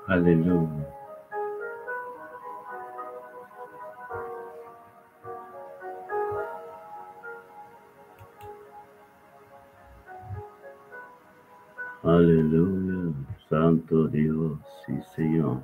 Aleluya. Aleluya. Santo Dios, sí, Señor.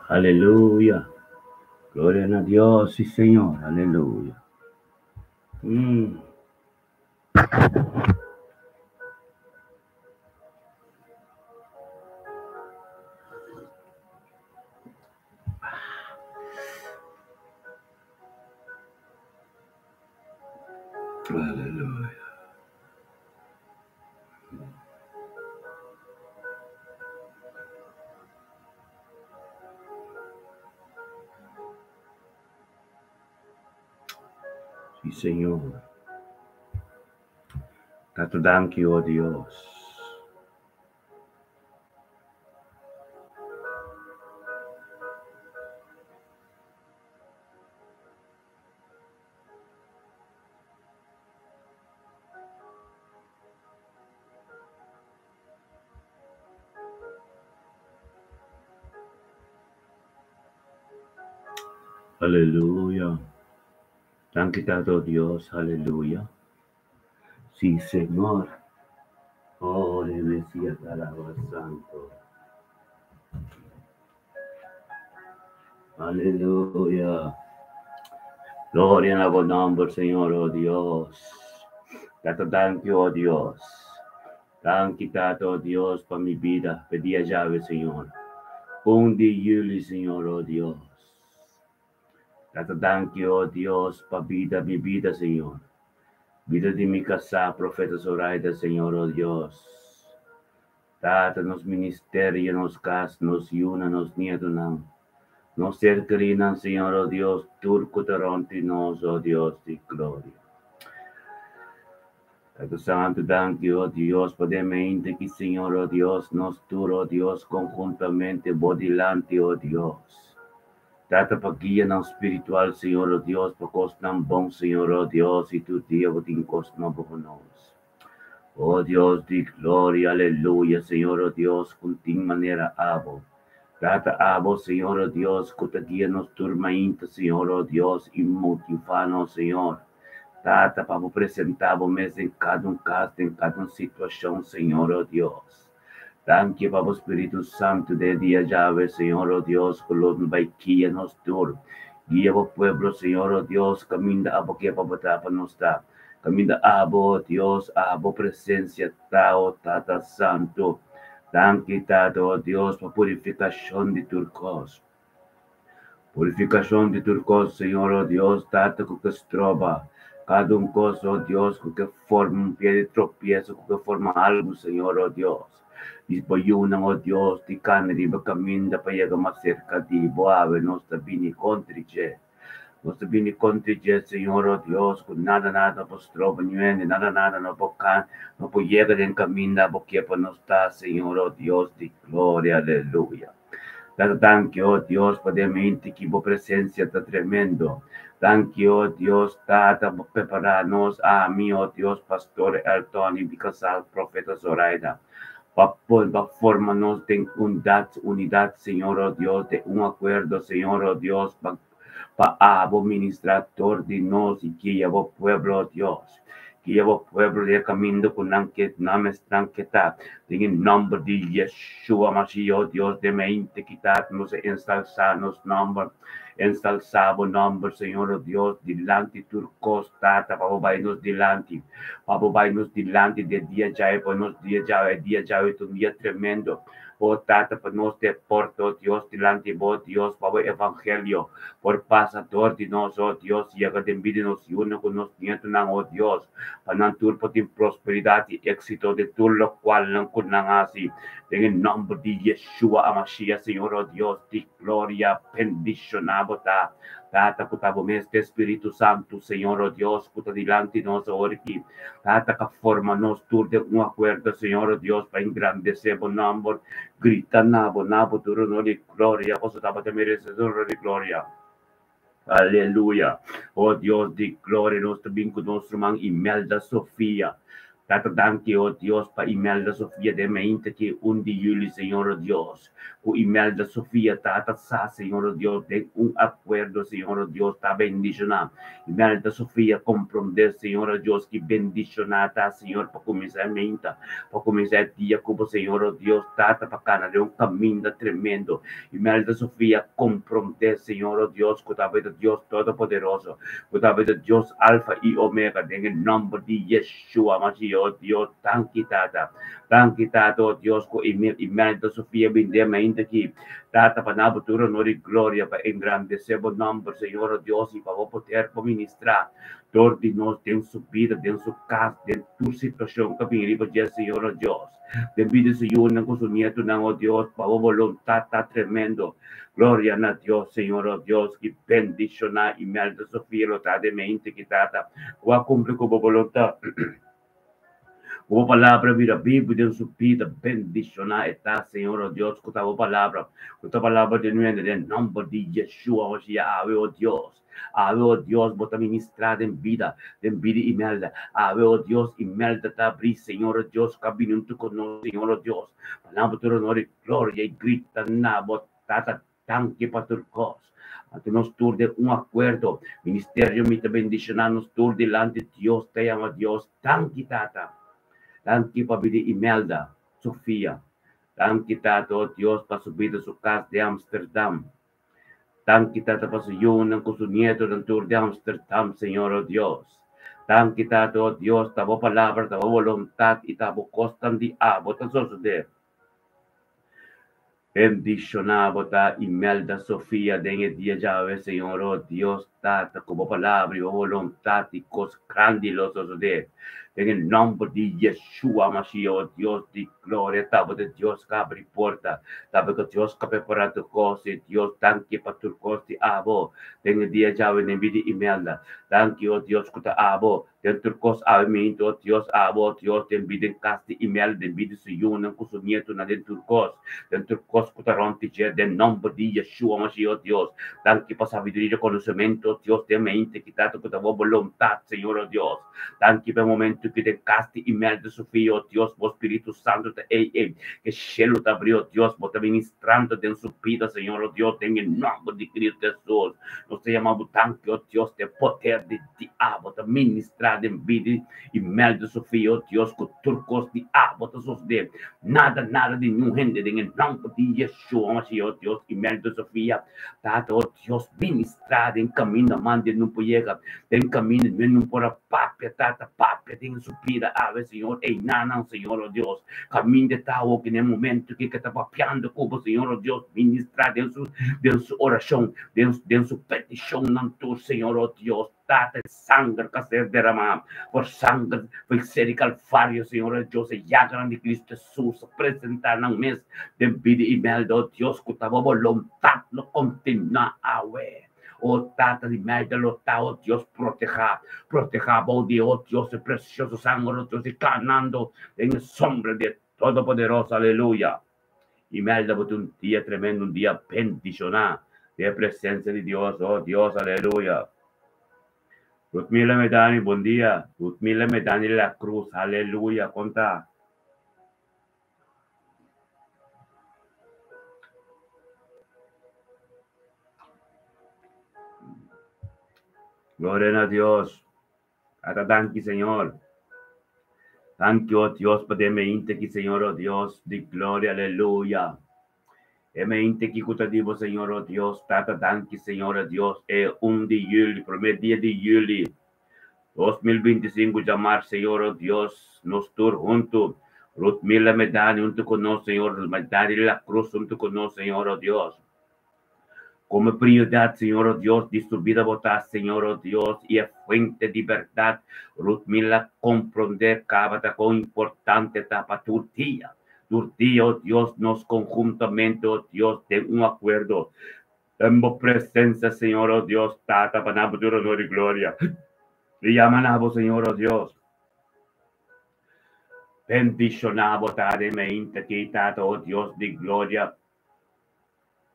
Aleluya. Gloria na Dios, sí, Señor. Aleluya. Aleluya. Sí, Señor. Tata danki, oh Dios. Aleluya. Danki Tata, oh Dios. Aleluya. Sí, Señor. Oh, Mesías, te alaba santo. Aleluya. Gloria a tu nombre, Señor, oh Dios. Tata, danki, oh Dios. Danki, Tata, oh Dios, pa mi bida. Pa e dia djawe, Señor. 1 di yüli, Señor, oh Dios. Tata, danki, oh Dios, pa bida, mi bida, Señor. Bida di mi kasá, Profeta Zoraida, Señor, oh Dios. Tata, nos ministerio, nos kas, nos yunan, nos nietonan, nos ser kerinan, Señor, oh Dios, tur ku ta rònt di nos, oh Dios di gloria. Tata Santu, danki, oh Dios, pa den mente ki, Señor, oh Dios, nos tur, oh Dios, konhuntamente bo dilanti, oh Dios. Tata, pa guianan spiritual, Señor, oh Dios, pa kosnan bon, Señor, oh Dios, i tur dia bo tin kos nobo ku nos. Oh Dios di gloria, aleluya, Señor, oh Dios, ku tin manera abo. Tata, abo, Señor, oh Dios, ku ta guia nos tur mainta, Señor, oh Dios, i motivá nos, Señor. Tata, pa bo presentá bo mes den kada un kas, den kada un situashon, Señor, oh Dios. Danki pa bo Spiritu Santu den e dia djawe, Señor, oh Dios, ku lo bai guia nos tur. Guia bo pueblo, Señor, oh Dios, kaminda abo ke pa bo ta pa nos ta. Kaminda abo, oh Dios, abo presensia ta, oh Tata Santu. Danki, Tata, oh Dios, pa purifikashon di tur kos. Purifikashon di tur kos, Señor, oh Dios, Tata, ku ke stroba kada un kos, oh Dios, ku ke forma un pia di tropieso, ku ke forma algu, Señor, oh Dios. Di bo yunan, oh Dios, di kana riba kaminda pa yega mas serka di bo, awe nos ta bini kontra dje. Nos ta bini kontra dje, Señor, o Dios, ku nada nada no por stroba niun hende, nada nada no por kan, no por yega den kaminda bo ke pa nos ta, Señor, o Dios di gloria, aleluya. Tata, danki, o Dios, pa den mente ki bo presensia ta tremendo. Danki, o Dios, Tata, bo prepará nos, ami, o Dios, Pastor Elton i mi kasá, Profeta Zoraida, pa pa forma nos den undat, unidat, Señor, o Dios, den un akuerdo, Señor, o Dios, pa pa abo ministrá dor di nos i guia bo pueblo, o Dios. Guia bo pueblo den e kaminda ku nan ke nan mester ke ta. Den e nòmber di Yeshua Mashiach, o Dios, den mente kita nos a ensalsá nos nòmber, ensalsá bo nòmber, Señor, o Dios, dilanti tur kos, Tata, pa bo bai nos dilanti, pa bo bai nos dilanti den dia djawe, pa nos dia djawe, e dia djawe ta un dia tremendo. O Tata, pa nos te porta, o Dios, dilanti bo, Dios, pa bo evangelio por pasa dor di nos, o Dios, yega den bida di nos yunan ku nos nietunan, o Dios, pa nan tur por tin prosperidat i éksito den tur lokual nan ku nan hasi, den e nòmber di Yeshua HaMashiach, Señor, o Dios di gloria, bendishoná bo ta, Tata, ku ta bo mes te Spiritu Santu, Señor, o Dios, ku ta dilanti nos awor aki. Tata ka forma nos tur den un akuerdo, Señor, o Dios, pa engrandesé bo nòmber, grita na bo, na bo tur honor i gloria, pasobra tabata meresedor honor i gloria. Aleluya! O Dios di gloria, nos ta bin ku nos ruman Imelda Sofia. Tata, danki, o Dios, pa Imelda Sofia den mainta ki un di yuli, Señor, o Dios. Ku Imelda Sofia, Tata sa, Señor, o Dios, den un akuerdo, Señor, o Dios, ta bendishoná. Imelda Sofia komprondé, Señor, o Dios, ki bendishoná ta, Señor, pa kuminsá e meinta, pa kuminsá e dia ku bo, Señor, o Dios, Tata, pa kana den un kaminda tremendo. Imelda Sofia komprondé, Señor, o Dios, ku ta bai ta Dios Todopoderoso, ku ta bai ta Dios Alfa i Omega, den e nòmber di Yeshua Mashiach, o Dios, danki, Tata. Danki, Tata, o Dios, ku Imelda Sofia bin den mainta aki. Tata, pa na bo tur honor i gloria, pa engrandesé bo nòmber, Señor, o Dios, i pa bo poder por ministrá dor di nos den su bida, den su kas, den tur situashon ku a bin riba dje, Señor, o Dios. Den bida di su yunan ku su nietunan, o Dios, pa bo boluntat ta tremendo. Gloria na Dios, Señor, o Dios, ki bendishoná Imelda Sofia lo ta den mainta aki, Tata, ku a kumpli ku bo boluntat. Ku bo palabra bira bibu den su bida, bendishoná e ta, Señor, o Dios, ku ta bo palabra, ku ta palabra di nuende, den nòmber di Yeshua Mashiach, awe, o Dios. Awe, o Dios, bo ta ministrá den bida, den bida di Imelda. Awe, o Dios, Imelda ta abrí, Señor, o Dios, ku a bini huntu ku nos, Señor, o Dios, pa nan bo tur honor i gloria i grita na bo Tata. Danki pa tur kos. Anto nos tur den un akuerdo. Ministerio mi ta bendishoná nos tur dilanti Dios ta yama Dios. Danki Tata. Danki pa bida Imelda, Sofia. Danki Tata oh Dios pa su bida su kas den Amsterdam. Danki Tata pa su yunan ku su nietonan tur den Amsterdam Señor oh Dios. Danki Tata oh Dios ta bo palabra ta bo boluntat i ta bo kosnan di abo ta sosodé. Bendishoná bo ta Imelda Sofia den e dia djawe, Señor, o Dios Tata, ku bo palabra i bo boluntat i kos grandi lo sosodé. Den e nòmber di Yeshua Mashiach, o Dios di gloria, ta bo ta Dios ku abri porta, ta bo ta Dios ku a prepará tur kos, i Dios danki pa tur kos di abo den e dia djawe den bida di Imelda. Danki, o Dios, ku ta abo Den tur kos awe mintu, o Dios, abo, o Dios, den bida den kas di Imel, den bida su yunan ku su nietunan, den tur kos, den tur kos ku ta rònt di dje, den nòmber di Yeshua Mashiach, o Dios. Danki pa sabiduria i konosementu, o Dios, den mente ki ta ku ta bo boluntat, Señor, o Dios. Danki pa e momentu ki den kas di Imel di su fiu, o Dios, bo Spiritu Santu ta ei ei, ke shelu ta abri, o Dios, bo ta ministrando den su bida, Señor, o Dios, den e nòmber di Cristo Hesus. Nos ta yama bo danki, o Dios, den poder di. Di abo ta ministrá den bida i mel di Sofia, o Dios, ku tur kos di abo ta sosodé. Nada, nada di niun hende den e nòmber di Yeshua Mashiach, o Dios, i mel di Sofia, Tata, o Dios, ministrá den kaminda mande nun por yega, den kaminda niun nun por a papia, Tata, papia den su bida awe, Señor, einanan, Señor, o Dios, kaminda e ta awoki na e momento ki ke ta papiando ku bo, Señor, o Dios, ministrá den su, den su orashon. Den, den su petishonnan tur, Señor, oh Dios, Tata, e sanger ka ser deramá, por sanger foi ser di Kalvario, Señor, oh Dios, e yaganan di Cristo Jesus a presentá nan mes den bida i melda, oh Dios, ku ta bo boluntat lo kontinuá awe. Oh Tata di Melda lo ta, oh Dios, protehá, protehá bou di, oh Dios, e presioso sanger, oh Dios, i kanando den e sombra di e Todopoderoso, aleluya. Imelda bo tin un dia tremendo, un dia bendishoná den e presensia di Dios, oh Dios, aleluya. Rutmila Medani, bon dia. Rutmila Medani La Cruz, aleluya, kon ta? Gloria na Dios. Tata danki Señor. Danki oh Dios pa den meinte ki Señor oh Dios di gloria aleluya. E meinte ki ku ta di bo Señor oh Dios Tata danki Señor oh Dios e un di juli prome dia di juli 2025 djamar Señor oh Dios nos tur huntu Ruth Mila Medani huntu ku nos Señor Medani La Cruz huntu ku nos Señor oh Dios. Como prioridad, Señor oh Dios, di su vida bo ta, Señor oh Dios, y e fuente di berdad. Rutmila comprende caba ta con importante ta pa tur dia. Tur dia, oh Dios, nos conjuntamente, oh Dios, den un acuerdo. Den bo presencia, Señor oh Dios, Tata, pa na bo tur honor y gloria. Y yama na bo, Señor oh Dios. Bendiciona bo ta den mainta aki, Tata, oh Dios di gloria.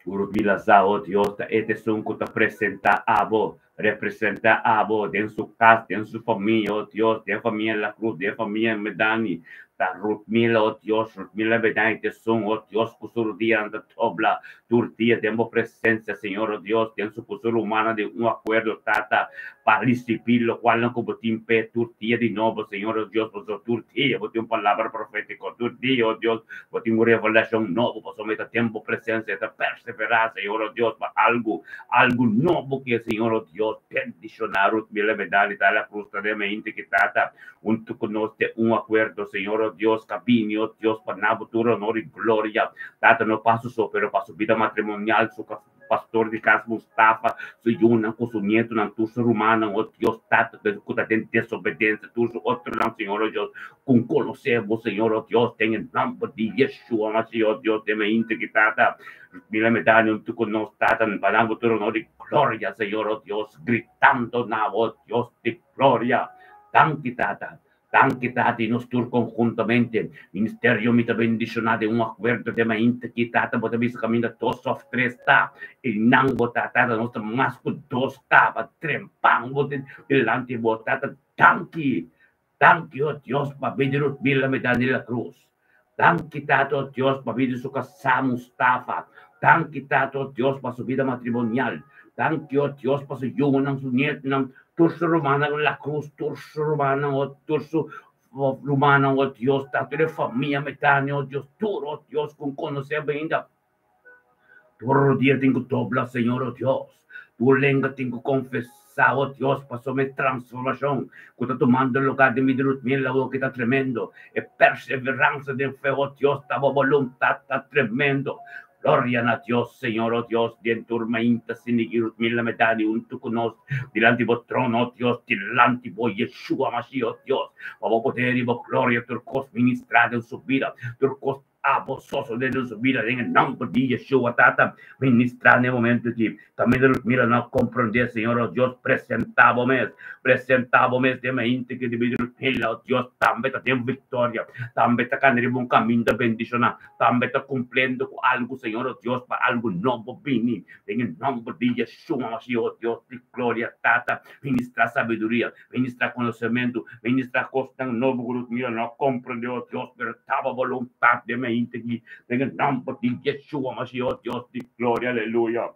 Rutmila sa, oh Dios, ta e esun ku ta presentá abo, representá abo den su kas, den su famia, oh Dios, den famia La Cruz, den famia Medani. Ta Rutmila, oh Dios, Rutmila Medani ta esun, oh Dios, ku su rudianan ta dobla tur dia den bo presensia, Señor, oh Dios, den su ku su rumannan den un akuerdo, Tata, pa risibí lokualnan ku bo tin p'e tur dia di nobo, Señor, oh Dios, pasobra tur dia bo tin un palabra profétiko, tur dia, oh Dios, Bo tin un revelashon nobo pasobra mi ta den bo presensia, e ta perseverá, Señor, oh Dios, pa algu, algu nobo ke Señor, oh Dios, bendishoná Ruth Miller Medani ta la cruz ta den mente ki Tata huntu ku nos den un akuerdo, Señor, oh Dios, ka bini, oh Dios, pa na bo tur honor i gloria, Tata, no pa su so, pero pa su bida matrimonial, su Pastor di cas Mustafa, su yunan cu su nietonan, tur su rumannan, oh Dios Tata, cu ta den desobedencia, tur su otronan, Señor, oh Dios, cu conoce Bo, Señor, oh Dios, den e nomber di Yeshua Mashiach, oh Dios, den e inter ki Tata, mira mi dani hunto cu nos, Tata, pa nan Bo tur honor y gloria, Señor, oh Dios, gritando na Bo, oh Dios di gloria. Danki, Tata. Danki Tata i nos tur konhuntamente. Ministerio mi ta bendishoná den un akuerdo den mainta ki Tata bo ta bisa kaminda dos òf tres ta i nan bo ta Tata nos ta mas ku dos kaba trempan bo dilanti bo Tata danki danki o Dios pa bida Ruth Mila Medani La Cruz danki Tata o Dios pa bida su kasá Mustafa danki Tata o Dios pa su bida matrimonial danki o Dios pa su yunan su nietunan Tur su rumannan la cruz, tur su rumannan, oh, tur su rumannan, oh Dios, ta tur e famia Metanio, oh Dios, tur, oh Dios, ku konosé bo ainda. Tur rodia tin ku dobla, Señor, oh Dios. Tur lenga tin ku konfesá, oh Dios, pasobra e transformashon ku ta tumando lugá den mi di Rutmila awor ki ta tremendo. E perseveransa den fe, oh Dios, ta bo boluntat ta tremendo. Gloria na Dios, Señor, oh Dios, den tur mainta sinigi Rutmila Medani huntu ku nos dilanti bo trono, oh Dios, dilanti bo Yeshua Mashiach, oh Dios, pa bo poder i bo gloria tur kos ministrá den su bida, tur kos abo sosodé den su bida, den e nòmber di Yeshua, Tata, ministrá na e momentu aki. Kaminda Rutmila no komprondé, Señor, oh Dios, presentá bo mes, presentá bo mes den mainta ki di bida Rutmila, oh Dios, tambe ta den viktoria, tambe ta kana riba un kaminda bendishoná. Tambe ta cumpliendo cu algo, Señor, oh Dios, pa algo nobo bini. Den e nomber di Yeshua Mashiach, oh Dios di gloria, Tata, ministra sabiduria, ministra conocemento, ministra cosnan nobo cu nos mira no comprende, oh Dios, pero ta bo voluntad den e hende aki. Den e nomber di Yeshua Mashiach, oh Dios di gloria, aleluya.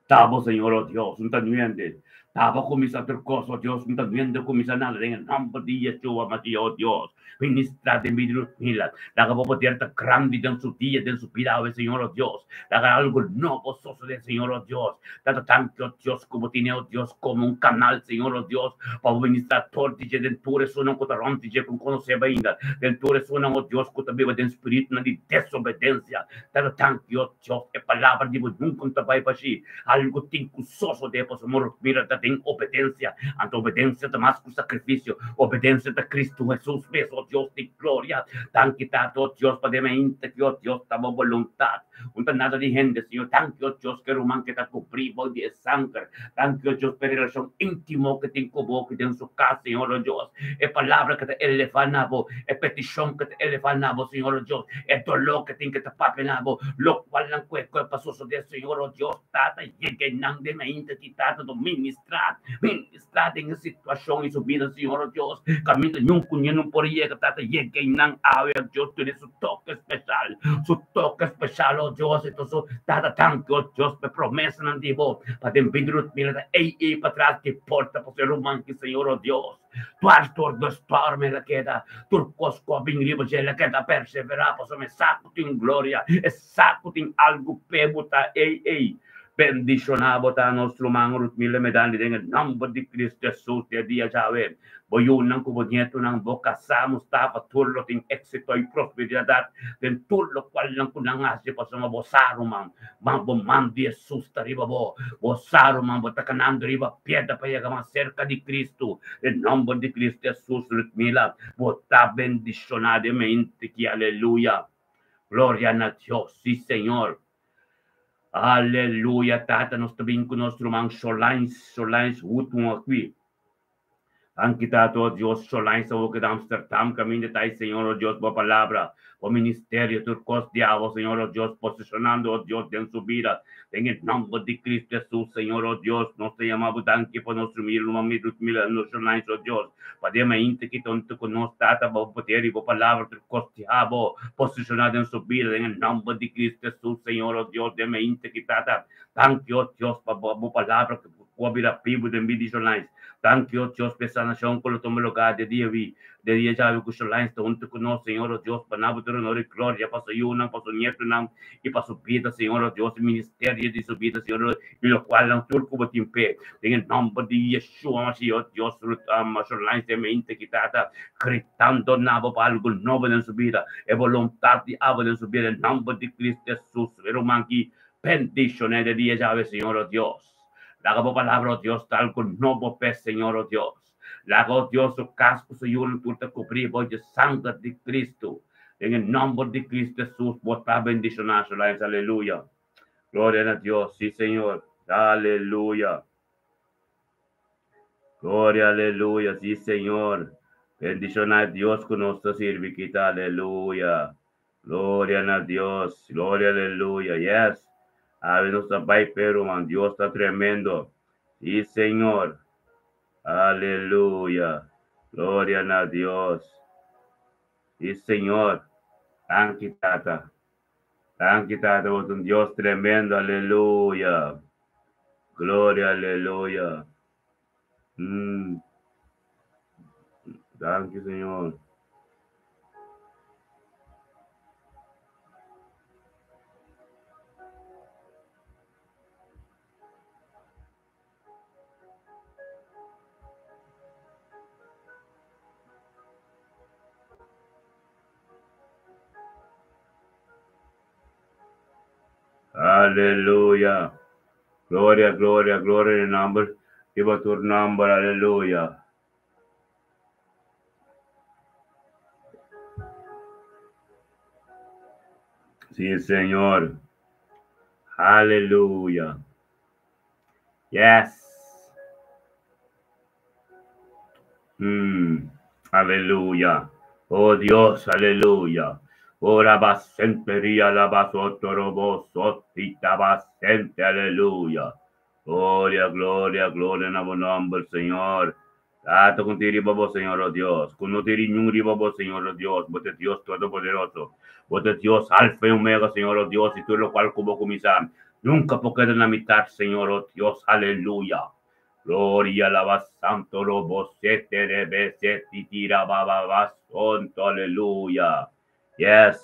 Ta bo, Señor, oh Dios, un ta nuende. Ta bo cuminsa tur cos, oh Dios, un ta nuende cuminsa nada den e nomber di Yeshua Mashiach, oh Dios. Ministra den bida nos mila. Laga bo poder ta grandi den su dia, den su bida awe, Señor, oh Dios. Laga algo nobo sosode, Señor, oh Dios. Tata danki, oh Dios, cu bo tene, oh Dios, como un canal, Señor, oh Dios, pa bo ministra tur di dje den tur esunnan cu ta rond di dje cu no conoce bo ainda, den tur esunnan, oh Dios, cu ta biba den spiritunan di desobedencia. Tata danki, oh Dios, e palabra di bo nunca no ta bai bashí. Algo tin cu sosode pasobra mira ta den. den obedensia. Anto obedensia ta mas ku sakrifisio. Obedensia ta Kristu Hesus mes, o Dios di gloria. Danki Tata, o Dios, pa den mainta ki, o Dios, ta bo boluntat. Un ta nada di hende, Señor. Danki, o Dios, ku e ruman ke ta kubrí bou di e sanger. Danki, o Dios, pa e relashon íntimo ku tin ku bo aki den su kas, Señor, o Dios. E palabra ku ta elevá na bo, e petishon ku ta elevá na bo, Señor, o Dios, e doló ku tin ku ta papia na bo, lokualnan ku e ku pa sosodé, Señor, o Dios, Tata, yega einan den ainda ki Tata ta ministrá, ministrá den e situashon i su bida, Señor, o Dios, kaminda niun ku niun no por yega, Tata, yega einan awe, o Dios, tene su toke speshal, su toke speshal, o Dios, entonces, Tata, danki, o Dios, pa e promesanan di bo, pa den bida nos mira ta ei ei patras di porta pa su ruman ki, Señor, o Dios. Dwars dor di storm el a keda, tur kos ku a bin riba dje el a keda perseverá, pasobra e sa ku tin gloria, e sa ku tin algu p'e bo ta ei ei. Bendishoná bo ta nos ruman Ruthmila Medani den e nòmber di Kristu Hesus di e dia djawe. Bo yunan ku bo nietunan, bo kasá Mustafa tur lo tin éksito i prosperidat den tur lokualnan ku nan hasi pasobra bo sa ruman, Ma bo man di Hesus ta riba bo. Bo sa, ruman, bo ta kanando riba piedra pa yega mas serka di Kristu. Den nòmber di Kristu Hesus, Ludmila, bo ta bendishoná den mente ki. Aleluya! Gloria na Dios! Sí, Señor! Aleluya! Tata, nos ta bin ku nos ruman Sholines, Sholines Hutun aki. Danki Tata, o Dios, Sholines awor keda Amsterdam kaminda ta ei Señor, o Dios, bo palabra, bo ministerio, tur kos di abo, Señor, o Dios, posicionando, o Dios, den su bida, den e nomber di Cristo Jesus, Señor, o Dios, nos ta yama bo danki pa nos rumil, ruman mi, Ruth Miller, nos Sholines, o Dios, pa den mainta ki tonto ku nos, Tata, bo poder i bo palabra, tur kos di abo, posiciona den su bida, den e nomber di Cristo Jesus, Señor, o Dios, den mainta ki, Tata, danki, o Dios, pa bo palabra ku a bira bibu den bida di Sholines. Danki, o Dios, pa e sanashon ku lo tuma lugá de dia wi, de dia djawe ku Sholines ta huntu ku nos, Señor, o Dios, pa nan bo tur honor i gloria pa su yunan, pa su nietunan i pa su bida, Señor, o Dios, i ministerio di su bida, Señor, i lokualnan tur ku bo tin p'e. Den e nòmber di Yeshua Mashiach, o Dios, Sholines den mente ki tata gritando na bo pa algu nobo den su bida, e boluntat di abo den su bida, den nòmber di Cristo Hesus, e ruman ki bendishoné de dia djawe, Señor, o Dios. Laga bo palabra, o Dios, ta algu nobo p'e, Señor, o Dios. Laga, o Dios, su kas ku su yunan tur ta kubrí bo dje sanger di Kristu. Den e nòmber di Kristu Hesus, bo ta bendishoná, Sholines. Aleluya. Gloria na Dios. Sí, Señor. Aleluya. Gloria, aleluya. Sí, Señor. Bendishoná Dios ku nos ta sirbi kita. Aleluya. Gloria na Dios. Gloria, aleluya. Yes. Awe nos ta bai pero man. Dios ta tremendo. Sí, Señor. Aleluya. Gloria na Dios. Sí, Señor. Danki, Tata. Danki, Tata. Bo ta un Dios tremendo. Aleluya. Gloria, aleluya. Danki, Señor. Aleluya. Gloria, gloria, gloria na nomber di bo tur nomber. Aleluya. Sí, Señor. Aleluya. Yes. Aleluya. Oh Dios, aleluya. Ora basenteria la basotorobo sotita basente, aleluya. Gloria, gloria, gloria na bo nomber, Señor. Tata con ti riba bo, Señor, oh Dios. Con no ti riñun riba bo, Señor, oh Dios. Bo te Dios Todopoderoso. Bo te Dios Alfa y Omega, Señor, oh Dios. Y tur lo cual ku bo kuminsá, nunca por keda na mitad, Señor, oh Dios. Aleluya. Gloria, alaba santo, robo, sete, rebe, sete, tira, ba, ba, ba, sonto, aleluya. Yes,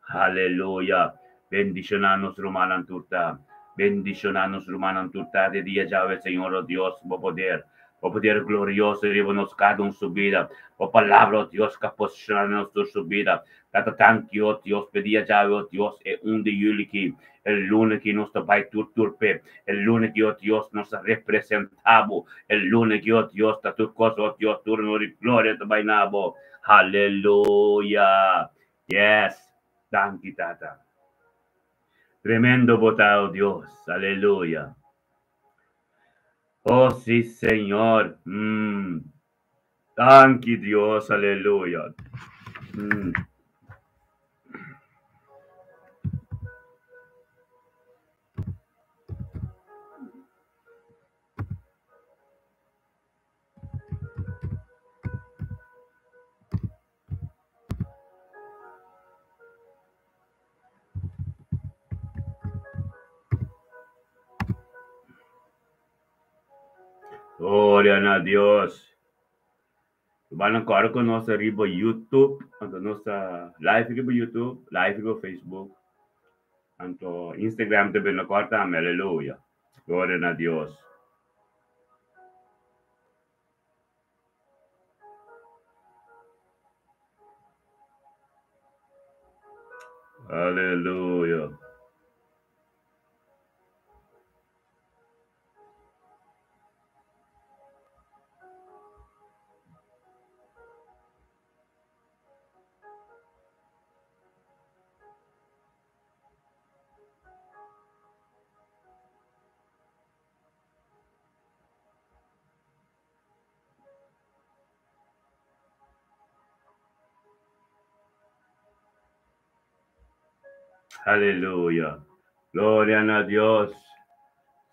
aleluya. Bendishoná nos rumannan tur ta. Bendishoná nos rumannan tur ta de dia djawe, Señor, oh Dios, bo poder. Bo poder glorioso riba nos kada un su bida. Bo palabra, oh Dios, ka posiciona nos tur su bida. Tata, danki, oh Dios, p'e dia djawe, oh Dios, e un di juli ki, e luna ki nos ta bai tur tur p'e. E luna ki, oh Dios, nos ta representa bo. E luna ki, oh Dios, ta tur kos, oh Dios, tur honor i gloria ta bai na bo. Haleluya! Yes! Danki, Tata. Tremendo bo ta, oh Dios. Aleluya. Oh sí, Señor. Danki Dios, aleluya. Gloria na Dios. Ban ancora cu nos riba YouTube, anto nos ta live riba YouTube, live riba Facebook, anto Instagram tambe no corta, aleluya. Gloria na Dios. Aleluya. Aleluya. Gloria na Dios.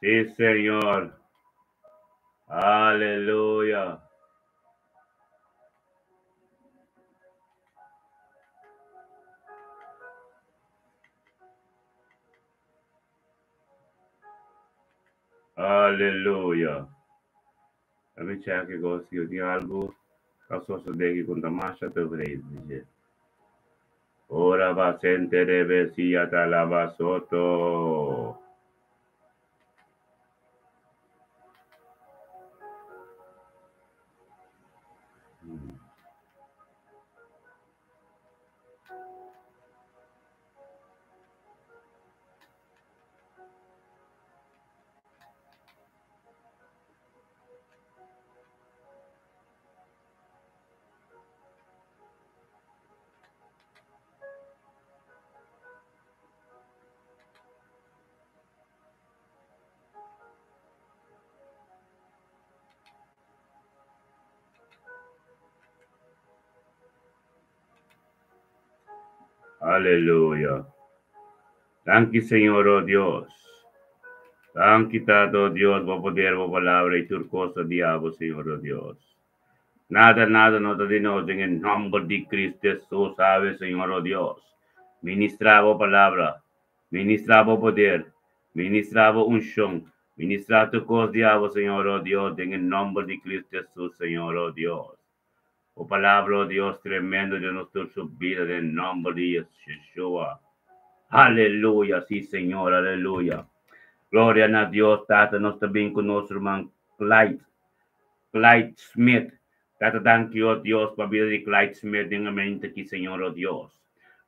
Sí, Señor. Aleluya. Aleluya. Let me check it, go si tin algo ta sosode ki ku ta masha tevreden di dje. Ora ba sente rebe sia ta laba soto. Aleluya. Danki Señor, oh Dios. Danki Tata, oh Dios, bo poder, bo palabra y tur cosa di abo, Señor, oh Dios. Nada, nada no ta di nos den e nomber di Cristo Jesus, sabe, Señor, oh Dios. Ministra bo palabra, ministra bo poder, ministra bo unción, ministra tur cos di abo, Señor, oh Dios, den e nomber di Cristo Jesus, Señor, oh Dios. Bo palabra, oh Dios, tremendo den nos tur su bida, den nomber di Yeshua. Aleluya, sí, Señor, aleluya. Gloria na Dios, Tata, nos ta bin cu nos ruman Clyde, Clyde Smith. Tata, danki, oh Dios, pa bida di Clyde Smith den e mente aki, Señor, oh Dios.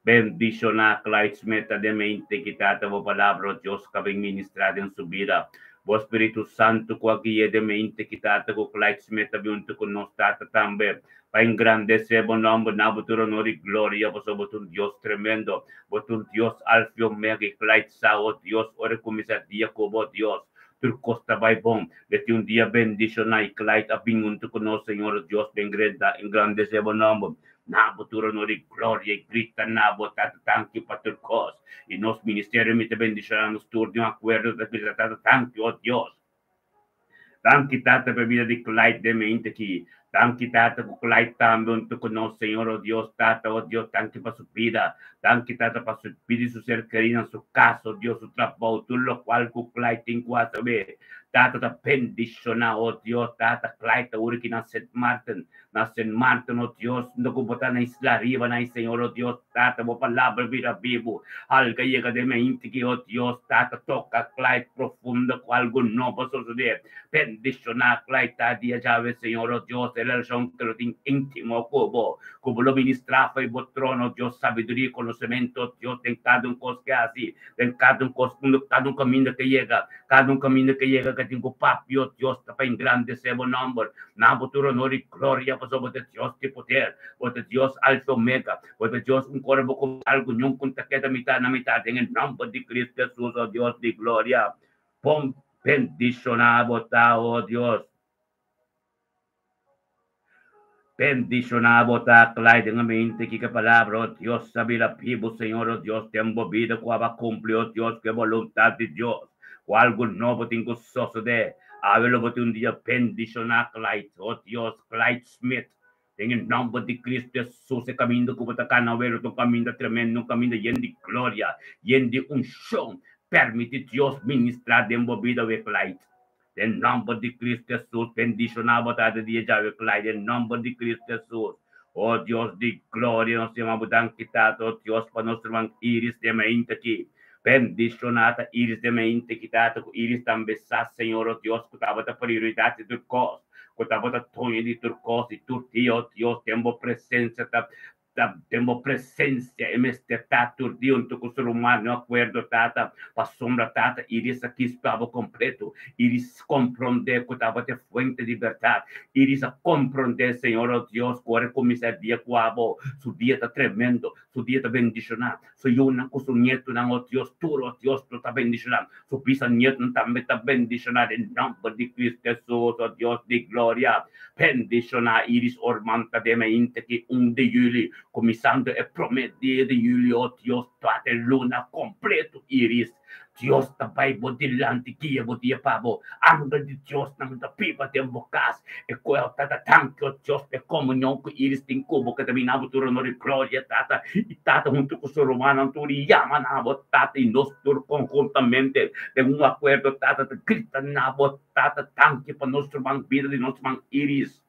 Bendiciona Clyde Smith ta den mente aki, Tata, bo palabra, oh Dios, ka bin ministra den su bida. Bo Spiritu Santu cu a gui'e den mente aki, Tata, cu Clyde Smith ta bin hunto cu nos, Tata, tambe, pa engrandece bo nomber, na bo tur honor y gloria, pasobra bo ta un Dios tremendo, bo ta un Dios Alfa y Omega, y Clyde sa, oh Dios, ora e cuminsa dia cu bo, Dios, tur cos ta bay bon. Lo tin un dia bendiciona y Clyde a bin hunto cu nos, Señor, oh Dios, pa engrandece bo nomber. Na bo tur honor y gloria y grita na bo Tata tanki pa tur cos. Y nos ministerio mi ta bendiciona nos tur di un acuerdo ta grita Tata tanki, oh Dios. Danki Tata pa e bida di Clyde den mente aki. Danki Tata ku Clyde tambe huntu ku nos, Señor, oh Dios, Tata, oh Dios, danki pa su bida. Danki Tata pa su bida i su ser kerínan, su kas, oh Dios, su trabou, tur lokual ku Clyde tin ku hasi. Tata ta bendishoná, oh Dios, Tata, Clyde ta uri ki na Sint Maarten, na Sint Maarten, oh Dios, unda ku bo ta na isla riba na Señor, oh Dios, Tata, bo palabra bira bibu. Alga yega den mente ki, oh Dios, Tata, toka Clyde profundo ku algu nobo a sosodé. Bendishoná Clyde ta dia djawe, Señor, oh Dios, e relashon ku lo tin íntimo ku bo, ku bo lo ministrá fo'i bo trono, Dios, sabiduria i konosementu, oh Dios, den kada un kos ke hasi, den kada un kos, kada un kaminda ke yega, kada un kaminda ke yega ke tin ku papia, oh Dios, ta pa engrandesé bo nòmber. Na bo tur honor i gloria, pasobra bo ta Dios di poder, bo ta Dios Alfa i Omega, bo ta Dios un kore bo kuminsá algu, niun ku ta keda mitá na mitá, den e nòmber di Cristo Hesus, oh Dios di gloria. Pon bendishoná bo ta, oh Dios. Bendishoná bo ta, Clyde, den mente kiko palabra, oh Dios, a bira bibu, Señor, oh Dios, den bo bida ku a kumpli, oh Dios, ku e boluntat di Dios, ku algu nobo tin ku sosodé. Awe lo bo tin un dia bendishoná, Clyde, oh Dios, Clyde Smith. Den e nòmber di Cristo Hesus, e kaminda ku bo ta kana awe lo ta un kaminda tremendo, un kaminda yen di gloria, yen di unshon. Permití Dios ministrá den bo bida awe, Clyde. Den nòmber di Cristo Hesus, bendishoná bo ta de dia djawe, Clyde, den nòmber di Cristo Hesus. Oh Dios di gloria, nos yama bo danki, Tata, oh Dios, pa nos ruman Iris den mainta aki. Bendishoná ta Iris den mainta aki, Tata, ku Iris tambe sa, Señor, oh Dios, ku tabata prioridat di tur kos, ku tabata doño di tur kos i tur dia, oh Dios, den bo presensia ta ta den bo presensia e mester ta tur dia huntu ku su ruman no akuerdo, Tata, pasobra, Tata, Iris a kis pa bo kompleto. Iris komprondé ku tabata e fuente di bèrdat. Iris a komprondé, Señor, oh Dios, ku ora e kuminsá e dia ku abo, su dia ta tremendo, su dia ta bendishoná. Su yunan ku su nietunan, oh Dios, tur, oh Dios, lo ta bendishoná. Su bisanietunan tambe ta bendishoná den nòmber di Cristo Hesus, oh Dios di gloria. Bendishoná Iris Orman ta den mainta ki un di yüli, kuminsando e promé dia di yüli, oh Dios, tuata e luna kompleto, Iris. Dios ta bai bo dilanti, guia bo dia pa bo. Angel di Diosnan ta biba den bo kas. E kuel Tata, danki, oh Dios, pa e komunion ku Iris tin ku bo, ku ta bini na bo tur honor i gloria, Tata. I Tata huntu ku su rumannan tur yama na bo, Tata, i nos tur konhuntamente den un akuerdo, Tata, ta grita na bo, Tata, danki pa nos ruman, bida di nos ruman Iris.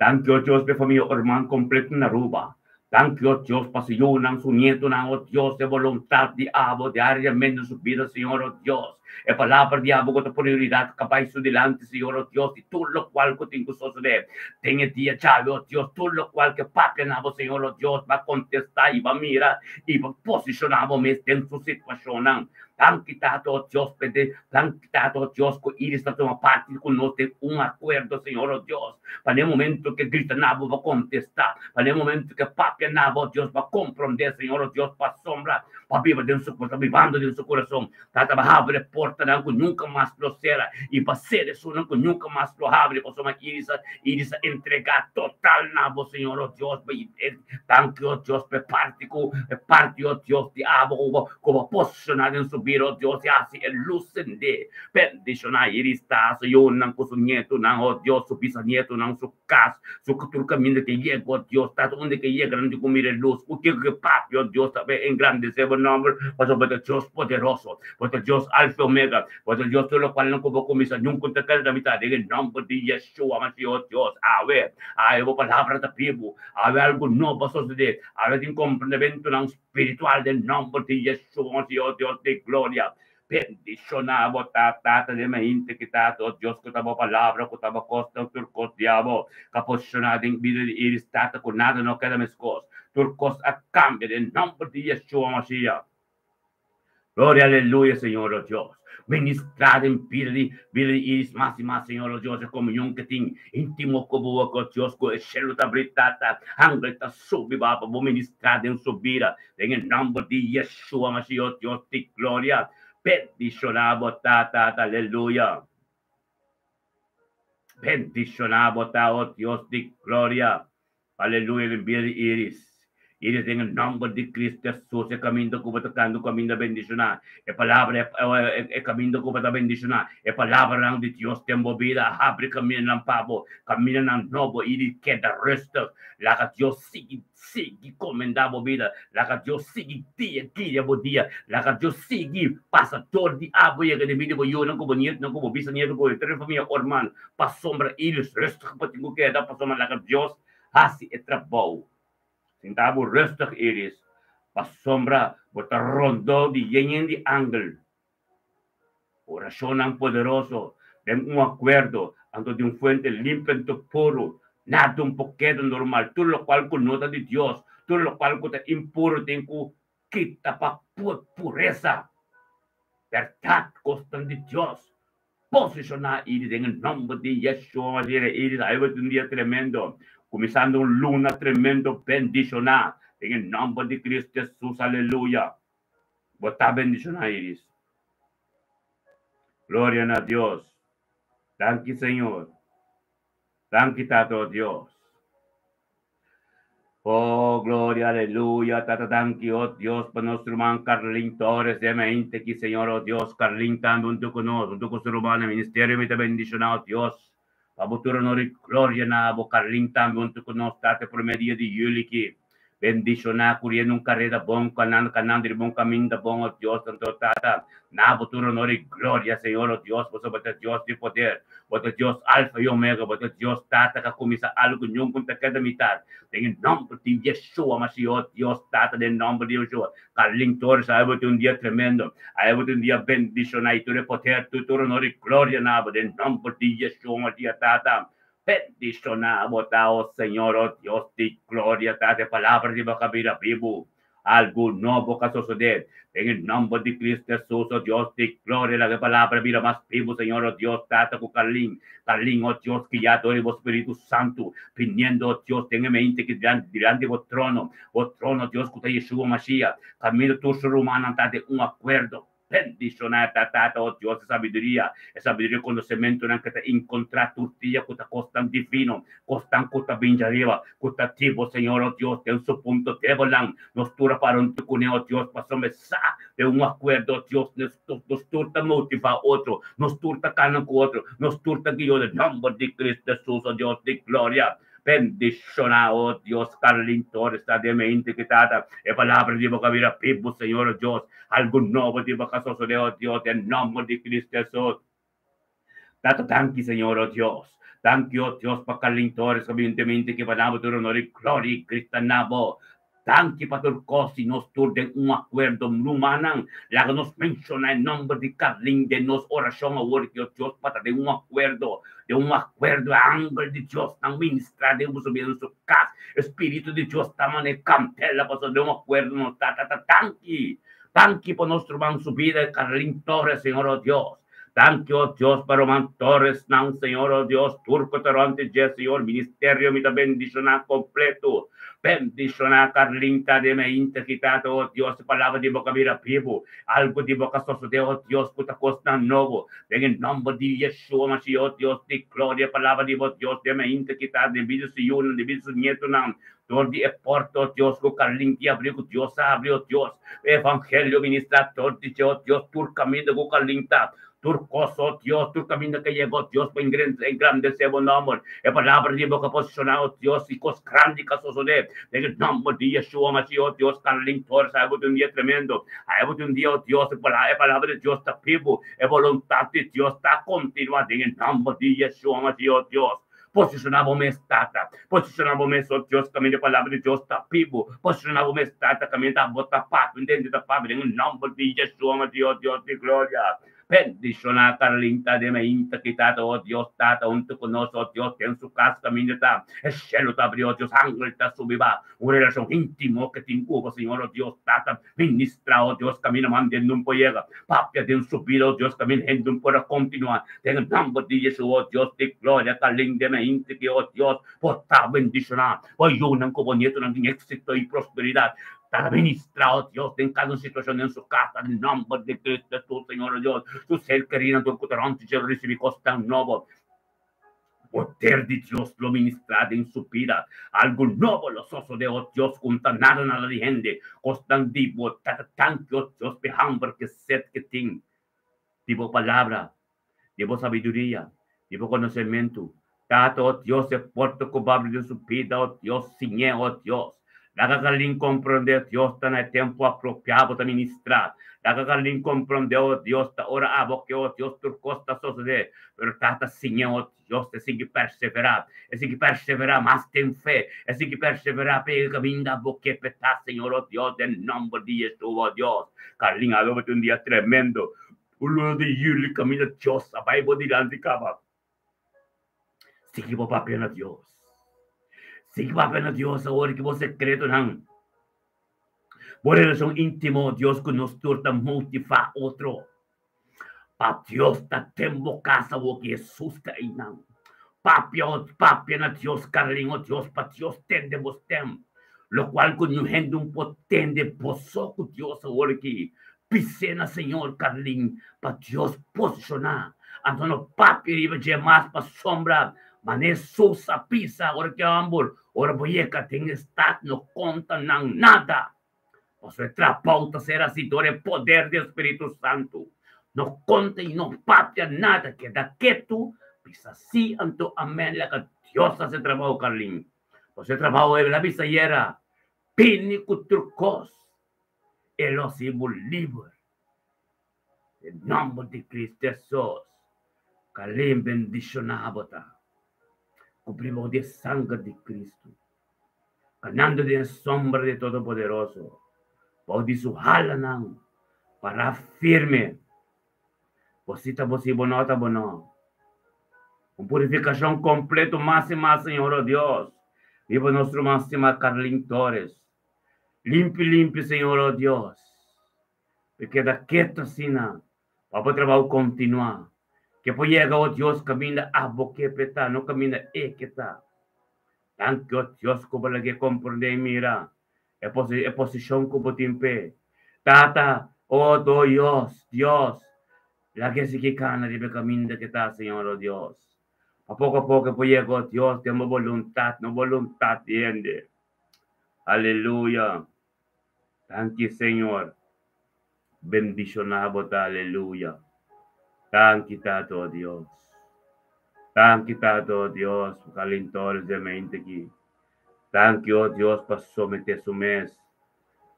Danki, oh Dios, pa e famia Orman kompleto na Aruba. Danki, oh Dios, pa su yunan, su nietonan, oh Dios, e boluntat di abo diariamente den su bida, Señor, oh Dios. E palabra di abo ku ta prioridat ka bai su dilanti, Señor, oh Dios, di tur lokual ku tin ku sosodé den e dia djawe, oh Dios, tur lokual ke papia na bo, Señor, oh Dios, ba kontestá i ba mira i ba posishoná bo mes den su situashonnan. Danki, Tata, oh Dios, p'e Danki, Tata, oh Dios, ku Iris ta tuma parti ku nos den un akuerdo, Señor, oh Dios, pa n'e momento ke grita na bo, bo kontestá, pa n'e momento ke papia na bo, oh Dios, bo komprondé, Señor, oh Dios, pasobra bo biba den su, bo ta bibando den su kurason. Tata, bo habri e portanan ku nunka mas lo sera, i bo sera esunnan ku nunka mas lo habri, pasobra Iris a, Iris a entregá total na bo, Señor, oh Dios. Danki, oh Dios, pa e parti ku, e parti, oh Dios, di abo ku bo, ku bo posishoná den su bida, oh Dios, i hasi e lus sendé. Bendishoná Iris ta, su yunan ku su nietunan, oh Dios, su bisanietunan, su kas, su tur kaminda ke yega, oh Dios, Tata, unda ke yega nan tin ku mira e lus. Ku kiko ke papia, oh Dios, ta bai engrandesé bo nòmber, pasobra bo ta Dios poderoso, bo ta Dios Alfa i Omega, bo ta Dios tur lokual nan ku bo kuminsá, nunka ta keda na mitad, den e nòmber di Yeshua Mashiach, oh Dios, awe. Awe bo palabra ta bibu. Awe algu nobo a sosodé. Awe tin komprendementunan spiritual den nòmber di Yeshua Mashiach, Dios di gloria. Bendishoná bo ta, Tata den mainta ki Tata, o Dios, ku ta bo palabra, ku ta bo kosnan, tur kos di abo ka posishoná den bida di Iris, Tata, ku nada no keda meskos. Tur kos a kambia den nòmber di Yeshua Mashiach. Gloria aleluya Señor o Dios. Ministra den bida di bida di Iris mas i mas Señor o Dios e komunion ke tin intimo ku bo ku Dios ku e shelu ta abri Tata angel ta subi ba pa bo ministra den su bida den e nomber di Yeshua Mashiach o Dios di gloria bendiciona bo Tata aleluya bendiciona bo ta o Dios di gloria. Aleluya den bida di Iris. Iris den e nòmber di Cristo Hesus e kaminda ku bo ta kanta un kaminda bendishoná. E palabra e kaminda ku bo ta bendishoná. E palabranan di Dios den bo bida a habri kamindanan pa bo, kamindanan nobo. Iris keda rustig. Laga Dios sigui sigui komendá bo bida. Laga Dios sigui dia guia bo dia. Laga Dios sigui pasa dor di abo yega den bida di bo yunan ku bo nietunan ku bo bisanietu ku bo henter famia orman. Pasobra Iris rustig bo tin ku keda pasobra laga Dios hasi e trabou. Sinta bo rustig, Iris, pasobra bo ta rondó di yen di angel. Orashonnan poderoso den un akuerdo anto di un fuente limpio anto puru. Nada un por keda normal. Tur lokual ku no ta di Dios, tur lokual ku ta impuru tin ku kita pa puresa. Bèrdat, kosnan di Dios. Posishoná Iris den e nòmber di Yeshua Mashiach. Iris, awe ta un dia tremendo, kuminsando un luna tremendo bendishoná den e nòmber di Cristo Jesus. Aleluya! Bo ta bendishoná, Iris. Gloria na Dios. Danki, Señor. Danki, Tata, o Dios. Oh, gloria, aleluya, Tata, danki, oh Dios, pa nos ruman Carlin Torres, de mente ki, Señor, oh Dios, Carlin tambe hunto ku nos, hunto ku su rumannan, ministerio mi ta bendishoná, oh Dios, pa bo tur honor i gloria na bo, Carlin tambe hunto ku nos, Tata, e promé dia di juli ki, Bendishoná kuriendo un kareda bon, kanando kanando riba un kaminda bon, o Dios, Santo Tata. Na bo tur honor i gloria, Señor, o Dios, pasobra bo ta Dios di poder. Bo ta Dios Alfa i Omega, bo ta Dios Tata ka kuminsá algu nunka un ta keda mitat. Den e nòmber di Yeshua Mashiach, o Dios Tata, den e nòmber di Yeshua, Carlin Torres, awe bo tin un dia tremendo, awe bo tin un dia bendishoná i tur e poder, tur honor i gloria na bo, den e nòmber di Yeshua Mashiach, Tata. Bendishoná bo ta, o Señor, o Dios di gloria, ta e palabra di bo ka bira bibu. Algu nobo ka sosodé. Den e nòmber di Cristo Hesus, o Dios di gloria, laga e palabra bira mas bibu, Señor, o Dios, Tata ku Carlin, Carlin, o Dios, guiá dor di bo Spiritu Santu, biniendo, o Dios, den e mente ki dilanti bo trono, bo trono, Dios, ku ta Yeshua Mashiach, kaminda tur su rumannan ta den un akuerdo. Bendishoná ta Tata, o Dios di sabiduria, e sabiduria i konosementunan ke ta inkontrá tur dia ku ta kosnan divino, kosnan ku ta bin djariba, ku ta di bo, Señor, o Dios, den su punto debolan. Nos tur a para huntu kuné, o Dios, pasobra e sa den un akuerdo, o Dios, nos tur ta motivá otro, nos tur ta kana ku otro, nos tur ta guió den nòmber di Cristo Hesus, o Dios di gloria. Bendishoná, o Dios, Carlin Torres ta den mente ki Tata, e palabra di bo ka bira bibu, Señor, o Dios, algu nobo di bo ka sosodé, o Dios, den nòmber di Cristo Hesus. Tata, danki, Señor, o Dios. Danki, o Dios, pa Carlin Torres ka bin den mente ki pa nabo tur honor i gloria i grita na bo. Danki pa tur kos i nos tur den un akuerdo rumannan. Laga nos menshoná e nòmber di Carlin den nos orashon awor ki o Dios pa ta den un akuerdo, den un akuerdo e angel di Dios nan ministrá den boso bida den su kas. E spiritu di Dios ta manera kandela pasobra den un akuerdo nos ta. Tata danki, danki pa nos ruman su bida Carlin Torres Señor o Dios. Danki o Dios pa ruman Torres nan Señor o Dios tur ku ta rònt di dje Señor ministerio mi ta bendishoná kompleto bendishoná Carlinta den e integridat o Dios e palabra di bo ka bira bibu algu di bo ka sosodé o Dios ku ta kosnan nobo den e nòmber di Yeshua Mashiach o Dios di gloria e palabra di bo Dios den e integridat den bida su yunan den bida su nietonan dor di e porta o Dios ku Carlinta abri ku Dios a abri o Dios Evangelio ministrá dor di dje, o Dios, tur kaminda ku kalinta, tur kos, o Dios, tur kaminda ke yega, o Dios, pa engrandesé bo nòmber. E palabra di bo ka posishoná, o Dios, i kos grandi ka sosodé. Den e nòmber di Yeshua Mashiach, o Dios, Carlin Torres, a bo tin un dia tremendo. A bo tin un dia, o Dios, e palabra di Dios ta bibu, e boluntat di Dios ta kontinuá den e nòmber di Yeshua Mashiach, o Dios. Posishoná bo mes, Tata. Posishoná bo mes, o Dios, kaminda e Palabra di Dios ta bibu. Posishoná bo mes, Tata, kaminda bo ta papia, ntende ta papia den e nòmber di Yeshua Mashiach, o Dios di gloria. Bendishoná Carlinta den e inta ki, Tata, o Dios, Tata, huntu ku nos, o Dios, den su kas kaminda ta. E shelu ta abri, o Dios, angel ta subi ba. Un relashon íntimo ke tin ku bo, Señor, o Dios, Tata. Ministra, o Dios, camina manda hende un por yega. Papia den su bida, o Dios, camina hende un por a continua. Den e nomber di Yeshua, o Dios di gloria, ta linde me hende ki, o Dios, por ta bendiciona. Bo yunan cu bo nietonan tin exito y prosperidad. Ta ministra, o Dios, den cada un situacion den su casa, den nomber di Cristo Jesus, Señor, o Dios. Su ser querinan tur cu ta rond dje lo ricibi cosnan nobo. Poder di Dios lo ministrá den su bida. Algu nobo lo sosodé, o Dios, ku no ta nada nada di hende. Kosnan di bo Tata tanki, o Dios, p'e hamber ku e set ku tin di bo Palabra, di bo sabiduria, di bo konosementu. Tata, o Dios, e porta ku bo abri den su bida, o Dios, siñ'é, o Dios. Laga Carlin komprondé, Dios, ta na e tempu apropiá bo ta ministrá. Laga Carlin komprondé, o Dios, ta ora abo ke, o Dios, tur kos ta sosodé. Pero Tata, siñ'é, o Dios, e sigui perseverá, e sigui perseverá mas den fe, e sigui perseverá pa yega kaminda abo ke p'e ta, Señor, o Dios, den nòmber di Yeshua, o Dios. Carlin, awe bo tin un dia tremendo, un luna di yuli kaminda Dios a bai bo dilanti kaba. Sigui bo papia na Dios. Sigui papia na Dios awor ki bo sekretonan. Bo relashon íntimo Dios ku nos tur ta motivá otro. Pa Dios ta den bo kas awor ki Hesus ta einan. Papia, papia na Dios, Carlin, o Dios, pa Dios tende bo stem. Lokual ku niun hende un por tende bo so ku Dios awor aki. Bis'é na Señor, Carlin, pa Dios posishoná. Anto no papia riba dje mas pasobra manera Hesus a bisa ora ku e hòmber, ora bo yega den e stat no konta nan nada. Pasobra e trabou ta ser hasi dor e poder di e Spiritu Santu. No konta i no papia nada, keda ketu, bisa sí anto amèn, laga Dios hasi e trabou, Carlin. Pasobra e trabou el a bisa ayera, bini ku tur kos. E lo hasi bo liber. Den nòmber di Cristo Hesus, Kalin bendishoná bo ta. Kubrí bo di e sanger di Cristo. Kanando den e sombra di e Todopoderoso, bou di su halanan, pará firme. Bo si ta bo si, bo no ta bo no. Un purifikashon kompleto mas i mas, Señor, o Dios, riba nos ruman stimá Carlin Torres. Limpi limpi Señor oh Dios. Mi keda ketu asina pa bo trabou kontinuá. Ke por yega oh Dios kaminda abo ke pe ta no kaminda e ke ta. Danki oh Dios ku bo lag'é komprondé i mira e e posishon ku bo tin p'e. Tata oh Dios Dios lag'é sigui kana riba e kaminda ke ta Señor oh Dios. Pa poko a poko e por yega oh Dios den bo boluntat no boluntat di hende. Aleluya. Danki Señor. Bendiciona bo ta aleluya. Danki Tata oh Dios. Danki Tata oh Dios pa calentores de mente aki. Danki oh Dios pa somete su mes.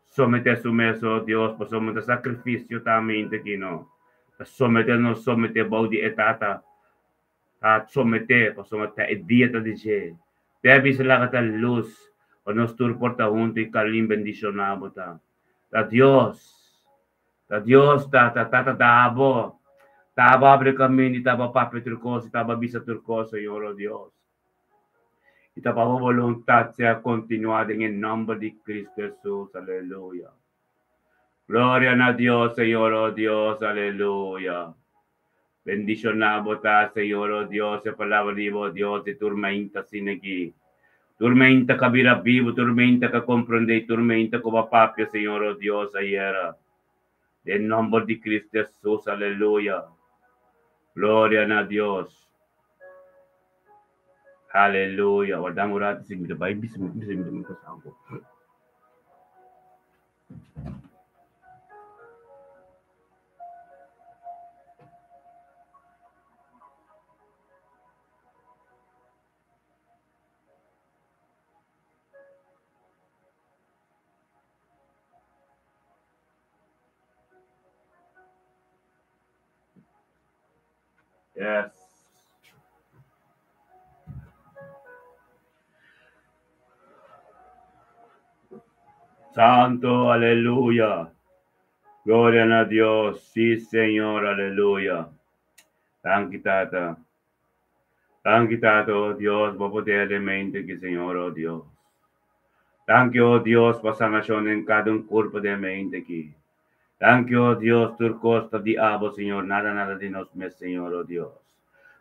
Somete su mes oh Dios pasobra ta sacrificio ta mente aki no. Ta somete nos somete bou di e Tata. Ta someté, pasobra ta e dia ta di dje. Te bisa laga ta lus, pa nos tur por ta huntu i Carlin bendishoná bo ta. Ta Dios, ta Dios tata, tata ta abo. Ta abo abri kaminda i ta abo papia tur kos i ta abo bisa tur kos, Señor, o Dios. I ta pa bo boluntat sea kontinuá den e nòmber di Cristo Hesus. Aleluya. Gloria na Dios, Señor, o Dios. Aleluya. Bendishoná bo ta, Señor, o Dios, e palabra di bo, Dios, di tur mainta asina aki. Tur mainta ka bira bibu, tur mainta ka komprendé i tur mainta ku bo a papia, Señor, o Dios, ayera. Den nòmber di Cristo Hesus, aleluya. Gloria na Dios. Aleluya. Warda un rato si mi ta bai bisa mi bisa mi ta sango. Yes. Santo, aleluya. Gloria na Dios. Sí, Señor, aleluya. Danki, Tata. Danki, Tata, oh Dios, bo poder den mente aki, Señor, oh Dios. Danki, oh Dios, pa sanashon den kada un kurpo den mente aki. Danki, oh Dios, tur kos ta di abo, Señor, nada, nada di nos mes, Señor, oh Dios.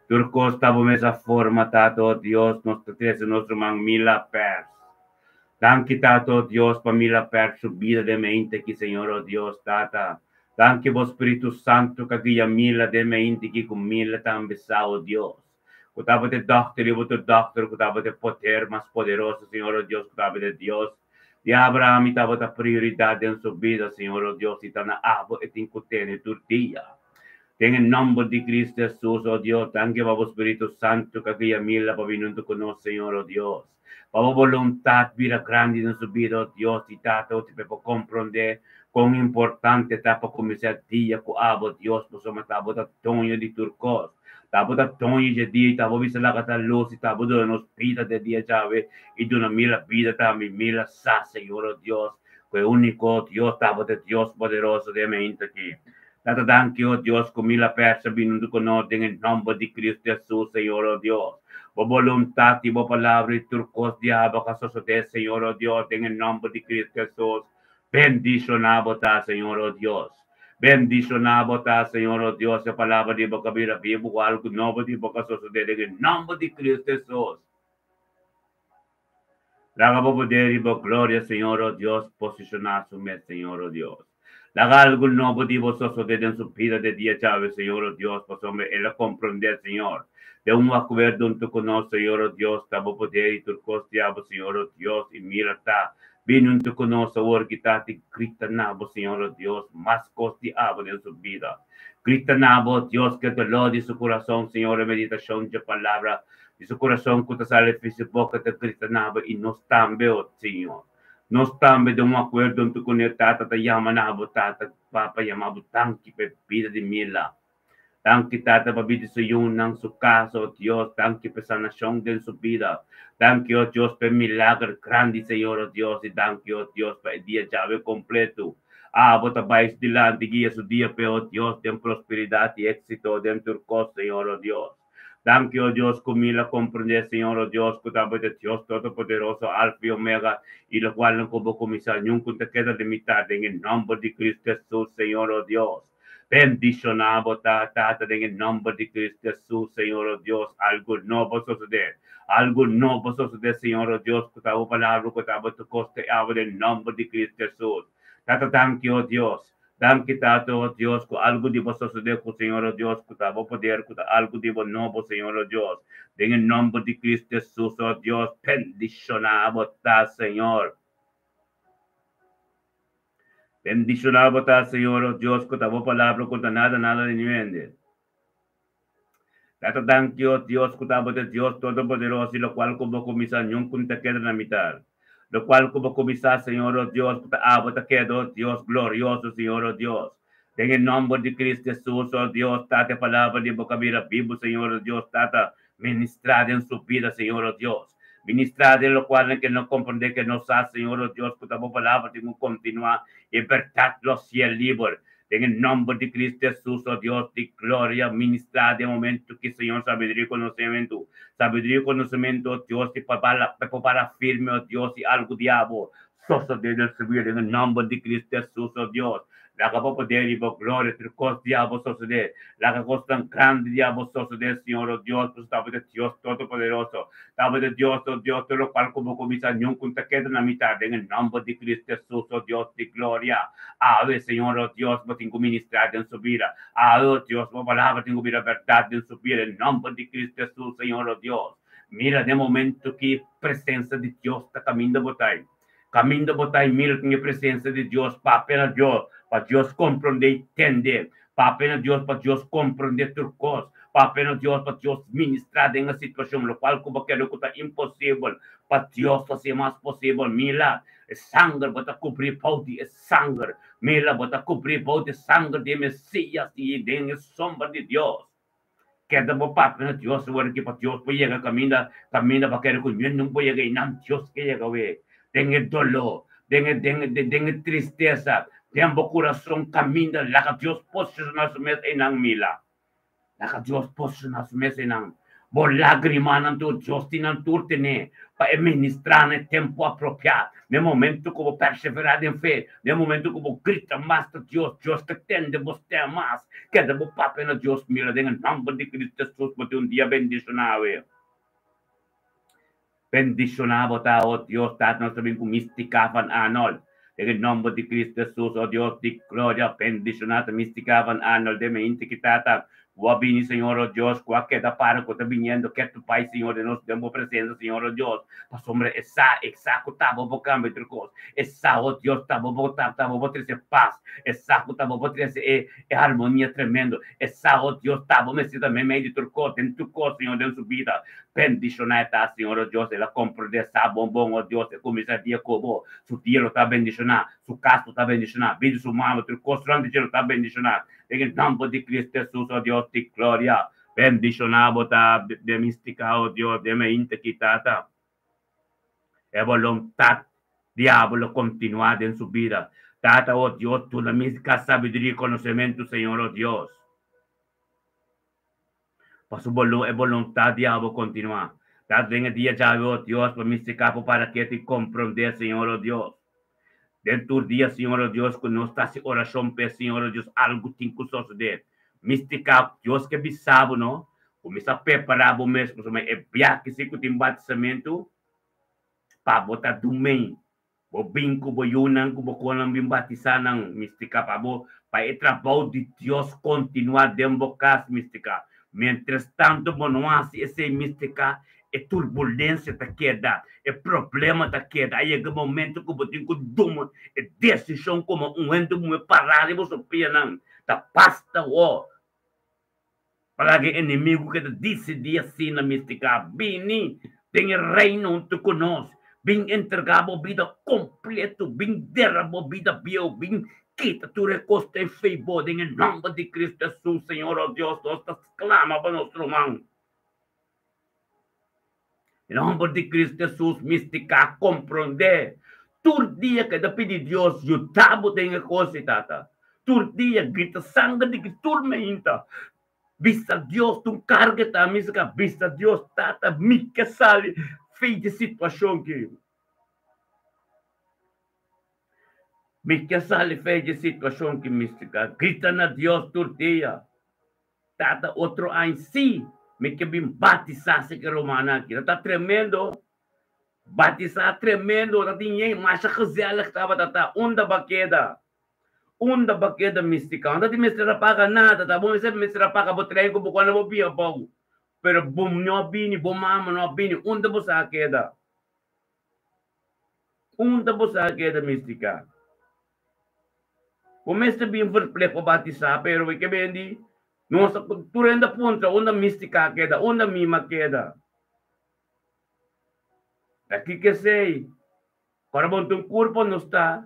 Tur kos ta bo mes a forma, Tata, oh Dios, nos ta trese nos ruman Mila Pers. Danki, Tata, oh Dios, pa Mila Pers su bida den mente aki, Señor, oh Dios, Tata. Danki bo Spiritu Santu ka guia Mila den mente aki ku Mila tambe sa, oh Dios. Ku tabata e dòkter i bo tur dòkter, ku tabata e poder mas poderoso, Señor, o Dios, ku tabata e Dios di Abraham i tabata prioridat den su bida, Señor, o Dios, i ta na abo e tin ku tene tur dia. Den e nòmber di Cristo Hesus, o Dios, danki pa bo Spiritu Santu ku a guia Mila pa bini huntu ku nos, Señor, o Dios. Pa bo boluntat bira grandi den su bida, o Dios i Tata, o te por komprondé kon importante ta pa kuminsá dia ku abo, Dios, pasobra ta bo ta doño di tur kos. Ta bo ta doño dje dia i ta bo bisa laga ta lus i ta bo duna nos bida den dia djawe i duna Mila bida tambe. Mila sa, Señor, o Dios, ku e úniko Dios ta bo ta e Dios poderoso den e mainta aki. Tata, danki, o Dios, ku Mila Persa bini huntu ku nos den e nòmber di Kristu Hesus, Señor, o Dios. Bo boluntat i bo palabra i tur kos di abo ka sosodé, Señor, o Dios, den e nòmber di Kristu Hesus. Bendishoná bo ta, Señor, o Dios. Bendishoná bo ta, Señor, o Dios, e palabra di bo ka bira bibu ku algu nobo di bo ka sosodé den e nòmber di Kristu Hesus. Laga bo poder i bo gloria, Señor, o Dios, posishoná su mes, Señor, o Dios. Laga algu nobo di bo sosodé den su bida de dia djawe, Señor, o Dios, pasobra el a komprondé, Señor, den un akuerdo huntu ku nos, Señor, o Dios, ta bo poder i tur kos di abo, Señor, o Dios, i mira ta bini huntu ku nos awor ki ta di grita na bo, Señor, o Dios, mas kos di abo den su bida. Grita na bo, Dios, ku e doló di su kurason, Señor, e meditashon dje palabra Di su kurason ku ta sali fi su boka ta grita na bo i nos tambe, o Señor. Nos tambe den un akuerdo huntu kuné, Tata ta yama na bo, Tata, Papa yama bo danki pa e bida di Mila. Danki, Tata, pa bida di su yunan, su kasa, o Dios. Danki pa e sanashon den su bida. Danki, o Dios, pa e milager grandi, Señor, o Dios, i danki, o Dios, pa e dia djawe kompletu. Abo ta bai su dilanti, guia su dia p'e, o Dios, den prosperidat i éksito den tur kos, Señor, o Dios. Danki, o Dios, ku mi la komprendé, Señor, o Dios, ku ta bo ta Dios Todopoderoso, Alfa i Omega, i lokualnan ku bo kuminsá, niun ku ta keda limitá, den e nòmber di Kristu Hesus, Señor, o Dios. Bendishoná bo ta, Tata, den e nòmber di Kristu Hesus, Señor, o Dios. Algu nobo sosodé. Algu nobo sosodé, Señor, o Dios, ku ta bo palabra, ku ta bo tukoste awe den nòmber di Kristu Hesus. Tata, danki, o Dios. Danki Tata, o Dios, ku algu di bo sosodé ku Señor, o Dios, ku ta bo poder, ku ta algu di bo nobo, Señor, o Dios. Den e nòmber di Kristu Hesus, o Dios, bendishoná bo ta, Señor. Bendishoná bo ta, Señor, o Dios, ku ta bo palabra ku ta nada, nada di niun hende. Tata, danki, o Dios, ku ta bo ta Dios Todopoderoso i lokual ku bo kuminsá niun ku no ta keda na mitar. Lokual ku bo kuminsá, Señor, o Dios, ku ta abo ta keda, o Dios glorioso, Señor, o Dios. Den e nòmber di Cristo Hesus, o Dios, Tata, e palabra di bo ka bira bibu, Señor, o Dios, Tata, ministrá den su bida, Señor, o Dios. Ministrá den lokualnan ke no komprendé, ke no sa, Señor, o Dios, ku ta bo palabra tin ku kontinuá, e bèrdat lo hasié liber. Den e nomber di Cristo Jesus, o Dios di gloria, ministrá den momento ki, Señor, sabiduria i konosementu, sabiduria i konosementu, o Dios, i pa bala, pa por para firme, o Dios, i algu di abo sosodé den su bida, den e nomber di Cristo Jesus, o Dios. Laga bo poder i bo gloria tur kos di abo sosodé. Laga kosnan grandi di abo sosodé, Señor, o Dios, pasobra ta bo ta Dios Todopoderoso. Ta bo ta Dios, o Dios, tur lokual ku bo kuminsá, niun ku no ta keda na mitat, den e nomber di Cristo Jesus, o Dios di gloria. Awe, Señor, o Dios, bo tin ku ministrá den su bida. Awe, o Dios, bo palabra tin ku bira bèrdat den su bida, den nòmber di Cristo Hesus, Señor, o Dios. Mira den momento ki presensa di Dios ta kaminda bo ta ei. Kaminda bo ta ei, mira tin e presensa di Dios. Papia na Dios, pa Dios komprondé i tende. Papia na Dios, pa Dios komprondé tur kos. Papia na Dios, pa Dios ministrá den e situashon, lokual ku bo kere ku ta imposibel, pa Dios hasié mas posibel. Mira, E sanger bo ta kubrí bou di e sanger. Mira, bo ta kubrí bou di e sanger di e Mesías i den e sombra di Dios. Keda bo papia na Dios awor aki pa Dios por yega kaminda, kaminda pa kere ku niun no por yega einan Dios ke yega awe. Den e doló, den e den e den e tristesa, den bo kurason kaminda laga Dios posishoná su mes einan mila. Laga Dios posishoná su mes einan. Bo lágrimanan tur, Dios tin nan tur tené pa e ministrá na e tempu apropiá. Na e momentu ku bo perseverá den fe, na e momentu ku bo grita mas ta Dios, Dios ta tende bo stèm mas. Keda bo papia na Dios, mira den e nòmber di Cristo Jesus bo tin un dia bendishoná awe. Bendishoná bo ta, o Dios, Tata nos ta bin ku Mística van Arnold. Den e nòmber di Cristo Jesus, o Dios di gloria, bendishoná ta Mística van Arnold den meinti ki Tata. Ku a bini, Señor, oh Dios, ku a keda para, ku ta biniendo ketu bai, Señor, den nos, den Bo presensia, Señor, oh Dios, pasobra e sa, e sa ku ta Bo por kambia tur kos. E sa, oh Dios, ta Bo por, ta, ta Bo por trese pas. E sa ku ta Bo por trese e, e harmonia tremendo. E sa, oh Dios, ta Bo mester ta meimei di tur kos, den tur kos, Señor, den su bida. Bendishoná e ta, Señor, oh Dios. El a komprendé sa bon bon, oh Dios. E kuminsá dia ku Bo. Su dia lo ta bendishoná, su kas lo ta bendishoná, bida di su mama, tur kos rònt di dje lo ta bendishoná. Den e nomber di Cristo Jesus, oh Dios di gloria, bendiciona bo ta den mistica, oh Dios, den mainta ki, Tata. E boluntad diablo lo continua den su bida. Tata, oh Dios, duna mistica, sabiduria y conocemento, Señor, oh Dios. Pa su bolu e boluntad diablo continua. Tata, den e dia djawe, oh Dios, pa mistica por para ketu y comprende, Señor, oh Dios. Den tur dia, Señor, oh Dios, ku nos ta hasi orashon p'e, Señor, oh Dios, algu tin ku sosodé. Mistika, Dios ke bisa bo, no? Kuminsá prepará bo mes, pasobra e biaha si ku tin batisamentu, pa bo ta dumei. Bo bin ku bo yunan, ku bo konan bin batisá nan, mistika, pa bo, pa e trabou di Dios kontinuá den bo kas, mistika. Mientrastantu bo no hasi esei, mistika, E turbulensia ta keda, e problema ta keda. A yega momento ku bo tin ku tuma e desishon komo un hende muhé pará riba su pianan. Ta basta wou pa laga e enemigu ke ta disidí asina mistika bini den e reino huntu ku nos. Bin entregá bo bida kompleto, bin dera bo bida bieu, bin kita tur e kos ta e fei bo den e nòmber di Kristu Hesus. Señor, o Dios, nos ta sklama pa nos ruman. E nomber di Cristo Jesus misti ka comprende. Tur dia keda pidi Dios yuda bo den e cos ei, Tata. Tur dia grita sanger di Cristo tur meinta. Bisa Dios tur carga ta misti ka bisa Dios, Tata, mi ke sali fei di situacion ki. Mi ke sali fei di situacion ki misti ka grita na Dios tur dia. Tata otro aña sí mi ke bin batisá si ke rumannan aki. Ta tremendo. Batisá tremendo. Ta tin yen masha gezellig tabata ta. Unda bo a keda? Unda bo a keda mistica? No ta tin mester a paga nada. Ta bon esei mester a paga bo tren ku bo kòne bo bia abou. Pero bo no a bini, bo mama no a bini. Unda bo sa a keda? Unda bo sa a keda mistica? Bo mester bin verplicht pa batisá, pero bo ke bendi nos ta tur hende a puntra unda Mística a keda, unda Mima a keda. Ta kiko esei? Ora bo ta un kurpo nos ta,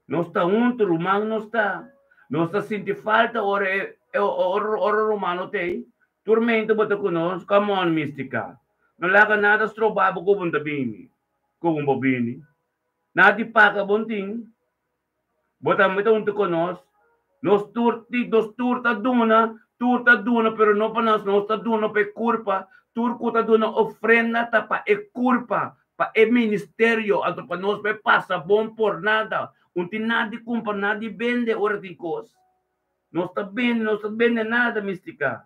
nos ta huntu, ruman nos ta. Nos ta sinti falta ora e ora ruman no ta ei. Tur mente bo ta ku nos, come on Mística. No laga nada stroba bo ku bo ta bini, ku bo bini. Nada di paga bon tin. Bo tambe ta huntu ku nos. Nos tur ti, nos tur ta duna, tur ta duna, pero no pa nos, nos ta duna pa e kurpa. Tur ku ta duna ofrenda ta pa e kurpa, pa e ministerio, anto pa nos por pasa bon por nada. Un tin nada di kumpra, nada di bende ora tin kos. Nos ta bende, nos ta bende nada, mistika.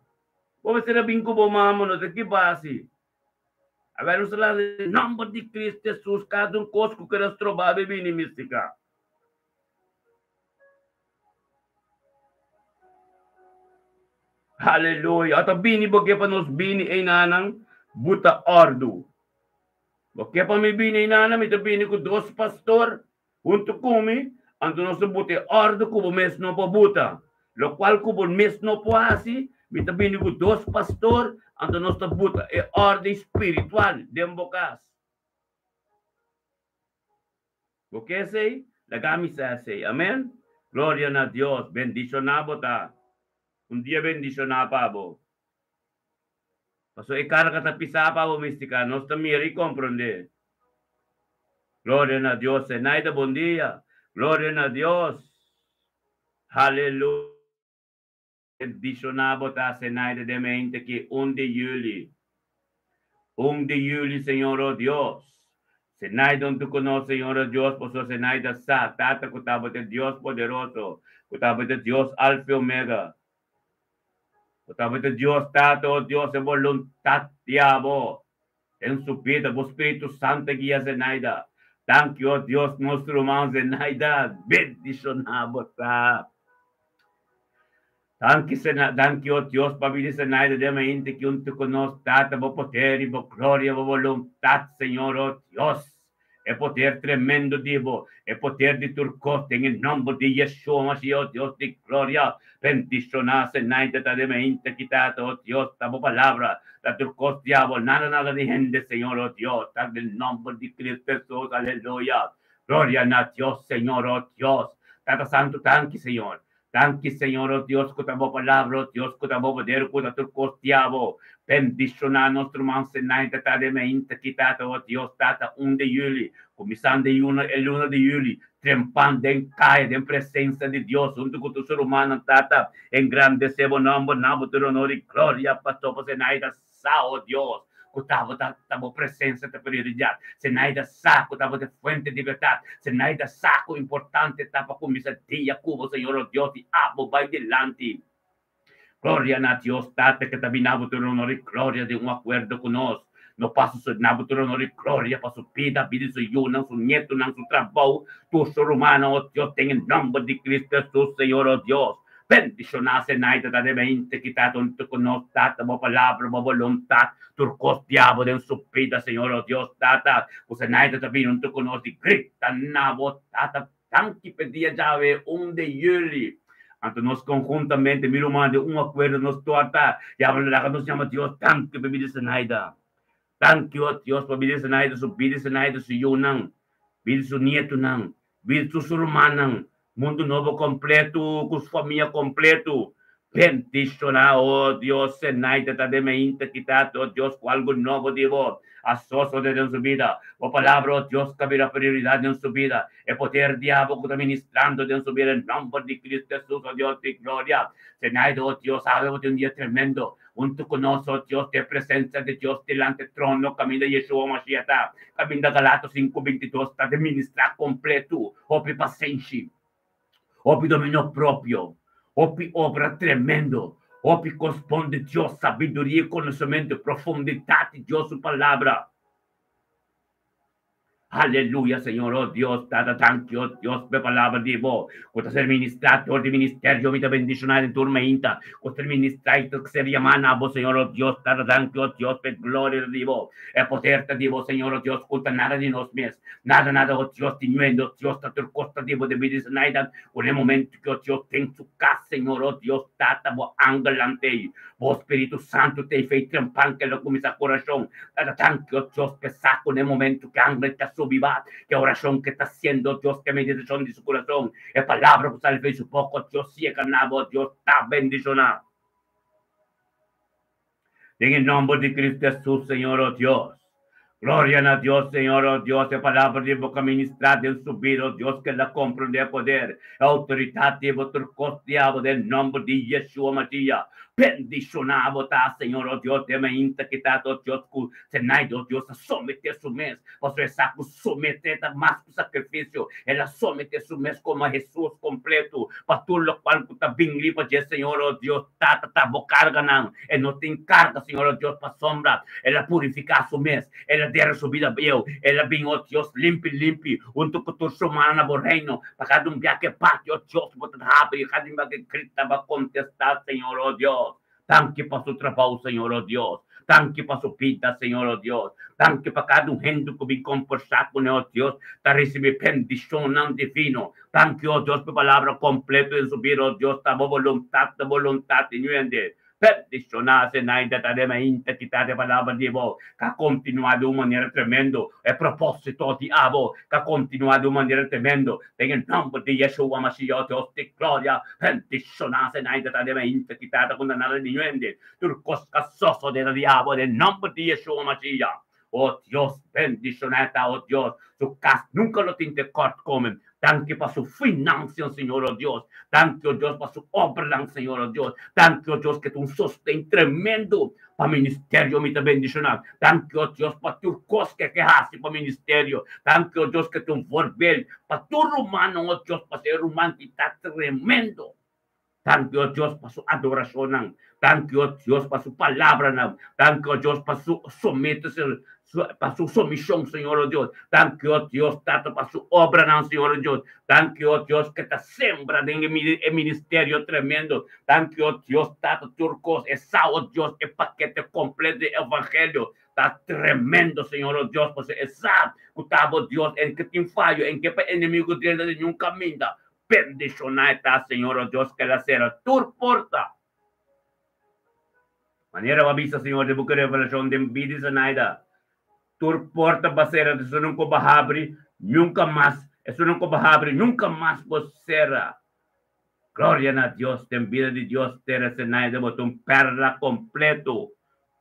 Bo mester a bin ku bo mama, no ta ki basi. Awel nos ta lanta den nomber di Cristo Jesus kada un kos ku keda stroba bo bini mistika. Haleluya. Ata bini bo ke pa nos bini einanan buta ordu. Bo ke pa mi bini einanan mi ta bini ku dos pastor huntu ku mi anto nos ta buta e ordu ku bo mes no por buta. Lokual ku bo mes no por hasi mi ta bini ku dos pastor anto nos ta buta e orden spiritual den bo kas. Bo ke esei? Laga mi sa esei. Amen. Gloria na Dios. Bendishoná bo ta. Un dia bendishoná pa bo. Pasobra e karga ta pisá pa bo mistika. Nos ta mira i komprondé. Gloria na Dios. Zenaida, bon dia. Gloria na Dios. Haleluya. Bendishoná bo ta, Zenaida, den mente ki un di juli. Un di juli, Señor, o Dios. Zenaida huntu ku nos, Señor, o Dios, pasobra Zenaida sa, Tata, ku tabata e Dios poderoso, ku tabata e Dios Alfa i Omega. Bo tabata Dios Tata, o Dios, e boluntat di abo den su bida, bo Spiritu Santo a guia Zenaida. Danki, o Dios, nos ruman Zenaida, bendishoná bo ta. Danki, danki, oh Dios, pa bida di Zenaida den mainta aki huntu ku nos, Tata, bo poder i bo gloria, bo boluntat, Señor, oh Dios. E poder tremendo di bo, e poder di tur kos, den e nòmber di Yeshua Mashiach, oh Dios di gloria. Bendishoná Zenaida ta den mainta aki, Tata, oh Dios, ta bo palabra, ta tur kos diabel, nada, nada di hende, Señor, oh Dios, ta den nòmber di Cristo Jesus, aleluya. Gloria na Dios, Señor, oh Dios. Tata Santu, danki, Señor. Danki, Señor, oh Dios, ku ta bo palabra, oh Dios, ku ta bo poder, ku ta tur kos diabel. Bendishoná nos ruman Zenaida ta den mainta aki, Tata, oh Dios, Tata, 1 di yüli, kuminsando e luna di yüli, trempan den kaya, den presensia di Dios, huntu ku tur su rumannan, Tata, engrandesé bo nòmber, na bo tur honor i gloria, pasobra Zenaida sa, oh Dios, ku ta bo ta bo presensia ta prioridat. Zenaida sa ku ta bo ta fuente di bèrdat. Zenaida sa ku importante ta pa kuminsá dia ku bo, Señor, oh Dios, i abo bai dilanti. Gloria na Dios, Tata, ku ta bini bo tur honor i gloria di un akuerdo ku nos. No pasa su na bo tur honor i gloria pa su bida, bida su yunan, su nietunan, su trabou, tur su rumannan, oh Dios, den nòmber di Cristo Jesus, Señor, oh Dios. Bendishoná Zenaida ta den mainta aki, Tata, huntu ku nos, Tata, bo palabra, bo boluntat, tur kos diabel den su bida, Señor, oh Dios, Tata, ku Zenaida ta bini huntu ku nos i grita na bo, Tata, danki pa dia djawe, 1 di yüli. Anto nos konhuntamente, mi ruman, den un akuerdo nos tur ta, diabel laga nos yama Dios, danki pa bida Zenaida. Danki, oh Dios, pa bida Zenaida, su bida Zenaida, su yunan, bida su nietunan, bida su rumannan, mundu nobo kompleto, ku su famia kompleto. Bendishoná, oh Dios, Zenaida ta den mainta aki, Tata, oh Dios, ku algu nobo di bo, a sosodé den su bida. Bo palabra, oh Dios, ku bira prioridat den su bida. E poder diabel ku ta ministrando den su bida, den nòmber di Cristo Jesus, oh Dios di gloria. Zenaida, oh Dios, awe un dia tremendo. Huntu ku nos, oh Dios, den presensia di Dios, dilanti trono, kaminda Yeshua Mashiach ta. Kaminda Galationan 5:22 ta di ministrá kompleto. Hopi pasenshi. Hopi dominio propio. Hopi obra tremendo. Hopi koresponde Dios, sabiduria i konosementu, profundidat di Dios su palabra. Aleluya, Señor, oh Dios, Tata, danki, oh Dios, pa palabra di bo. Ku ta ser ministrá di ministerio, mi ta bendishoná den tur mainta. Ku ser ministrá i ser yamá na bo, Señor, oh Dios, Tata, danki, oh Dios, pa gloria di bo. E poder ta di bo, Señor, oh Dios, ku ta nada di nos mes. Nada, nada, oh Dios, di nuendo, Dios, ta tur kos ta di bo, di bida Zenaida. Ku e momento ku oh Dios den su kas, Señor, oh Dios, Tata, bo angel t'ei. Bo Spiritu Santu t'ei fei trempan ku el a kuminsá ku orashon. Tata, danki, oh Dios, pa ku e momento ku angel ta subi ba, ku orashon ku ta hasiendo, Dios, ku meditashon di su kurason. E palabra ku sali for di su boka, Dios, yega na bo, Dios, ta bendishoná. Den nòmber di Cristo Jesus, Señor, oh Dios. Gloria na Dios, Señor, oh Dios, e palabra di bo ministrá den su bida, oh Dios, ku el a komprondé poder, outoridat di bo tur kos diabel, den nòmber di Yeshua Mashiach. Bendishoná bo ta, Señor, oh Dios, den mainta aki, oh Dios, ku Zenaida, oh Dios, a someté su mes, pasobra sa ku someté ta mas ku sakrifisio, el a someté su mes komo Jesus kompleto, pa tur loke ku ta bin riba dje, Señor, oh Dios, Tata, ta bo karganan, e no tin karga, Señor, oh Dios, pasobra, el a purifiká su mes, el a dera su bida bieu, el a bin, oh Dios, limpi, limpi, huntu ku tur su rumannan na bo reino, pa kada un biaha ku bati, oh Dios, bo ta habri, kada un biaha ku grita, bo ta kontestá, Señor, oh Dios. Danki pa su trabou, Señor, oh Dios. Danki pa su bida, Señor, oh Dios. Danki pa kada un hende ku bin kombersá kuné, oh Dios, ta risibí bendishon divino. Danki, oh Dios, pa palabra kompleto den su bida, oh Dios, ta bo boluntat, ta boluntat, hende. Bendishoná Zenaida ta den mainta aki ta palabra di bo, ku a kontinuá di un manera tremendo. E propósito di abo, ku a kontinuá di un manera tremendo. Den nòmber di Yeshua Mashiach, Dios di gloria. Bendishoná Zenaida ta den mainta aki ta ku nada di hende. Tur kos ku a sosodé di abo, den nòmber di Yeshua Mashiach. Oh Dios, bendishoná, oh Dios. Su kas nunka lo tin tekortkomen. Danki pa su finansia, Señor, oh Dios. Danki, oh Dios, pa su obra, Señor, oh Dios. Danki, oh Dios, ku ta un sosten tremendo pa ministerio, mi ta bendishoná. Danki, oh Dios, pa tur kos ku e ta hasi pa ministerio. Danki, oh Dios, ku ta un voorbeeld pa tur ruman, oh Dios, pa ser ruman ku ta tremendo. Danki, o Dios, pa su adorashonnan. Danki, o Dios, pa su palabranan. Danki, o Dios, pa su somete, pa su sumishon, Señor, o Dios. Danki, o Dios, Tata, pa su obranan, Señor, o Dios. Danki, o Dios, ku ta sembra den e ministerio tremendo. Danki, o Dios, Tata, tur kos. E sa, o Dios, e pakete kompleto di evangelio. Ta tremendo, Señor, o Dios, pasobra e sa ku ta bo Dios, en ke tin fayo, en ke pa enemigu drenta den niun kaminda. Bendishoná e ta, Señor, o Dios, ku el a sera tur porta. Manera bo a bisa, Señor, den buki Revelashon, den bida di Zenaida, tur porta bo a sera, esunnan ku bo habri, nunka mas, esunnan ku bo habri, nunka mas bo sera. Gloria na Dios, den bida di Dios, tera Zenaida, bo ta un perla kompleto.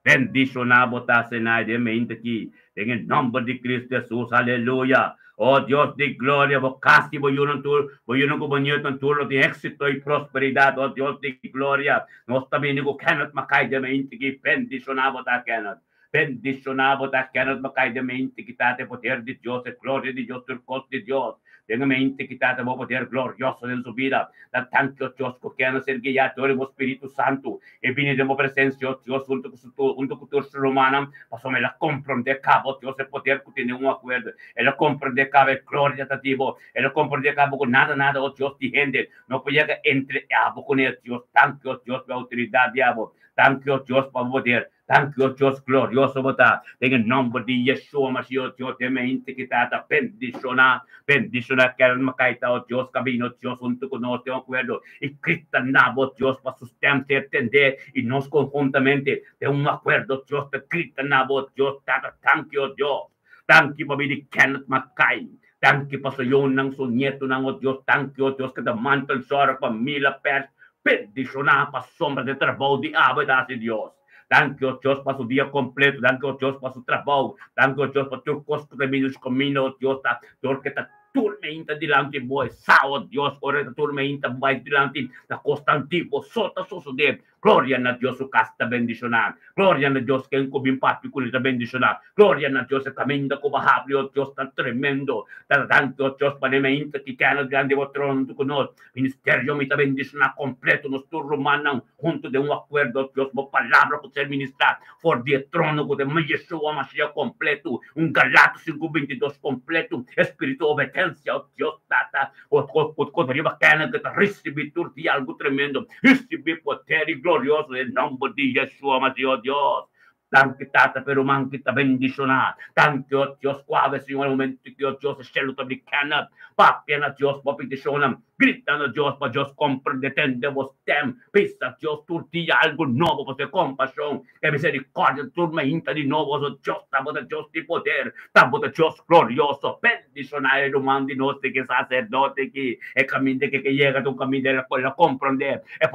Bendishoná bo ta, Zenaida, e mente aki, den e nòmber di Kristu Hesus. Aleluya! O Dios di gloria, bo kas i bo yunan tur, bo yunan ku bo nietunan tur lo tin éksito i prosperidat. O Dios di gloria, nos ta bini ku Kenneth Mackay den mente aki. Bendishoná bo ta, Kenneth. Bendishoná bo ta, Kenneth Mackay den mente aki. Tata, e poder di Dios, e gloria di Dios, tur kos di Dios. Den e mente ki Tata bo poder glorioso den su bida. Ta danki, o Dios, ku kende ser guiá dor di bo Spiritu Santu i bini den bo presensia, o Dios, huntu ku su huntu ku tur su rumannan, pasobra el a komprondé kaba, o Dios, e poder ku tin den un akuerdo. El a komprondé kaba e gloria ta di bo. El a komprondé kaba ku nada, nada, o Dios, di hende no por yega entre abo kuné, o Dios. Danki, o Dios, pa e outoridat di abo. Danki, o Dios, pa bo poder. Danki, o Dios glorioso bo ta, den e nomber di Yeshua Mashiach, o Dios, den mente ki ta ta bendiciona, bendiciona Karen Macaita, o Dios, ka bini, o Dios, hunto cu nos den acuerdo y grita na bo, Dios, pa su stem ser tende y nos conjuntamente den un acuerdo, Dios, ta grita na bo, Dios, Tata, danki, o Dios. Danki pa bini Kenneth Mackay. Danki pa su yunan, su nietonan, o Dios, danki, o Dios, ku ta mantelzorg pa Mila Pers. Bendishoná pa sombra den trabou di abo e ta hasi, Dios. Danki, o Dios, pa su dia kompleto. Danki, o Dios, pa su trabou. Danki, o Dios, pa tur kos ku ta bini su kaminda, o Dios, ta dor ku e ta tur meinta dilanti bo. E sa, o Dios, ora e ta tur meinta bai dilanti, ta kos tan tipo so ta sosodé. Gloria na Dios, su kas ta bendishoná. Gloria na Dios, ken ku bin papia ku li ta bendishoná. Gloria na Dios, e kaminda ku bo habri, o Dios, ta tremendo. Ta danki, o Dios, pa neme inta ki kena dilanti bo trono huntu ku nos. Ministerio mi ta bendishoná kompleto, nos tur rumannan huntu den un akuerdo, o Dios, bo palabra ku ser ministrá for di e trono ku ta Yeshua Mashiach kompleto, un Galato 5:22 kompleto, e spiritu obedensia, o Dios Tata. Ku riba kende ku ta risibí tur dia algu tremendo, risibí poder i glorioso den nòmber di Yeshua Mashiach, Dios. Danki Tata pa e ruman ki ta bendishoná. Danki, o Dios, ku awe, Señor, e momento ki, o Dios, e shelu ta bri kende. Papia na Dios bo petishonnan. Grita na Dios pa Dios komprendé, tende bo stèm. Bisa Dios tur dia algu nobo pa su kompashon. E misericordia tur mainta di nobo, so Dios tabata Dios di poder, tabata Dios glorioso. Bendiciona e ruman di nos di ki sacerdote ki e caminda ki ke yega ta un caminda el a comprende e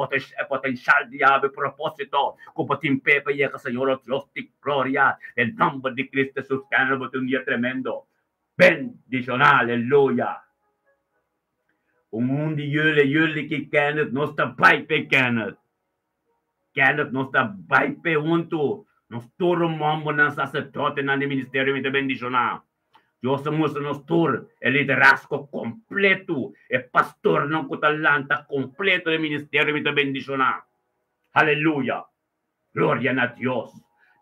potencial di Yahweh, e proposito cu bo tin p'e pa yega Señor o Dios di gloria. Den nomber di Cristo Jesus, kende bo tin un dia tremendo. Bendiciona, aleluya. Un un di jullie, jullie ki Kenneth, nos ta bai p'e Kenneth. Kenneth, nos ta bai p'e huntu. Nos tur rumannan saserdotenan di ministerio mi ta bendishoná. Dios a mustra nos tur e liderazgo kompletu, e pastornan ku ta lanta kompletu den ministerio mi ta bendishoná. Haleluya! Gloria na Dios!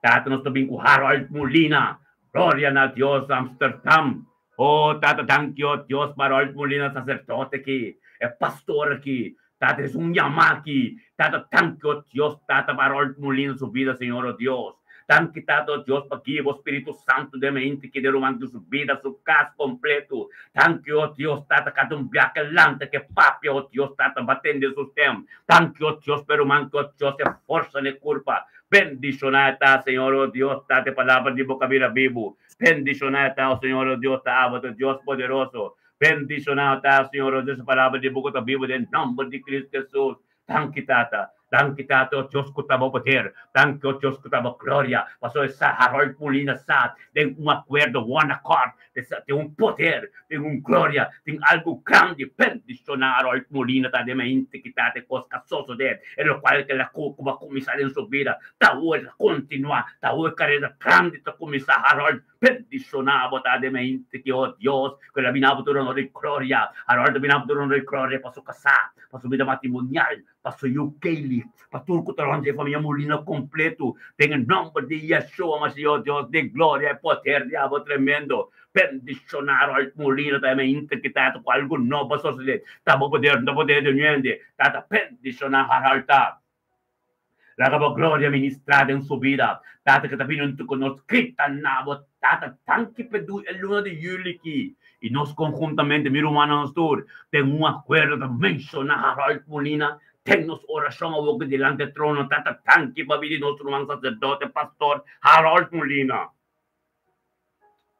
Tata nos ta bin ku Harold Molina. Gloria na Dios, Amsterdam. Oh, Tata, danki, oh Dios, pa Harold Molina, saserdote aki, e pastor aki. Tata, es un yama aki. Tata, danki, oh Dios, Tata, pa Harold Molina su bida, Señor, oh Dios. Danki, Tata, oh Dios, pa guia bo Spiritu Santu den mente ki den ruman di su bida, su kas kompletu. Danki, oh Dios, Tata, kada un biaha ke lanta, ke papia, oh Dios, Tata, ba tende su stem. Danki, oh Dios, pa e ruman ki, oh Dios, e forsa na e kurpa. Bendishoná e ta, Señor, oh Dios, Tata, e palabra di bo ka bira bibu. Bendishoná e ta, oh Señor, oh Dios, ta abo ta Dios poderoso. Bendishoná e ta, Señor, oh Dios, e palabra di bo ku ta bibu den nòmber di Cristo Hesus. Danki, Tata. Danki, Tata, oh Dios, ku ta bo poder. Danki, oh Dios, ku ta bo gloria. Pasobra e sa, Harold Molina sa, den un akuerdo, one accord, tin un poder, tin un gloria, tin algu grandi. Bendishoná Harold Molina ta den mente ki ta e kos ka sosodé, e lokual ke la ku a kuminsá den su bida, ta awor ta kontinuá, ta awor e karera grandi ta kuminsá, Harold. Bendishoná bo ta den mente ki, oh Dios, ku el a bini abo tur honor i gloria. Harold a bini abo tur honor i gloria pa su kasá, pa su bida matrimonial, pa su yu Kaylee, pa tur ku ta rònt di e famia Molina kompletu. Den e nòmber di Yeshua Mashiach, oh Dios di gloria i poder di abo tremendo, bendishoná Harold Molina ta e mente ki ta ku algu nobo a sosodé. Ta bo poder, no ta poder di hende. Tata, bendishoná Harold ta. Laga bo gloria ministrá den su bida. Tata ke ta bini huntu ku nos, grita na bo, Tata, danki p'e dui e luna di yüli ki. I nos konhuntamente, mi rumannan nos tur, den un akuerdo ta menshoná Harold Molina den nos orashon awor ki dilanti e trono. Tata, danki pa bida di nos ruman saserdote, pastor Harold Molina.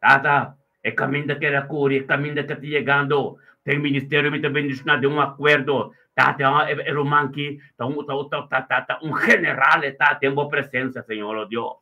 Tata, e kaminda keda kuri, e kaminda ke ta yegando den ministerio mi ta bendishoná den un akuerdo. Tata, e ruman ki ta un ta ta ta un general e ta den bo presensia, Señor, o Dios.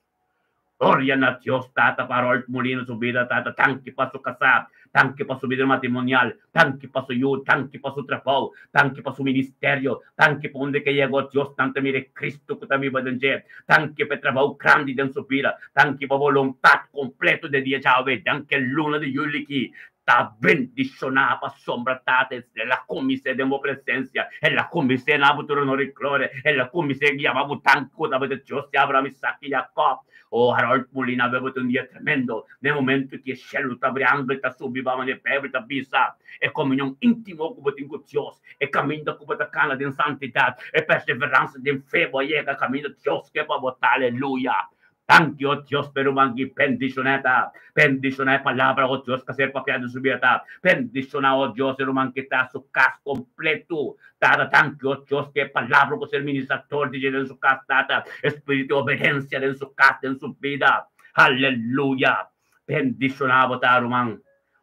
Gloria na Dios, Tata, pa Harold Molina su bida, Tata. Danki pa su kasá, danki pa su bida matrimonial, danki pa su yu, danki pa su trabou, danki pa su ministerio, danki pa unda ke yega, o Dios, nan ta mira e Cristo ku ta biba den dje. Danki pa e trabou grandi den su bida. Danki pa boluntat kompleto den dia djawe. Danki e luna di yuli ki ta bendishoná pasobra Tata el a kumins'é den bo presensia. El a kumins'é na bo tur honor i gloria. El a kumins'é yama bo danki ku tabata Dios di Abraham, Isaac i Jacob. O Harold Molina awe bo ta un dia tremendo. Na e momento ki e shelu ta abri, angel ta subi ba manera Bijbel ta bisa. E komunion íntimo ku bo tin ku Dios, e kaminda ku bo ta kana den santidat, e perseveransa den fe, bo a yega kaminda Dios ke pa bo ta. Aleluya! Danki, o Dios, pa e ruman ki bendishoná ta. Bendishoná e palabra, o Dios, ku a ser papiá den su bida ta. Bendishoná, o Dios, e ruman ki ta su kas kompletu. Tata, danki, o Dios, ku e palabra ku ser ministrá tur di dje den su kas, Tata. E spiritu di obedensia den su kas, den su bida. Aleluya! Bendishoná bo ta, ruman.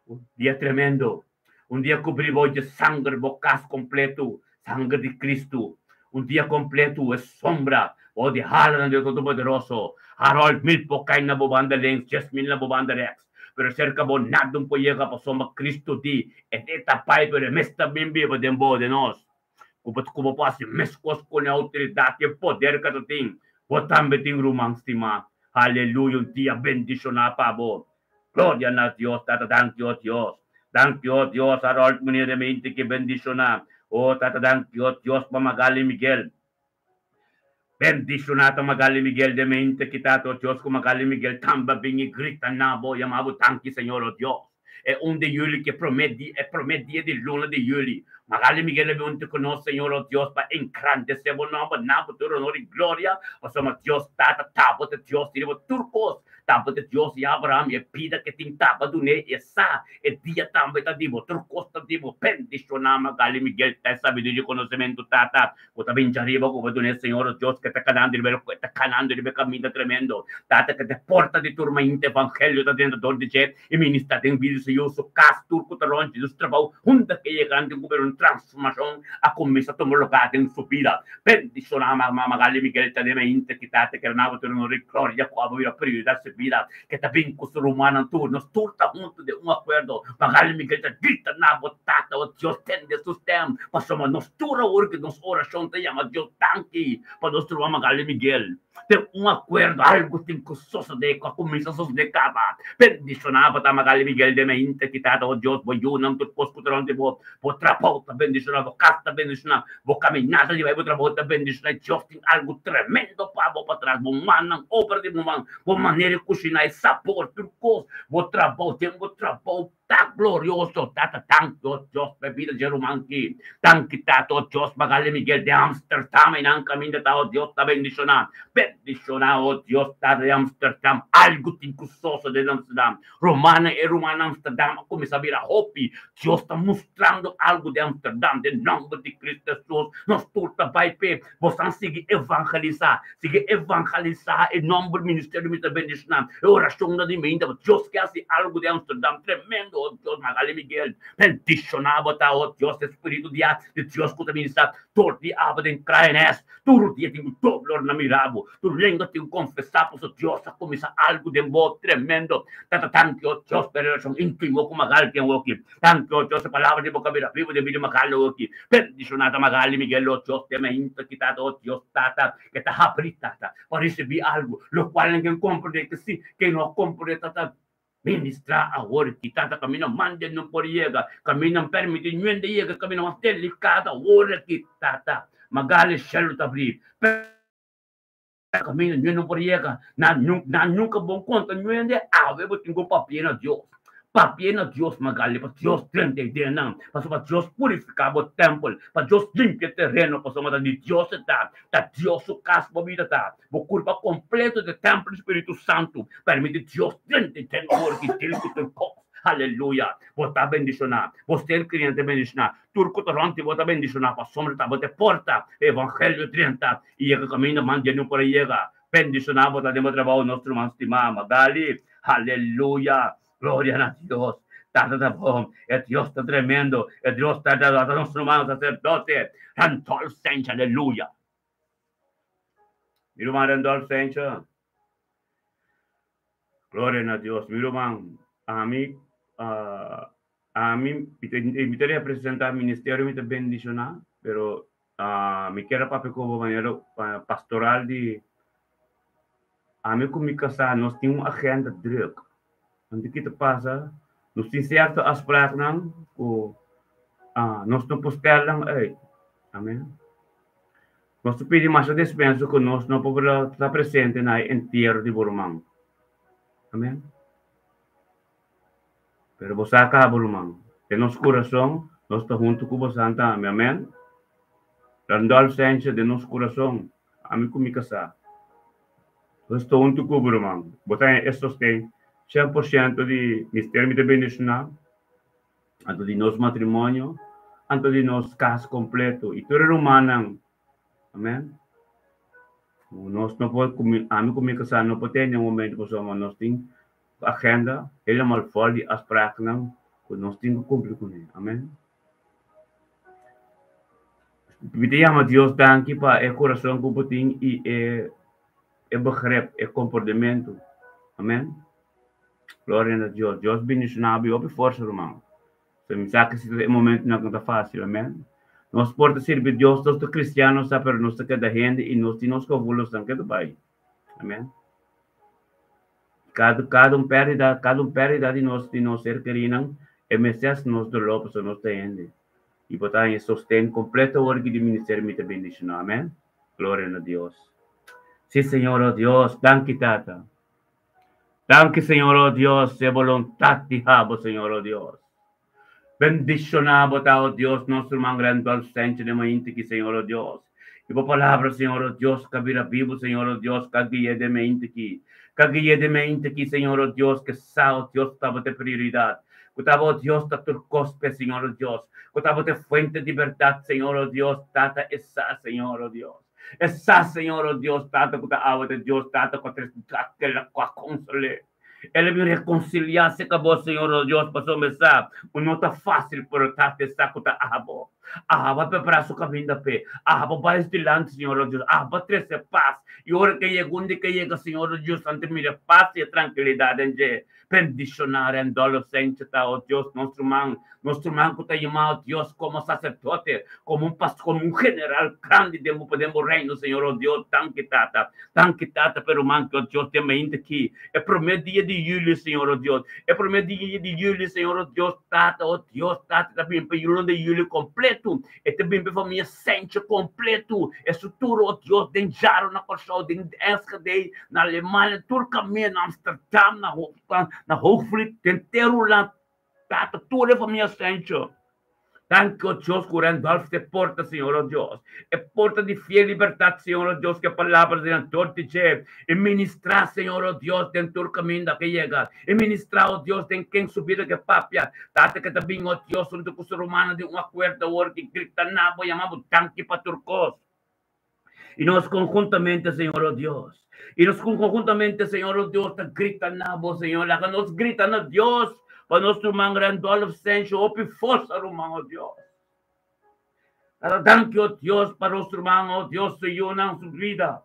Un dia tremendo. Un dia kubrí bo dje sanger bo kas kompletu, sanger di Kristu. Un dia kompletu e sombra bou di halanan di e Todopoderoso. Harold, mil por kai na bo banda links, 10,000 na bo banda rèks, pero serka bo nada un por yega pasobra Kristu di e e ta pai pero e mes ta bin biba den bo, den nos. Ku bo ku bo por hasi meskos ku e outoridat i e poder ku ta tin, bo tambe tin ruman stimá. Aleluya, un dia bendishoná pa bo. Gloria na Dios, Tata, danki, oh Dios. Danki, oh Dios, Harold Munir de mente ki bendishoná. Oh Tata, danki, oh Dios, pa Magali Miguel. Bendishoná ta Magali Miguel de mente ki Tata, oh Dios, ku Magali Miguel tambe a bin i grita na bo, yama bo danki, Señor, oh Dios. E un di yuli ki e promé dia, e promé dia di luna di yuli, Magali Miguel a bin huntu ku nos, Señor, oh Dios, pa engrandesé bo nòmber, na bo tur honor i gloria, pasobra Dios Tata ta bo ta Dios di riba tur kos. Tabata Dios di Abraham, e bida ke tin taba dun'é, e sa, e dia tambe ta di bo, tur kos ta di bo. Bendishoná Magali Miguel ta e sabiduria i konosementu, Tata, ku ta bin djariba ku bo dun'é, Señor Dios, ke ta kanando riba e ta kanando riba e kaminda tremendo, Tata, ke ta e porta di tur mainta evangelio ta drenta dor di dje i ministrá den bida di su yu, su kas, tur ku ta rònt di su trabou, hunta ke yega den ku un transformashon a kuminsá tuma lugá den su bida. Bendishoná Magali Miguel ta den mainta ki Tata kere na bo tur honor i gloria ku abo bira prioridat su bida ke ta bin ku su rumannan tur. Nos tur ta huntu den un akuerdo. Magali Miguel ta grita na bo Tata, o Dios tende su stem pasobra nos tur awor ku nos orashon ta yama Dios danki pa nos ruman Magali Miguel. Den un akuerdo algu tin ku sosodé ku a kuminsá sosodé kaba. Bendishoná bo ta Magali Miguel den mainta ki Tata, o Dios bo yunan tur kos ku ta rònt di bo. Bo trabou ta bendishoná, bo kas ta bendishoná. Bo caminata di bai bo trabou ta bendiciona y Dios tin algo tremendo pa bo patras, bo mannan, obra di bo man, bo manera di cushina, e sabor, tur cos, bo trabou, den bo trabou ta glorioso. Tata, danki oh Dios pa e bida dje ruman ki. Danki Tata oh Dios pa Gale Miguel den Amsterdam, einan caminda ta oh Dios ta bendiciona. Bendiciona oh Dios Tata den Amsterdam, algo tin cu sosode den Amsterdam. Rumannan, e rumannan Amsterdam a cuminsa bira hopi. Dios ta mustrando algu den Amsterdam den nomber di Cristo Jesus. Nos tur ta bai p'e. Bosan sigui evangelisá. Sigui evangelisá e nomber ministerio mi ta bendishoná. E orashonnan di mi ta Dios ke hasi algu den Amsterdam tremendo. Oh Dios, Magali Miguel, bendishoná bo ta, oh Dios, e spiritu di di Dios ku ta ministrá tur di abo den Kraaienest. Tur dia tin ku doblor na mira bo. Tur lenga tin ku konfesá pasobra Dios a kuminsá algu den bo tremendo. Tata, danki, o Dios, pa e relashon íntimo ku Magali tin awoki. Danki, o Dios, e palabra di bo kabira bibu den bida di Magali awoki. Bendishoná ta Magali Miguel, o Dios, den mainta ki Tata, o Dios, Tata, ke ta habrí, Tata, pa risibí algu, lokual nan ken komprendé, ke si ke no a komprendé, Tata. Ministrá awor ki tata kaminda mande no por yega, kaminda permití ñuende yega, kaminda mas delikado awor ki tata magali shelu ta abrí. Kaminda ñuende no por yega, na na nunka bon konta ñuende, awe bo tin ku papia na Dios. Papia na Dios magali pa Dios drenta e den nan, pasobra pa Dios purifiká bo tèmpel, pa Dios limpia e tereno, pasobra ta di Dios e ta, ta Dios su kas bo bida ta. Bo kurpa kompleto ta e tèmpel di Spiritu Santu. Permiti Dios drenta i den ora ki dil ku tur kos. Aleluya! Bo ta bendishoná. Bo ser kriente bendishoná. Tur ku ta rònt di bo ta bendishoná pasobra ta bo ta e porta pa e evangelio drenta i yega kaminda mas dje no por a yega. Bendishoná bo ta den bo trabou, nos ruman stimá. Magali, Aleluya! Gloria na Dios! Tata ta bon, e Dios ta tremendo, e Dios ta nos ruman saserdote Randolph Sench. Aleluya! Mi ruman Randolph Sencha. Gloria na Dios. Mi ruman, ami, ami, mi ta representa ministerio, mi ta bendiciona, pero mi kier a papia cu bo manera pastoral di ami cu mi casa nos tin un agenda druk. Anto ki ta pasa? Nos tin cierto afspraaknan cu nos no por stel nan uit. Amen. Nos ta pidi masha despensa ku nos no por ta presente na e entiero di bo ruman. Amen. Pero bo sa kaba, ruman, den nos kurason nos ta huntu ku bo santa ami. Amen. Randolph Sanchez, den nos kurason, ami ku mi kasá. Nos ta huntu ku bo, ruman. Bo ta e sosten 100% di misterio mi ta bendishoná. Anto di nos matrimonio, anto di nos cas completo y tur e rumannan. Amen. Nos no por, ami cu mi casá no por tene un momento pasobra nos tin agenda helemaal vol di afspraaknan cu nos tin cu cumpli cune. Amen. Mi ta yama Dios danki pa e curason cu bo tin y e e begrip, e comprendemento. Amen. Gloria na Dios. Dios bendiciona bo y hopi forsa, ruman. So mi sa ke si e momentonan no ta facil, amen. Nos por ta sirbi Dios, nos ta cristiano sa, pero nos ta keda hende y nos tin nos gevoelensnan ke ta bay. Amen. Cada, cada un pérdida, cada un pérdida di nos ser querinan, e mester haci nos dolor, pasobra nos ta hende. Y bo ta haña sosten completo awor aki di ministerio mi ta bendiciona. Amen. Gloria na Dios. Sí, Señor, oh Dios, danki Tata. Danki, Señor, oh Dios, e boluntat di habo, Señor, oh Dios. Bendiciona bo ta, oh Dios, nos ruman Randolph Sanchez de mainti ki, Señor, oh Dios. Y bo palabra, Señor, oh Dios, ka bira bibo, Señor, oh Dios, ka guia de mainti ki. Ka guia de mainti ki, Señor, oh Dios, ke sa, oh Dios, ta bo te prioridad. Ku ta bo, oh Dios, ta tur kos pe, Señor, oh Dios. Ku ta bo te fuente di berdad, Señor, oh Dios, Tata, e sa, Señor, oh Dios. E sa, Señor, oh Dios, Tata, ku ta awa ta Dios, Tata, ku a tres aquel ku a consol'é. El a bin reconciliá-se ka bo, Señor, oh Dios, pasobra e sa ku no ta fácil, pero Tata, e sa ku ta abo. Abo a prepará su kaminda p'e. Abo bai dilanti, Señor, oh Dios. Abo a trese pas. I ora ku e yega unda ku e yega, Señor, oh Dios, nan ta mira pas i e trankilidat den dje. Bendicioná Randolph Sanchez ta, oh Dios, nos ruman, nos ruman cu ta yama, oh Dios, como sacerdote, como un pastor, como un general grandi den bo, den bo reino, Señor, oh Dios, danki Tata, danki Tata pa e ruman ki, oh Dios, den mainta aki, e prome dia di julio, Señor, oh Dios, e prome dia di julio, Señor, oh Dios, Tata, oh Dios, Tata ta bin pa e luna di julio completo, e ta bin pa e famia Sanchez completo, e su tur, oh Dios, den Jaro na Kòrsou, den Enschede, na Alemania, tur kaminda, na Amsterdam, na na Hoogvliet, den Teruland, Tata, tur e famia Sanchez. Danki, oh Dios, ku Randolph te porta, Señor, oh Dios. E porta di fiel libertat, Señor, oh Dios, ku e palabra di nan dor di dje. E ministrá, Señor, oh Dios, den tur kaminda ke yega. E ministrá, oh Dios, den ken su bida ke papia. Tata ke ta bin, oh Dios, huntu ku su rumannan den un akuerdo awor ki grita na bo, yama bo danki pa tur kos. I nos konhuntamente, Señor, oh Dios. I nos konhuntamente, Señor, oh Dios, ta grita na bo, Señor. Laga nos grita na Dios pa nos ruman Randolph Sencho hopi forsa, ruman, oh Dios. Tata, danki, oh Dios, pa nos ruman, oh Dios, su yunan, su vida.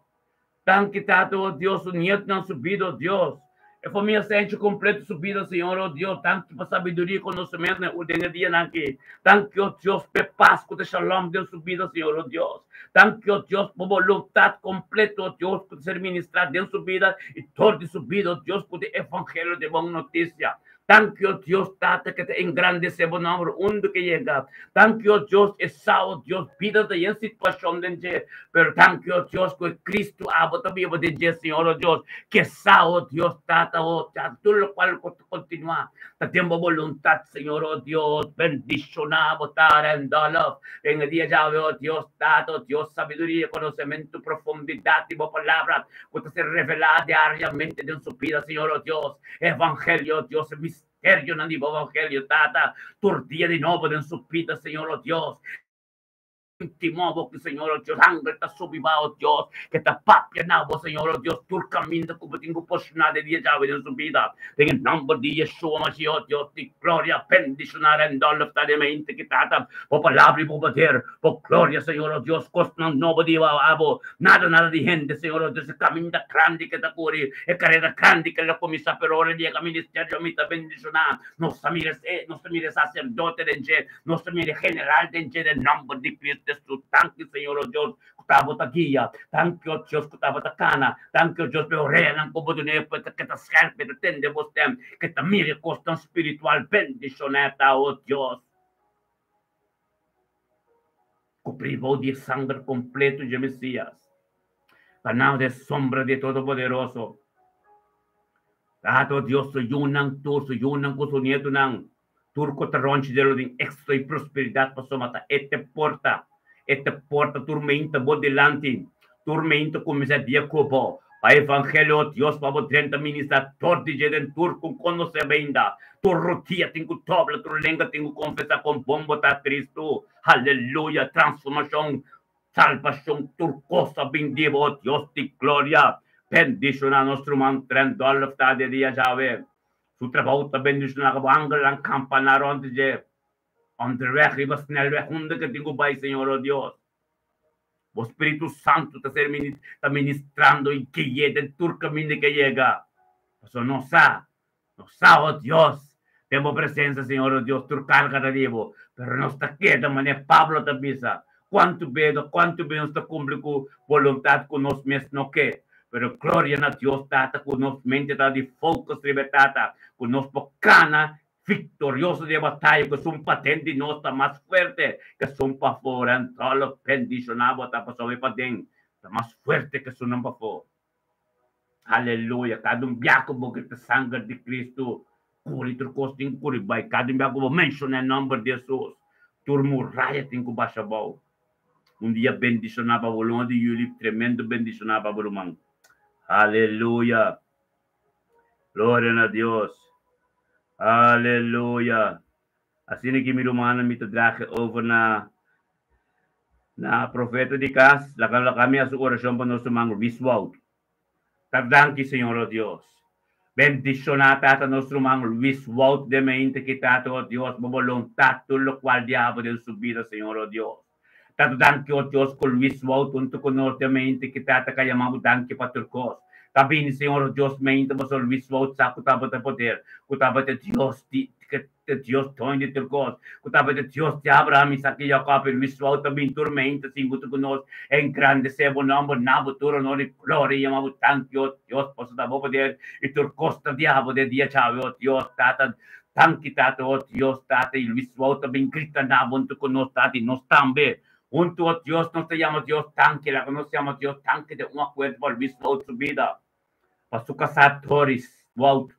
Danki, Tata, oh Dios, su nietnan, su vida, oh Dios. E famia Sencho kompleto su bida, Señor, oh Dios, danki pa sabiduria i konosementu na den e dianan aki. Danki, oh Dios, p'e pas ku ta shalom den su bida, Señor, oh Dios. Danki, oh Dios, pa boluntat kompleto, oh Dios, ku ta ser ministrá den su bida i dor di su bida, oh Dios, ku ta e evangelio di bon notisia. Danki, oh Dios, Tata, ku ta engrandesé bo nòmber unda ku e yega. Danki, oh Dios, e sa, oh Dios, bida ta yen situashon den dje, pero danki, oh Dios, ku e Cristo abo ta biba den dje, Señor, oh Dios, ke sa, oh Dios, Tata, oh Tata, tur lokual ku ta kontinuá ta den bo boluntat, Señor, oh Dios, bendishoná bo ta Randolph den e dia djawe, oh Dios, Tata, oh Dios, sabiduria, konosementu, profundidat di bo palabra ku ta ser revelá diariamente den su bida, Señor, oh Dios, Evangelio, oh Dios, e misterionan di bo Evangelio, Tata, tur dia di nobo den su bida, Señor, oh Dios. Intimo bo ku Señor, oh Dios, angel ta subi ba, oh Dios, ke ta papia na bo, Señor, oh Dios, tur kaminda ku bo tin ku posishoná den dia djawe den su bida. Den e nòmber di Yeshua Mashiach, oh Dios di gloria, bendishoná Randolph ta den mente ki Tata, bo palabra i bo poder, bo gloria, Señor, oh Dios, kosnan nobo di abo, nada, nada di hende, Señor, oh Dios, e kaminda grandi ke ta kuri, e karera grandi ke lo kuminsá, pero ora di yega ministerio mi ta bendishoná. Nos ta mira e, nos ta mira e saserdote den dje, nos ta mira e general den dje, den nòmber di Cristo Hesus. Danki, Señor, o Dios, ku ta bo ta guia. Danki, o Dios, ku ta bo ta kana. Danki, o Dios, pa e oreanan ku bo dun'é, pa ke ta skèrpi, ta tende bo stèm, ke ta mira e kosnan spiritual. Bendishoná ta, o Dios. Ku privou di e sanger kompleto dje Mesias, pa nan den sombra di e Todopoderoso. Tata, o Dios, su yunan tur, su yunan ku su nietunan, tur ku ta ronchi dje lo tin éksito i prosperidat, pasobra ta e te porta, e te porta tur meinta bo dilanti, tur meinta kuminsá dia ku bo. Pa evangelio, o Dios, pa bo drenta ministrá tor di dje den tur ku konosé bo ainda. Tur rodia tin ku dobla, tur lenga tin ku konfesá kon bon bo ta, Kristu. Aleluya! Transformashon, salbashon, tur kos a bin di bo, o Dios di gloria. Bendishoná nos ruman Trent Dolph ta de dia djawe. Su trabou ta bendishoná ku bo angelnan kampaná rònt di dje. Onderweg riba snelweg unda ke tin ku bai, Señor, o Dios. Bo Spiritu Santu ta ser ta ministrando i gui'é den tur kaminda ke yega. Pasobra nos sa, nos sa, o Dios, den bo presensia, Señor, o Dios, tur karga ta di bo. Pero nos ta keda manera Pablo ta bisa, Kuantu bedo, kuantu be nos ta kumpli ku boluntat ku nos mes no ke. Pero gloria na Dios Tata ku nos mente ta di focus riba e Tata, ku nos por kana Victorioso di e bataya ku esun paden di nos ta mas fuerte ku esun pafó. Randolph bendishoná bo ta pasobra e paden ta mas fuerte ku esunnan pafó. Aleluya! Kada un bia ku bo grita sanger di Kristu kuri tur kos tin ku kuri bai. Kada un bia ku bo menshoná e nòmber di Hesus tur muraya tin ku basha abou. Un dia bendishoná pa bo luna di yuli tremendo bendishoná pa bo ruman. Aleluya! Gloria na Dios. Aleluya. Asina ki mi rumannan mi ta draha over na na profeta di kas, laga laga mi hasi orashon pa nos ruman Luis Wout. Ta danki Señor o Dios. Bendishoná Tata nos ruman Luis Wout den mente ki Tata o Dios bo boluntat tur lokual diabel den su bida Señor o Dios. Tata danki o Dios ku Luis Wout huntu ku nos den mente ki Tata ka yama bo danki pa tur kos. Ta bini Señor o Dios mente pasobra Luis Wout sa ku tabata poder, ku tabata Dios di te Dios doño di tur kos, ku tabata Dios di Abraham, Isaac i Jacob i Luis Wout ta bini tur mente sin huntu ku nos engrandesé bo nomber, na bo tur honor i gloria yama bo danki o Dios pasobra ta bo poder i tur kos ta di abo den dia djawe o Dios Tata. Danki Tata, o Dios Tata, i Luis Wou ta bin grita na bo huntu ku nos Tata i nos tambe. Huntu, o Dios, nos ta yama Dios danki. Laga nos yama Dios danki den un akuerdo pa Luis Wout su bida, pa su kasá Doris Wout.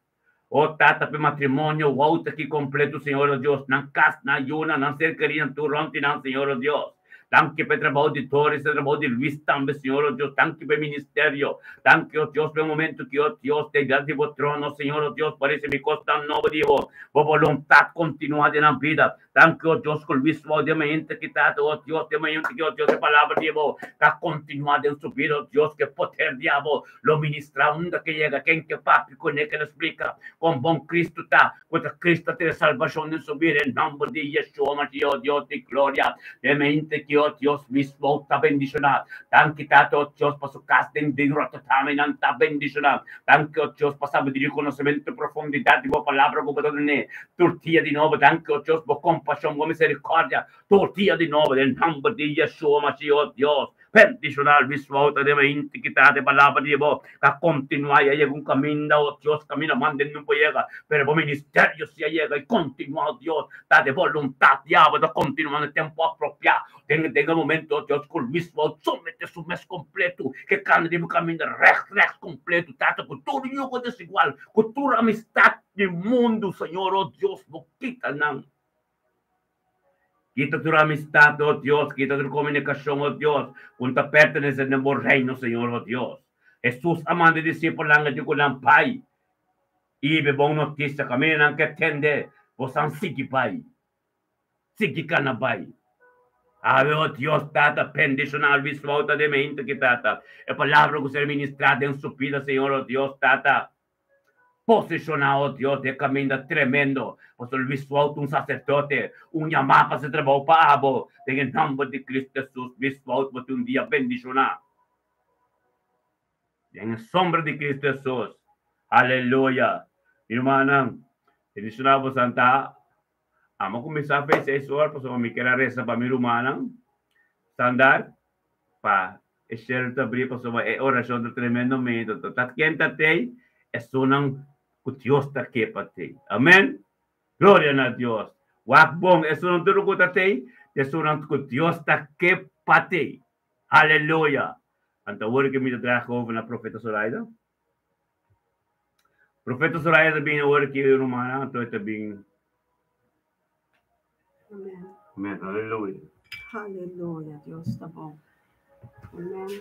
O Tata, pa e matrimonio Wout aki kompleto, Señor, o Dios, nan kas, nan yunan, nan ser kerí, tur rònt di nan, Señor, o Dios. Danki pa e trabou di Doris, e trabou di Luis tambe, Señor, o Dios. Danki pa e ministerio. Danki, o Dios, pa e momento ki, o Dios, te dilanti di bo trono, Señor, o Dios, pa risibi kosnan nobo di bo. Bo boluntat kontinua den nan bida. Danki, o Dios, ku Luis Wout den mente ki Tata, o Dios, den mente ki, o Dios, e palabra di bo ta kontinuá den su bida, o Dios, ku e poder di abo lo ministrá unda ke yega, ken ke papia kuné, ke lo splika kon bon Kristu ta, ku ta Kristu ta trese salbashon den su bida, den nòmber di Yeshua Mashiach, o Dios di gloria, den mente ki, o Dios, Luis Wout ta bendishoná. Danki, Tata, o Dios, pa su kas den den Rotterdam, i nan ta bendishoná. Danki, o Dios, pa sabiduria i konosementu, profundidat di bo palabra ku bo ta dun'é. Tur dia di nobo, danki, o Dios, bo kompashon, bo miserikòrdia, tur dia di nobo, den nòmber di Yeshua Mashiach, o Dios. Bendishoná Luis Wouter den e intikitat e palabra di bo ta kontinuá i a yega un kaminda, o Dios, kaminda manda e no por yega, pero bo ministerio si a yega i kontinuá, o Dios, ta di boluntat di abo ta kontinuá na tempu apropiá. Den den e momento, o Dios, ku Luis Wout somete su mes kompletu, ke kana di bo kaminda règt, règt kompletu, Tata, ku tur yugo desigual, ku tur amistat di mundu, Señor, o Dios, bo kita nan. Kita tur amistat, o Dios, kita tur komunikashon, o Dios, ku no ta pertenesé den bo reino, Señor, o Dios. Hesus a manda e disipelnan a di ku nan, Bai i be bon notisia, kaminda nan ke tende, bosan sigui bai, sigui kana bai. Awe, o Dios, Tata, bendishoná Luis Wouter den mente ki, Tata, e palabra ku ser ministrá den su bida, Señor, o Dios, Tata. Posishoná, o Dios, den kaminda tremendo, pasobra Luis Wout un saserdote, un yamá pa hasi trabou pa abo, den e nòmber di Kristu Hesus, Luis Wout bo tin un dia bendishoná. Den e sombra di Kristu Hesus. Aleluya! Mi rumannan, bendishoná boso ta. Amo kuminsá fe seis or pasobra mi kier a resa pa mi rumannan. Standaard pa e shelu ta bri pasobra e orashon ta tremendo mento. Ta ken ta tei? Esunnan ku Dios ta ke pa tei. Amen! Gloria na Dios! Wak bon, esunnan tur ku ta tei, ta esunnan ku Dios ta ke pa tei. Haleluya! Anto awor ke mi ta draga over na Profeta Zoraida. Profeta Soraya ta bin awor aki rumannan, anto e ta bin. Amen. Amen. Aleluya. Aleluya, Dios ta bon. Amen.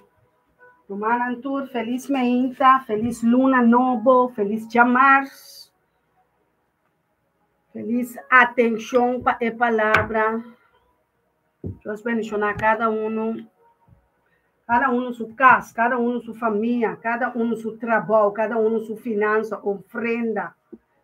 Rumannan tur, felis meinta, felis luna nobo, felis djamars. Felis atenshon pa e palabra. Dios bendiciona cada uno, cada uno su cas, cada uno su famia, cada uno su trabou, cada uno su finansa, ofrenda,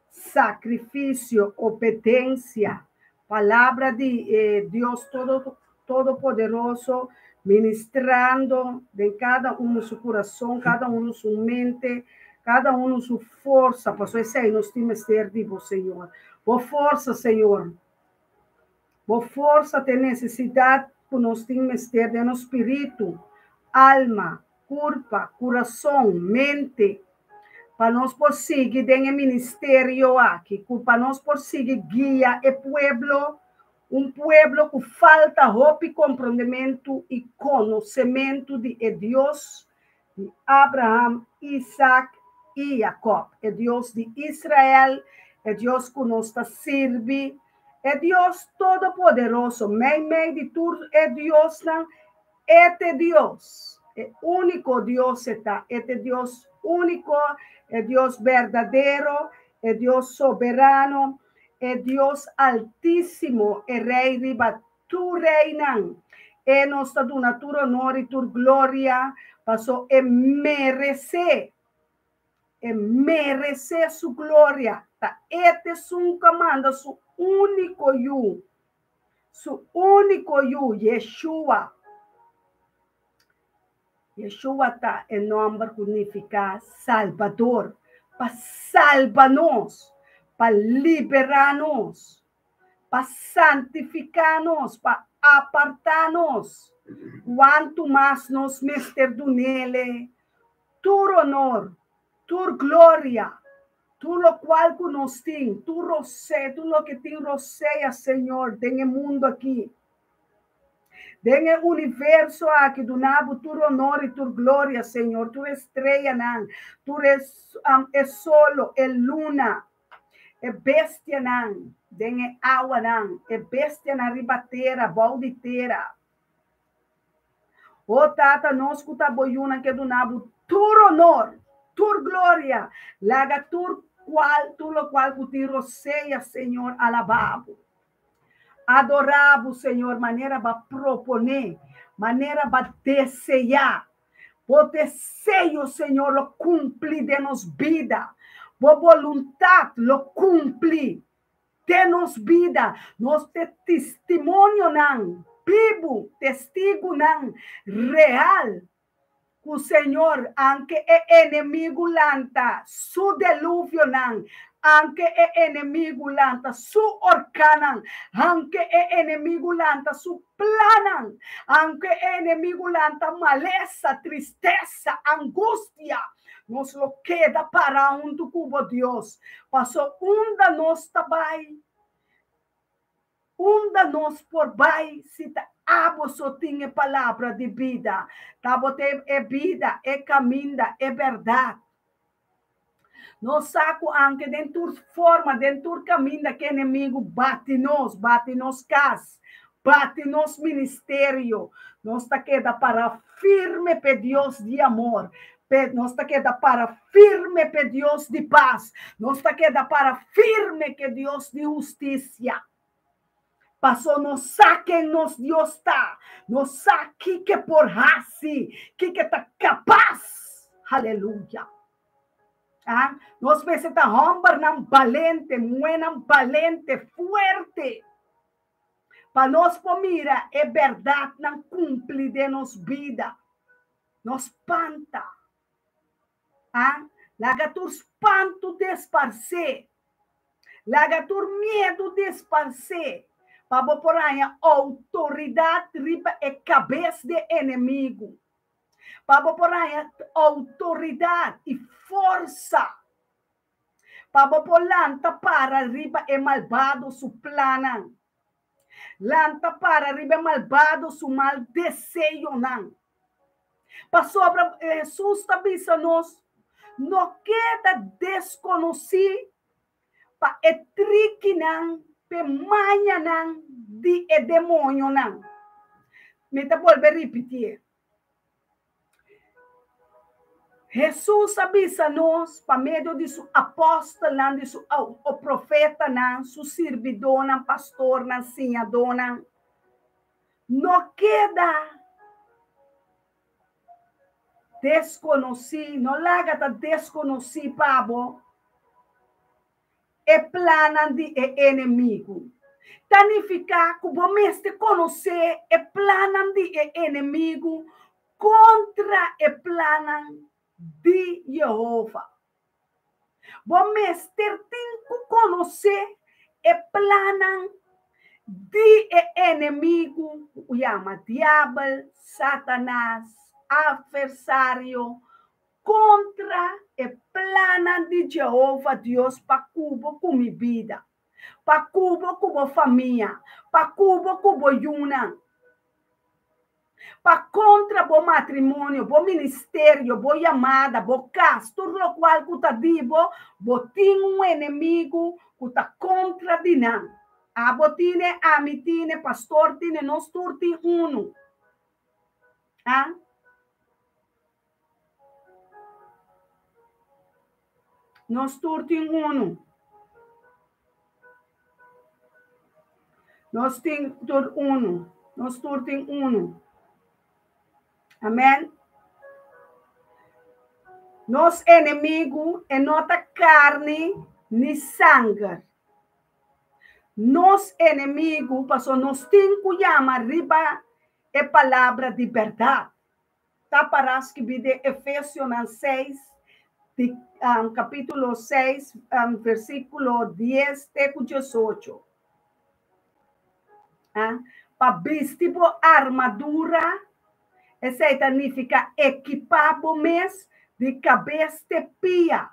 sacrificio, obedencia, palabra di eh, Dios todo, Todopoderoso ministrando den cada uno su curason, cada uno su mente, cada uno su forsa, pasobra esei nos tin mester di bo, Señor. Bo forsa, Señor. Bo forsa ta e nesesidat ku nos tin mester den nos spiritu, alma, kurpa, kurason, mente, pa nos por sigui den e ministerio aki, ku pa nos por sigui guia e pueblo, un pueblo ku falta hopi komprondementu i konosementu di e Dios di Abraham, Isak i Jakòb, e Dios di Israel, e Dios ku nos ta sirbi, e Dios Todopoderoso, meimei di tur e diosnan, e ta e Dios, e úniko Dios e ta, e ta e Dios úniko, e Dios berdadero, e Dios soberano, e Dios altísimo, e Rei riba Tur reinan, e nos ta duna tur honor i tur gloria, paso e meresé, e meresé su gloria. Ta e t'esun ku a manda su úniko Yu, su úniko Yu, Yeshua. Yeshua ta e nòmber ku nifiká Salbador, pa salba nos, pa liberá nos. pa santifiká nos, pa apartá nos. Kuantu mas nos mester dun'Ele tur honor, tur gloria, tur lokual ku nos tin, tur rosé, tur loke tin rosea, Señor, den e mundu akí, den e universo aki, duna bo tur honor i tur gloria, Señor, tur e streanan, tur e, e solo, e luna, E bestianan den e awanan, e bestianan riba tera, bou di tera. O Tata, nos ku ta bo yunan ke duna bo tur honor, tur gloria. Laga tur kual, tur lokual ku tin rosea, Señor, alabá bo. Adorá bo, Señor, manera Bo a proponé, manera Bo a deseá. Bo deseo, Señor, lo kumpli den nos bida. Bo boluntat lo kumpli den nos bida. Nos ta testimonionan bibu, testigunan real ku Señor, anke e enemigu lanta su deluvionan, anke e enemigu lanta su orkannan, anke e enemigu lanta su plannan, anke e enemigu lanta malesa, tristesa, angustia, nos lo keda para huntu ku bo Dios, paso unda nos ta bai? Unda nos por bai si ta abo so tin e palabra di bida? Ta bo ta e bida, e kaminda, e bèrdat. Nos sa ku anke den tur forma, den tur kaminda ku enemigu bati nos, bati nos kas, bati nos ministerio, nos ta keda para firme p'e Dios di amor, p'e nos ta keda para firme p'e Dios di pas, nos ta keda para firme k'e Dios di hustisia. Paso nos sa ken nos Dios ta, nos sa kiko e por hasi, kiko e ta kapas. Haleluya! Ah, nos mester ta hòmbernan balente, muhénan balente, fuerte. Pa nos por mira e bèrdatnan kumpli den nos bida. No spanta. Ah, laga tur spantu desparsé. Laga tur miedu desparsé pa bo por haña outoridat riba e kabes di e enemigu. Pa bo por haña outoridat i forsa pa bo por lanta para riba e malbado su plannan. Lanta para riba e malbado su mal deseonan. Pasobra Hesus ta bisa nos, No keda deskonosí pa e trikinan, p'e mañanan di e demoñonan. Mi ta bolbe ripitié. Hesus a bisa nos pa medio di su apòstelnan, di su profetanan, su sirbidónan, pastornan, siñadónan, No keda deskonosí, no laga ta deskonosí pa bo e plannan di e enemigu. Ta nifiká ku bo mester konosé e plannan di e enemigu kontra e plannan di Yehova. Bo mester tin ku konosé e plannan di e enemigu ku yama Diabel, Satanas, atversario, kontra e plannan di Jehova Dios pa ku bo ku mi bida, pa ku bo ku bo famia, pa ku bo ku bo yunan. Pa kontra bo matrimonio, bo ministerio, bo yamada, bo kas, tur lokual ku ta di bo, bo tin un enemigu ku ta kontra di nan. Abo tine, ami tine, pastor tine, nos tur tin unu. A. Nos tur tin unu. Nos tin tur unu. Nos tur tin unu. Amen. Nos enemigu e no ta karni ni sanger. Nos enemigu, pasobra nos tin ku yama riba e palabra di bèrdat. Ta pará skibí den Efesionan seis, di kapítulo seis, versíkulo dies te ku diesocho. Pa bisti bo armadura, esei ta nifiká ekipá bo mes di kabes te pia.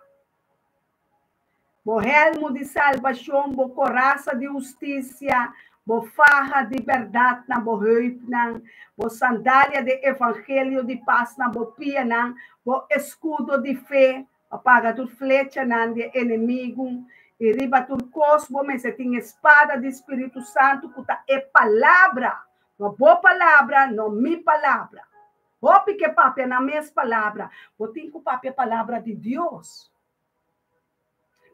Bo hèlmu di salbashon, bo korasa di hustisia, bo faha di bèrdat na bo heupnan, bo sandalia di evangelio di pas na bo pianan, bo eskudo di fe pa paga tur flechanan di e enemigu, i riba tur kos bo mester tin e spada di Spiritu Santu ku ta e Palabra, no bo palabra, no mi palabra. Hopi ke papia nan mes palabra, bo tin ku papia palabra di Dios.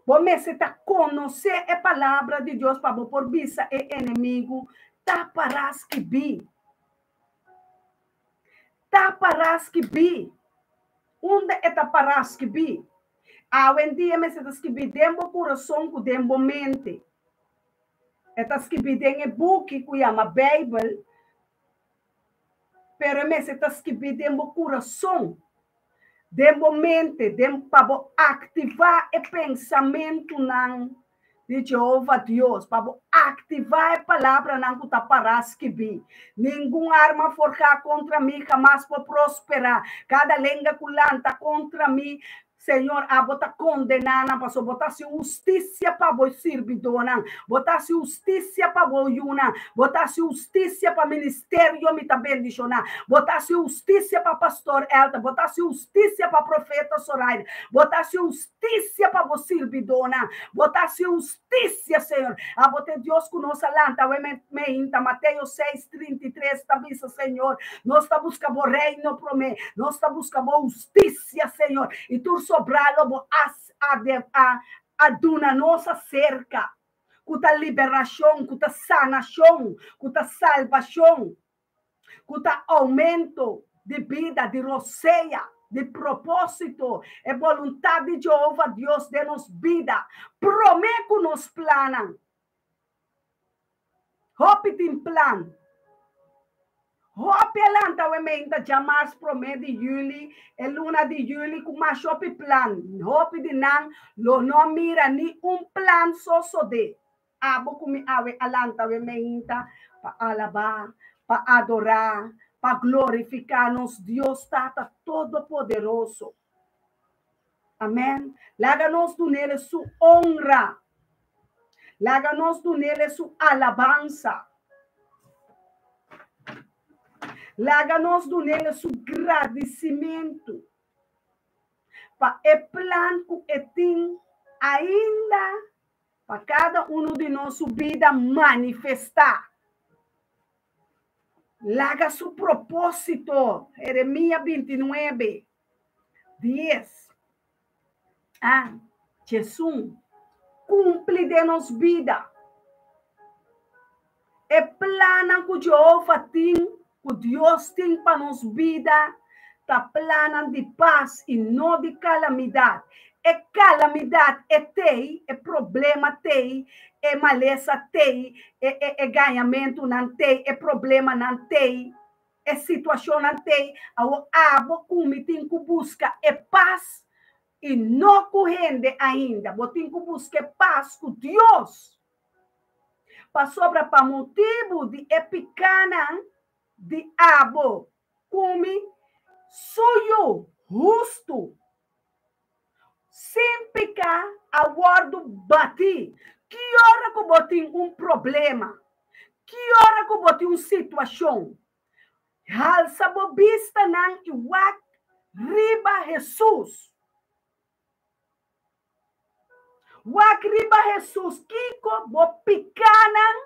Bo mester ta konosé e Palabra di Dios pa bo por bisa e enemigu, Ta pará skibí. Ta pará skibí. Unda e ta pará skibí? Awendia mester ta skibí den bo kurason ku den bo mente. E ta skibí den e buki ku yama Beibel, pero e mester ta skibí den bo kurason, den bo mente, den pa bo aktivá e pensamentunan di Jehova Dios, pa bo aktivá e palabranan ku ta pará skibí. Ningun arma forjá kontra mi hamas por prosperá. Kada lenga ku lanta kontra mi, Señor, abo ta kondená nan, pasobra bo ta hasi hustisia pa bo sirbidónan, bo ta hasi hustisia pa bo yunan, bo ta hasi hustisia pa ministerio mi ta bendishoná, bo ta hasi hustisia pa Pastor Elton, bo ta hasi hustisia pa Profeta Zoraida, bo ta hasi hustisia pa bo sirbidónan, bo ta hasi hustisia, Señor. Abo ta e Dios ku nos a lanta awe meinta. Mateo seis, 33 ta bisa, Señor, nos ta buska bo reino promé, nos ta buska bo hustisia. Gracia, Señor, y tur sobrá lo bo a a a duna nos acerca, cu ta liberacion, cu ta sanacion, cu ta salbacion, cu ta aumento di bida, di rosea, di proposito, e boluntad di Jehova Dios den nos bida, prome cu nos plannan. Hopi tin plan. Hopi a lanta awe meinta djamars promé di yüli, e luna di yüli ku mas hopi plan. Hopi di nan lo no mira ni un plan sosodé. Abo ku mi awe a lanta awe meinta pa alabá, pa adorá, pa glorifiká nos Dios Tata Todopoderoso. Amèn. Laga nos dun'El su onra. Laga nos dun'El su alabansa. Laga nos dun'El su gradisimentu pa e plan ku e tin ainda pa kada unu di nos su bida manifestá. Laga su propósito, Jeremías 29, 10 a 11, kumpli den nos bida. E plannan ku Jehova tin, ku Dios tin pa nos bida, ta plannan di pas i no di kalamidat. E kalamidat e tei, e problema tei, e malesa tei, e e e gañamentunan tei, e problemanan tei. E situashonnan t'ei awor abo ku mi tin ku buska e pas i no ku hende ainda. Bo tin ku buska e pas ku Dios. Pasobra pa motibu di e pikánan di abo ku mi, su yu hustu sin piká a wòrdu batí. Ki ora ku bo tin un problema? Ki ora ku bo tin un situashon? Halsa bo bistanan i wak riba Hesus. Wak riba Hesus. Kiko bo pikánan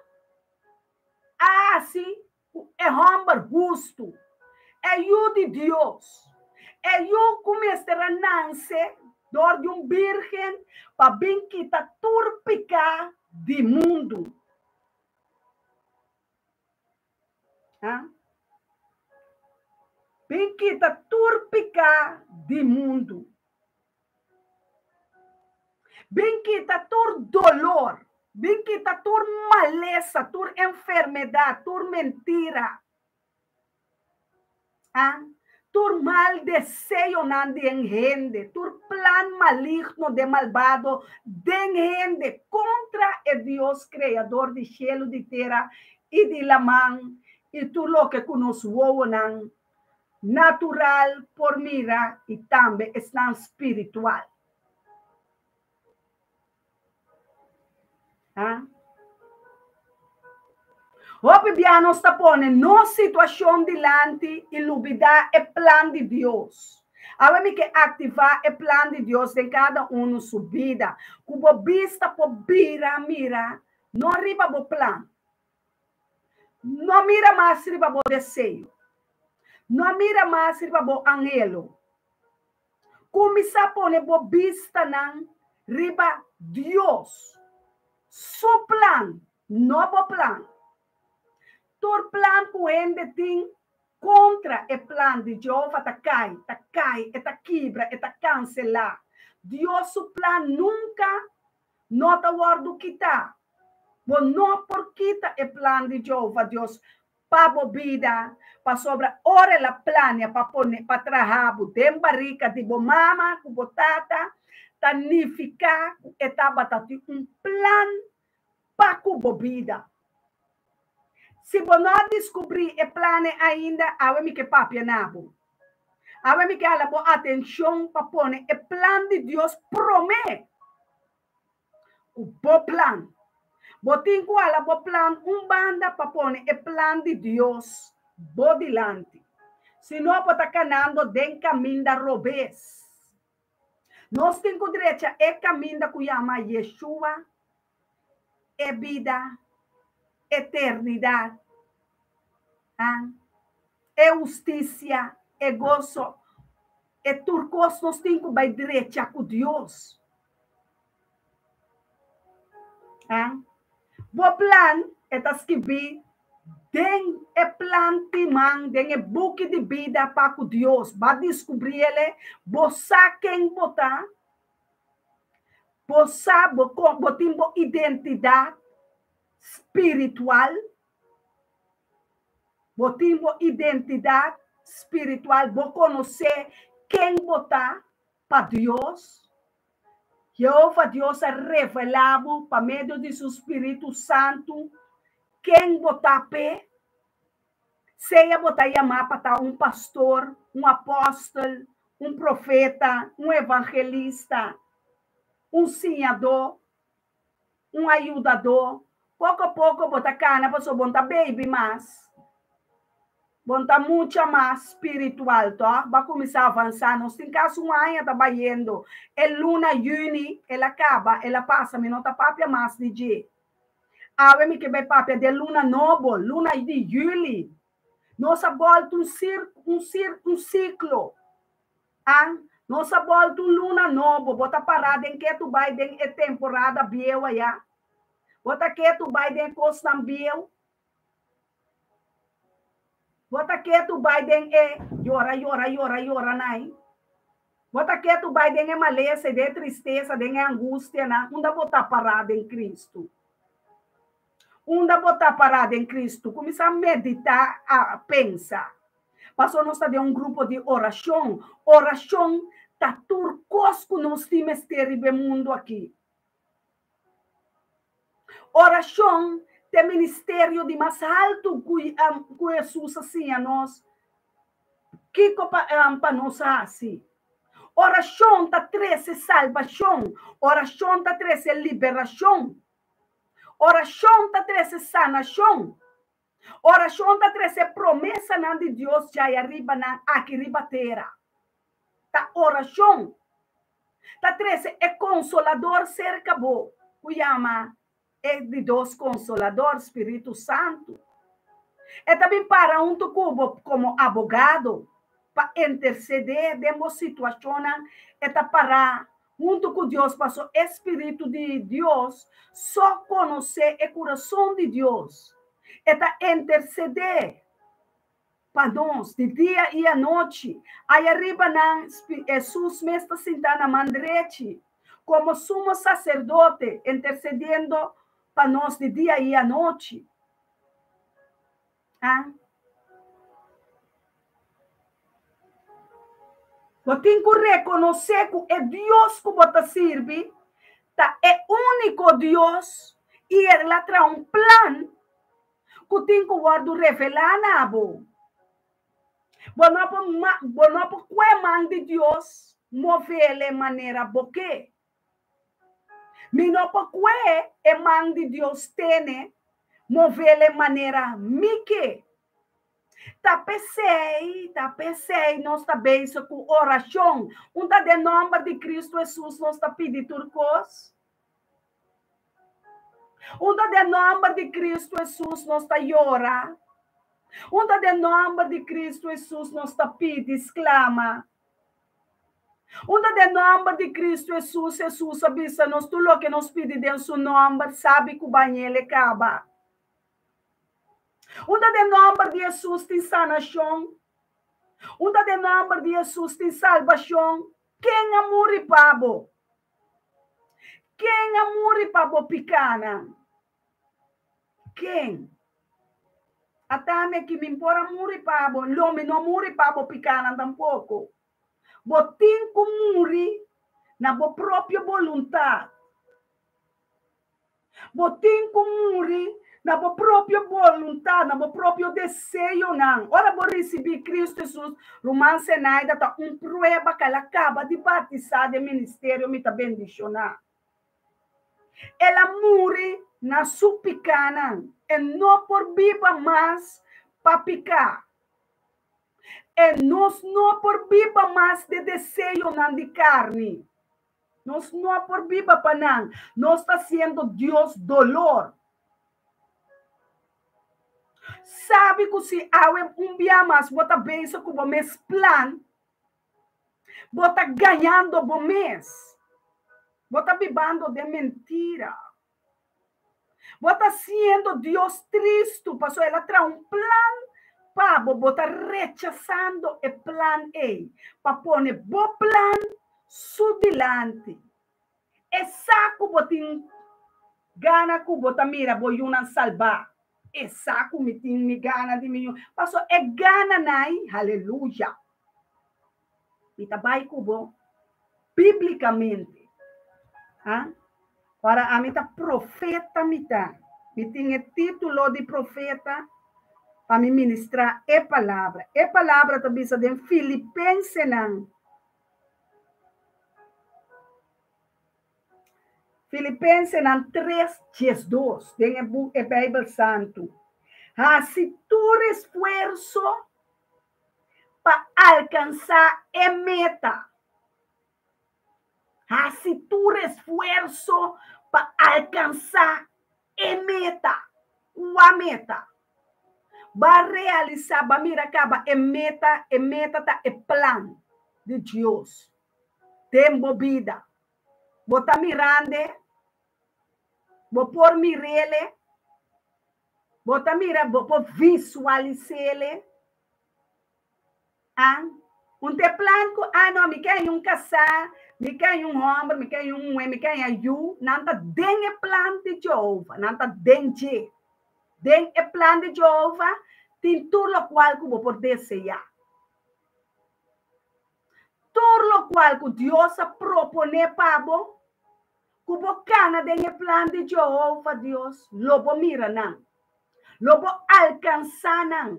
a hasi ku e hòmber hustu, e Yu di Dios, e Yu ku mester a nanse dor di un bírgen pa bin kita tur piká di mundu. Ha? Bin kita tur piká di mundu. Bin kita tur dolor, bin kita tur malesa, tur enfermedad, tur mentira, ah, tur mal deseonan den hende, tur plan maligno den malbado den hende kontra e Dios Kreador di shelu, di tera i di laman i tur loke ku nos wowonan natural por mira i tambe esnan spiritual. Ha? Hopi bia nos ta pone nos situashon dilanti i lubidá e plan di Dios. Awe mi ke aktivá e plan di Dios den kada unu su bida, ku bo bista por bira mira no riba bo plan, No mira mas riba bo deseo. No mira mas riba bo anhelo. Kuminsá pone bo bistanan riba Dios su plan, no bo plan. Tur plan ku hende tin kontra e plan di Jehova ta kai, ta kai, e ta kibra, e ta kanselá. Dios su plan nunka no ta wòrdu kitá. Bo no por kita e plan di Jehova Dios pa bo bida, pasobra ora el a plania pa pone pa traha bo den barika di bo mama ku bo tata, ta nifiká ku e tabata tin un plan pa ku bo bida. Si bo no a diskubrí e plannan ainda, awe mi ke papia na bo. Awe mi ke hala bo atenshon pa pone e plan di Dios promé ku bo plan. Bo tin ku hala bo plan un banda pa pone e plan di Dios bo dilanti. Si no, bo ta kanando den kaminda robes. Nos tin ku drecha e kaminda ku yama Yeshua, e bida, eternidat, e hustisia, e goso, e tur kos nos tin ku bai drecha ku Dios. Bo plan e ta skibí den e plan timan, den e buki di bida pa ku Dios. Bo a diskubrí el, bo sa ken bo ta, bo sa bo bo tin bo identidat spiritual, bo tin bo identidat spiritual, bo konosé ken bo ta pa Dios. Jehova Dios a revelá bo pa medio di su spiritu santu ken bo ta p'e. Sea bo ta yamá pa ta un pastor, un apòstel, un profeta, un evangelista, un siñadó, un ayudadó. Poko poko bo ta kana pasobra bo no ta baby mas. Bo no ta mucha mas spiritual, tòg? Bo a kuminsá avansá. Nos tin kasi un aña ta bayendo. E luna yüni el a kaba, el a pasa, mi no ta papia mas di dje. Awe mi ke bai papia di e luna nobo, luna di yüli. Nos a bòlta un sir, un sir, un siklo. A Nos a bòlta un luna nobo. Bo ta pará den ketu bai den e temporada bieu ayá? Bo ta ketu bai den e kosnan bieu? Bo ta ketu bai den e yora, yora, yora, yora nai? Bo ta ketu bai den e malesa i den e tristesa, den e angustianan? Unda bo ta pará den Kristu? Unda bo ta pará den Kristu? Kuminsá meditá, a pensa. Pasobra nos ta den un grupo di orashon. Orashon ta tur kos ku nos tin mester riba e mundu akí. Orashon ta e ministerio di mas haltu ku ku Hesus a siña nos kiko pa pa nos hasi. Orashon ta trese salbashon. Orashon ta trese liberashon. Orashon ta trese sanashon. Orashon ta trese promesanan di Dios djai ariba nan aki riba tera. Ta orashon ta trese e Konsolador serka bo, ku yama e di dos Konsolador, Spiritu Santu. E ta bin para huntu ku bo komo abogado pa intersedé den bo situashonnan. E ta para Huntu ku Dios, paso e Spiritu di Dios so konosé e kurason di Dios. E ta intersedé pa nos di dia i anochi. Aya riba nan, Hesus mes ta sintá na man drechi komo Sumo Saserdote, intersediendo pa nos di dia i anochi. A. Bo tin ku rekonosé ku e Dios ku bo ta sirbi ta e úniko Dios i el a traha un plan ku tin ku wòrdu revelá na bo. Bo no por bo no por kue man di Dios movele manera bo ke. Mi no por kue e man di Dios tene, movele manera mi ke. Ta p'esei, ta p'esei nos ta bezig ku orashon. Un ta den nòmber di Kristu Hesus nos ta pidi tur kos. Un ta den nòmber di Kristu Hesus nos ta yora. Un ta den nòmber di Kristu Hesus nos ta pidi, sklama. Unda den nòmber di Kristu Hesus, Hesus a bisa nos tur loke nos pidi den su nòmber, sabi ku bañ'el e kaba. Unda den nòmber di Hesus tin sanashon. Unda den nòmber di Hesus tin salbashon. Ken a muri pa bo? Ken a muri pa bo pikánan? Ken? Ata mi aki, mi por a muri pa bo, lo mi no muri pa bo pikánan tampoko. Bo tin ku muri na bo propio boluntat. Bo tin ku muri na bo propio boluntat, na bo propio deseonan. Ora bo risibí Kristu Hesus, ruman Zenaida ta un prueba ku el a kaba di batisá den ministerio Mi Ta Bendishoná. El a muri na su pikánan. E no por biba mas pa piká. E nos no por biba mas de deseonan di karni. Nos no por biba pa nan. Nos ta haciendo Dios dolor. Sabi ku si awe un bia mas bo ta bezig ku bo mes plan, bo ta gañando bo mes. Bo ta bibando den mentira. Bo ta haciendo Dios tristu pasobra el a traha un plan pa bo. Bo ta rechasando e plan ei pa pone bo plan su dilanti. E sa ku bo tin gana ku bo ta mira bo yunan salbá. E sa ku mi tin mi gana di mi yu. Pasobra e gananan ei, haleluya! Mi ta bai ku bo bíblikamente. Ha? Ora ami ta profeta mi ta. Mi tin e título di profeta pa mi ministrá e palabra. E palabra ta bisa den Filipensenan. Filipensenan 3, 12, den e bu e Beibel Santu. Hasi tur esfuerso pa alkansá e meta. Hasi tur esfuerso pa alkansá e meta. Kua meta? Ba realisá, ba mira kaba e meta, e meta ta e plan di Dios den bo bida. Bo ta mirand'e? Bo por mir'ele? Bo ta mira, bo por visualis'ele? A Un te plan ku, ah no, mi ke haña un kasá, mi ke haña un hòmber, mi ke haña un muhé, mi ke haña yu, nan ta den e plan di Jehová, nan ta den dje. Den e plan di Jehová tin tur lokual ku bo por deseá. Tur lokual ku Dios a proponé pa bo, ku bo kana den e plan di Jehová Dios, lo bo mira nan. Lo bo alkansá nan.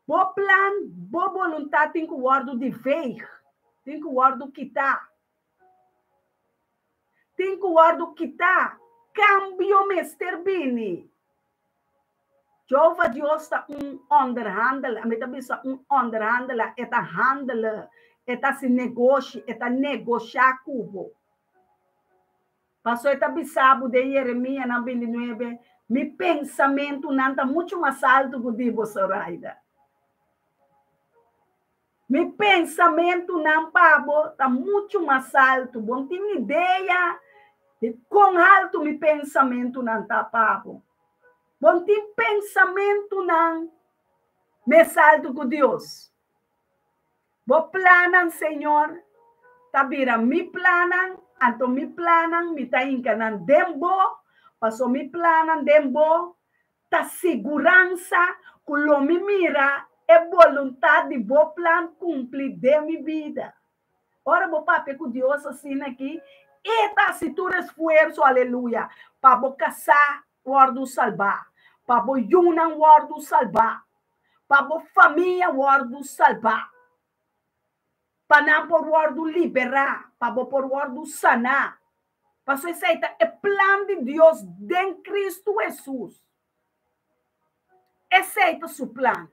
Bo plan, bo boluntat tin ku wòrdu di veeg, tin ku wòrdu kitá. Tin ku wòrdu kitá. Kambio mester bini. Jehová Dios ta un onderhandelaar, mi ta bisa un onderhandelaar, e ta handelen, e ta hasi negoshi, e ta negoshá ku bo. Pasobra e ta bisa bo den Jeremianan 29, Mi pensamentunan ta muchu mas altu ku di bo, Zoraida. Mi pensamentunan pa bo ta muchu mas altu. Bo no tin idea di kon altu mi pensamentunan ta pa bo. Bo no tin pensamentunan mes altu ku Dios. Bo plannan, Señor, ta bira mi plannan, anto mi plannan mi ta hinka nan den Bo, pasobra mi plannan den Bo ta siguransa ku lo mi mira e boluntat di Bo plan kumpli den mi bida. Ora bo papia ku Dios asina aki, E ta hasi tur esfuerso, aleluya, pa bo kasá wòrdu salbá, pa bo yunan wòrdu salbá, pa bo famia wòrdu salbá, pa nan por wòrdu liberá, pa bo por wòrdu saná. Pasobra esei ta e plan di Dios den Kristu Hesus. Esei ta su plan.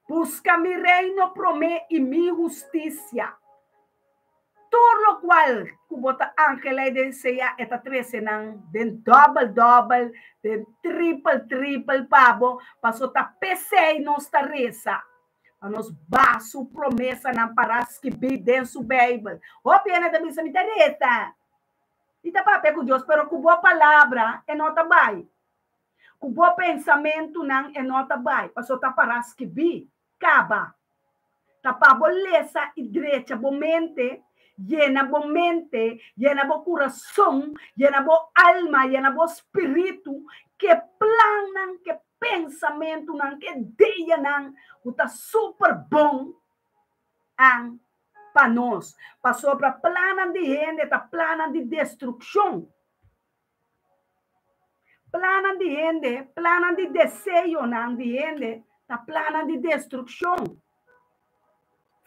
Buska mi reino promé i mi hustisia. Tur lokual ku bo ta anhelá i deseá, e ta trese nan den dòbel dòbel, den tripel tripel pa bo, pasobra ta p'esei nos ta resa. Pa nos ba su promesanan pará skibí den su Beibel. Hopi hende ta bisa, Mi ta resa. Mi ta papia ku Dios, pero ku bo palabra e no ta bai. Ku bo pensamentunan e no ta bai, pasobra ta pará skibí. Kaba. Ta pa bo lesa i drecha bo mente, yena bo mente, yena bo kurason, yena bo alma, yena bo spiritu, ku e plannan, ku e pensamentunan, ku e ideanan ku ta super bon an pa nos. Pasobra plannan di hende ta plannan di destrukshon. Plannan di hende, plannan di deseonan di hende ta plannan di destrukshon.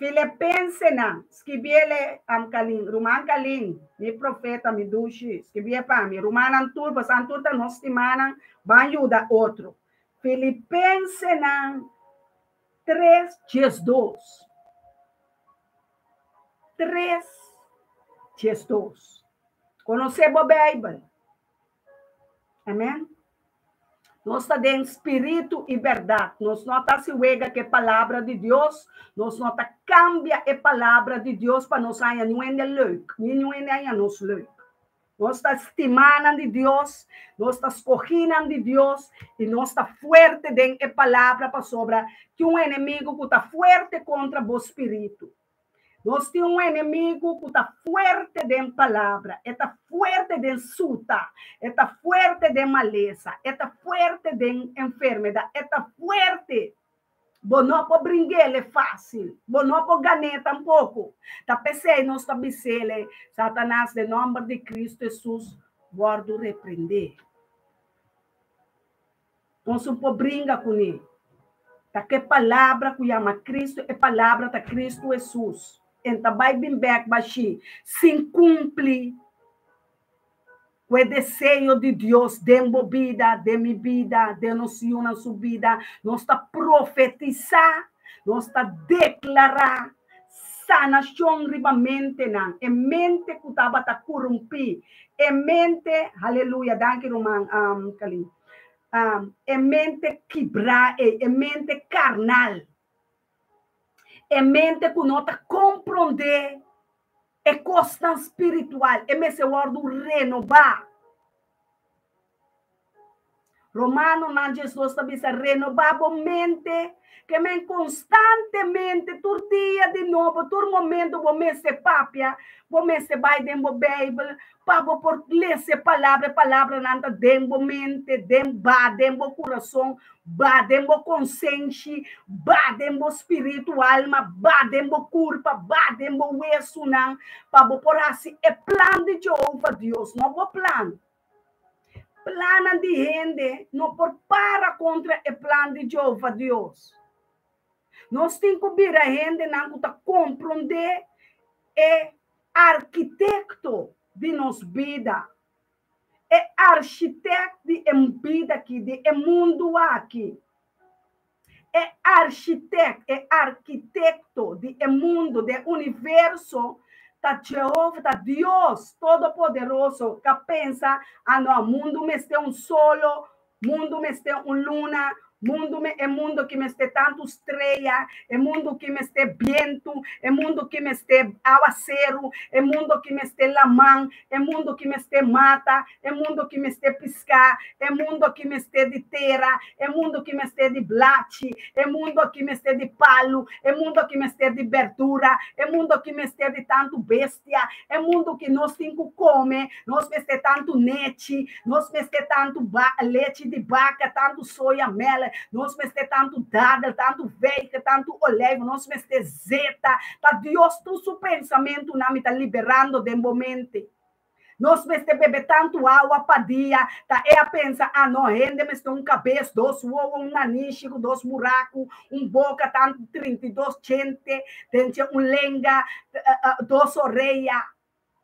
Filipensenan, skibiele am Kalin, ruman Kalin, mi profeta, mi dushi, skibie pa mi, rumannan tur, pasobra tur ta nos stimanan, ban yuda otro. Filipensenan tres diesdos. Tres diesdos. Konosé bo Beibel. Amen. Nos ta den spiritu i bèrdat. Nos no ta hasi wega ku e palabra di Dios. Nos no ta kambia e palabra di Dios pa nos haña niun hende leuk, ni niun hende haña nos leuk. Nos ta stimánan di Dios, nos ta skohínan di Dios i nos ta fuerte den e palabra pasobra tin un enemigu ku ta fuerte kontra bo spiritu. Nos tin un enemigu ku ta fuerte den palabra, e ta fuerte den suta, e ta fuerte den malesa, e ta fuerte den enfermedat, e ta fuerte. Bo no por bring'ele fásil, bo no por gan'é tampoko. Ta p'esei nos ta bis'ele, Satanas, den nòmber di Kristu Hesus, wòrdu reprendé. Nos no por bringa kuné. Ta ku e palabra ku yama Kristu, e palabra ta Kristu Hesus. En ta bai bin bèk bashí sin kumpli ku e deseo di Dios den bo bida, den mi bida, den nos yunan su bida. Nos ta profetisá, nos ta deklará sanashon riba mentenan, e mente ku tabata korumpí, e mente, aleluya, danki ruman Kalin. E mente kibrá ei, e mente karnal, e mente ku no ta komprondé e kosnan spiritual, e mester wòrdu renobá. Romanonan Jesus ta bisa, Renobá bo mente, ke men konstantemente, tur dia di nobo, tur momento bo mester papia, bo mester bai den bo Beibel, Pa bo por lesa e palabra, e palabranan ta den bo mente, den ba den bo kurason, ba den bo konsenshi, ba den bo spiritu, alma, ba den bo kurpa, ba den bo wesunan, pa bo por hasi e plan di Jehova Dios, no bo plan. Plannan di hende no por para kontra e plan di Jehova Dios. Nos tin ku bira hendenan ku ta komprondé e arkitekto di nos bida, e architect di e bida aki, di e mundu aki. E architect, e arkitekto di e mundu, di e universo, ta Jehova, ta Dios Todopoderoso ku a pensa, Ah no, mundu mester un solo, Mundu mester un luna, mundu me e mundu ki mester tantu strea, e mundu ki mester bientu, e mundu ki mester awaseru, e mundu ki mester laman, e mundu ki mester mata, e mundu ki mester piská, e mundu ki mester di tera, e mundu ki mester di blachi, e mundu ki mester di palu, e mundu ki mester di berdura, e mundu ki mester di tantu bestia, E mundu ki nos tin ku kome, nos mester tantu nechi, nos mester tantu lechi di baka, tantu soya mel, nos mester tantu dadel, tantu vijgen, tantu olijf, nos mester zeta. Ta Dios tur su pensamentunan mi ta liberando den bo mente. Nos mester bebe tantu awa pa dia, ta e a pensa, ah no, hende mester un kabes, dos wowo, un nanishi ku dos buraku, un boka tantu 32 chente, Tenche un lenga, dos orea,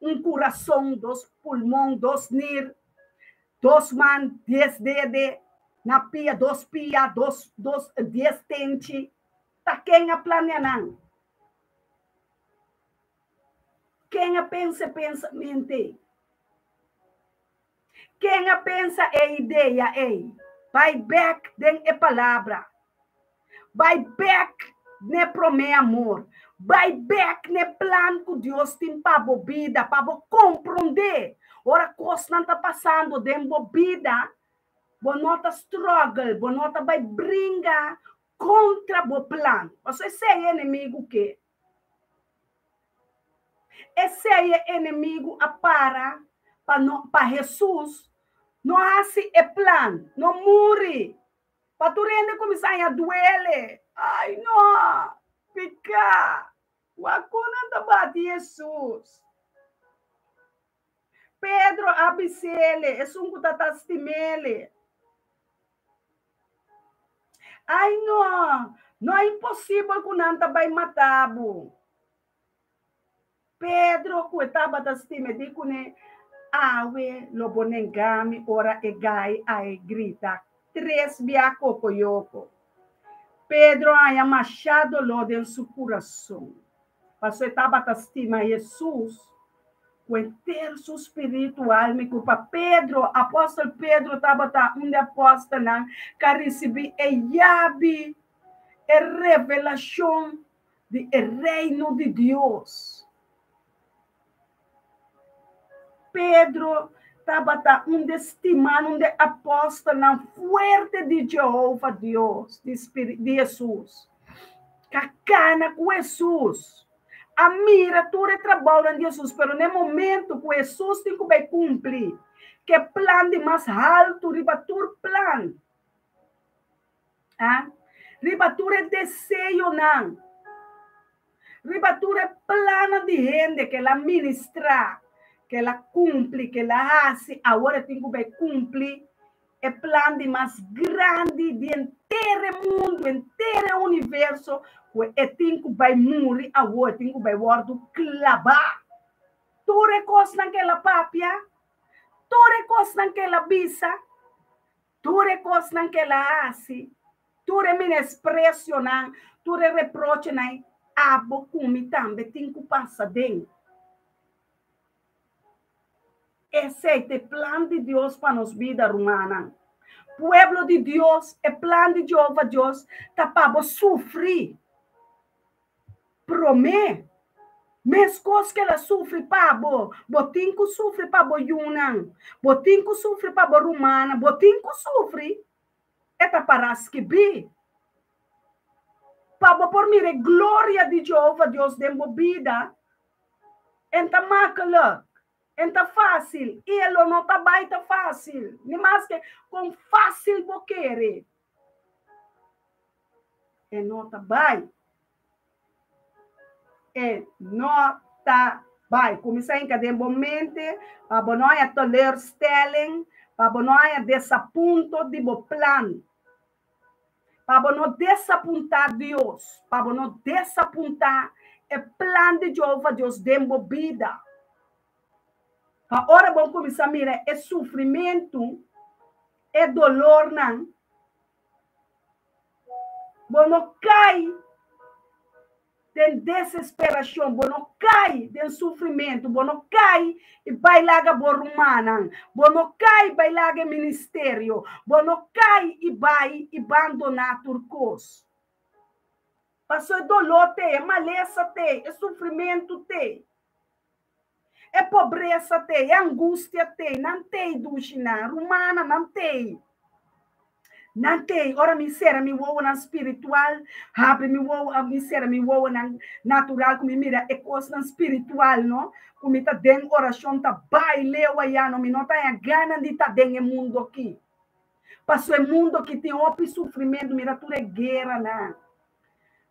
un kurason, dos pulmon, dos nir, dos man, dies dede, na pia, dos pia, dos, dos, dies tenchi. Ta ken a planea nan? Ken a pensa e pensamentu ei? Ken a pensa e idea ei? Bai bek den e palabra. Bai bek. n'e promé amor. Bai bèk n'e plan ku Dios tin pa bo bida, pa bo komprondé ora kosnan ta pasando den bo bida, bo no ta struggle, bo no ta bai bringa kontra bo plan. Pasobra esei e enemigu ke. Esei e enemigu a para pa no pa Hesus no hasi e plan, no muri. Pa tur hende kuminsá haña duele. Ai no! Piká! Wak kon nan ta bati Hesus. Pedro a bis'ele, esun ku ta ta stim'ele. Ai no! No imposibel ku nan ta bai mata bo. Pedro ku e tabata stima e di kuné, Awe lo bo nenga mi ora e gai a e grita tres bia kokoyoko. Pedro a haña masha doló den su kurason, pasobra e tabata stima Hesus ku henter su spiritu, alma i kurpa. Pedro, apòstel Pedro tabata un di apòstelnan ku a risibí e yabi, e revelashon di e Reino di Dios. Pedro tabata un di e stimanan, un di e apòstelnan fuerte di Jehova Dios, di di Hesus. Ka kana ku Hesus, a mira tur e trabounan di Hesus, pero na e momento ku Hesus tin ku bai kumpli ku e plan di mas haltu riba tur plan, A Riba tur e deseonan, riba tur e plannan di hende ku el a ministrá, ku el a kumpli, ku el a hasi, awor e tin ku bai kumpli e plan di mas grandi di henter e mundu, henter e universo, ku e tin ku bai muri awor, e tin ku bai wòrdu klabá. Tur e kosnan ku el a papia, tur e kosnan ku el a bisa, Tur e kosnan ku el a hasi, tur e menospresionan, tur e reprochenan, abo ku mi tambe tin ku pasa den. Esei ta e plan di Dios pa nos bida, rumannan. Pueblo di Dios, e plan di Jehova Dios ta pa bo sufri. Promé, meskos ku el a sufri pa bo, bo tin ku sufri pa bo yunan, bo tin ku sufri pa bo rumannan, bo tin ku sufri, e ta pará skibí. Pa bo por mira e gloria di Jehova Dios den bo bida, en ta makkelijk, en ta fásil, i e lo no ta bai ta fásil, ni maske kon fásil bo kere. E no ta bai. E no ta bai. Kuminsá hinka den bo mente pa bo no haña teleurstelling, pa bo no haña desapunto di bo plan. Pa bo no desapuntá Dios, pa bo no desapuntá e plan di Jehová Dios den bo bida. Pa ora bo kuminsá mira e sufrimentu, e dolornan, Bo no kai den desesperashon, bo no kai den sufrimentu, bo no kai i bai laga bo rumannan, bo no kai bai laga e ministerio, bo no kai i bai i bandoná tur kos. Pasobra e doló t'ei, e malesa t'ei, e sufrimentu t'ei. E pobresa t'ei, e angustia t'ei, nan t'ei dushi nan, rumannan, nan t'ei. Nan t'ei, ora mi sera mi wowonan spiritual, habri mi wowo, mi sera mi wowonan natural ku mi mira e kosnan spiritual, no, ku mi ta den orashon ta bai leu aya, no, mi no ta haña gana di ta den e mundu aki. Pasobra e mundu aki tin hopi sufrimentu, mira tur e gueranan.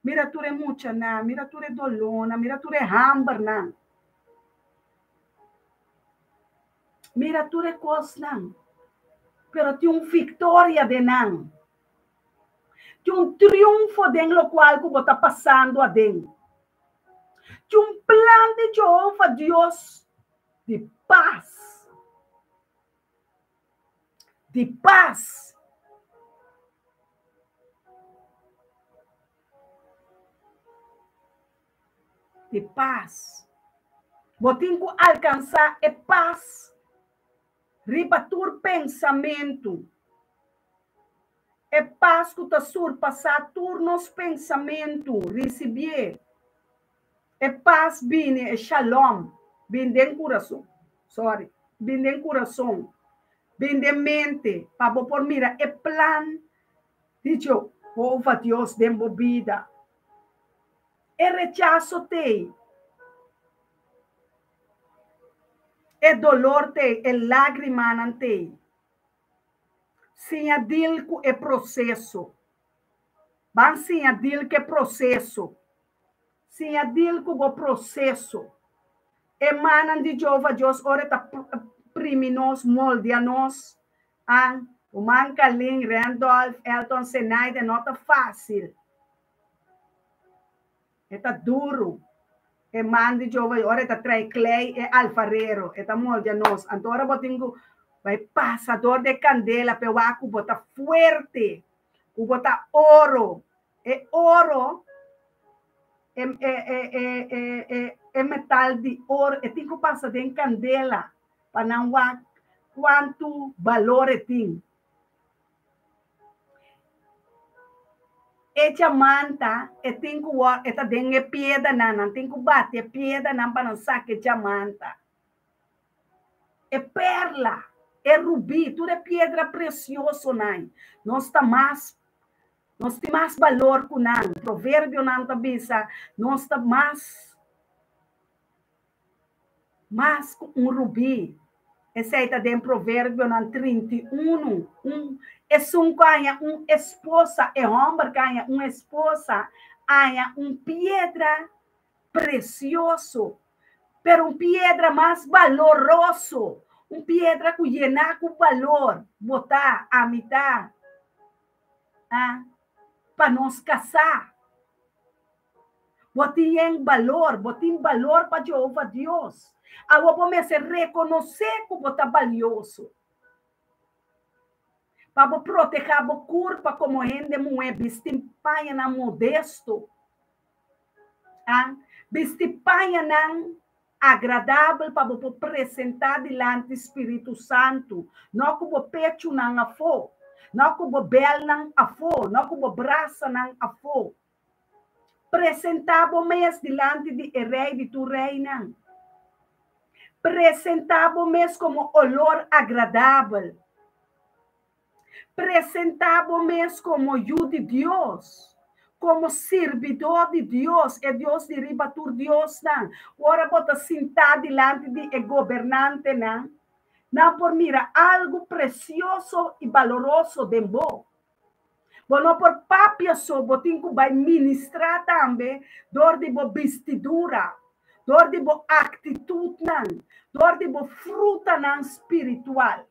Mira tur e muchanan, mira tur e dolónan, mira tur e hambernan. Mira tur e kosnan. Pero tin un viktoria den nan. Tin un triunfo den lokual ku bo ta pasando aden. Tin un plan di Jehova Dios di pas. Di pas. Di pas. Bo tin ku alkansá e pas riba tur pensamentu. E pas ku ta surpasá tur nos pensamentu, risibié. E pas bini, e shalom, bin den kurason. Sorry, bin den kurason, bin den mente, pa bo por mira e plan di Jehova Dios den bo bida. E rechaso t'ei. E dolor t'ei, e lágrimanan t'ei. Siña deal ku e proseso. Ban siña deal ku e proseso. Siña deal ku bo proseso. E mannan di Jehova Dios ora e ta primi nos, moldia nos, an, Ruman Kalin, Randolph, Elton, Senaida, no ta fásil. E ta duru. E man di Jehova ora e ta trae klei, e alfarero, e ta moldia nos. Anto ora bo tin ku bai pasa dor di e kandela p'e wak ku bo ta fuerte, ku bo ta oro. E oro, e, e, e, e, e, e, e metal di oro, e tin ku pasa den kandela pa nan wak kuantu balor e tin. E djamanta e tin ku wòrdu, e ta den e piedanan, nan tin ku bati e piedanan pa nan saka e djamanta. E perla, e rubí, tur e piedra presiosonan, nos ta mas, nos tin mas balor ku nan. Proverbionan ta bisa, nos ta mas. Mas ku un rubí. Esei ta den Proverbionan 31, un. Esun ku haña un esposa, e hòmber ku haña un esposa, haña un piedra presioso, pero un piedra mas baloroso, un piedra ku yená ku balor, bo ta, ami ta, ah, pa nos kasá. Bo tin en balor, bo tin balor pa Jehova Dios. Awor bo mester rekonosé ku bo ta balioso. Pa bo protehá bo kurpa komo hende muhé, bisti pañanan modesto. A Bisti pañanan agradabel pa bo por presentá dilanti spiritu santu, no ku bo pechunan afó, no ku bo bèlnan afó, no ku bo brasanan afó. Presentá bo mes dilanti di e Rei di tur reinan. Presentá bo mes komo olor agradabel. Presentá bo mes komo yu di Dios, komo sirbidó di Dios, e Dios di riba tur diosnan. Ora bo ta sintá dilanti di e gobernantenan, nan por mira algu presioso i baloroso den bo. Bo no por papia so, bo tin ku bai ministrá tambe dor di bo bistidura, dor di bo aktitutnan, dor di bo frutanan spiritual.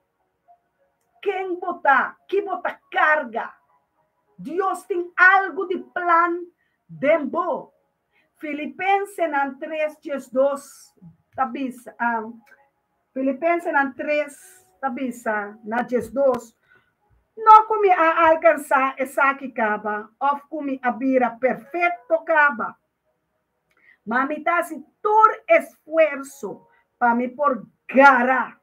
Ken bo ta? Ki bo ta karga? Dios tin algu di plan den bo. Filipensenan tres diesdos ta bisa, Filipensenan tres ta bisa na diesdos, No ku mi a alkansá esaki kaba òf ku mi a bira perfekto kaba, ma mi ta hasi tur esfuerso pa mi por gara,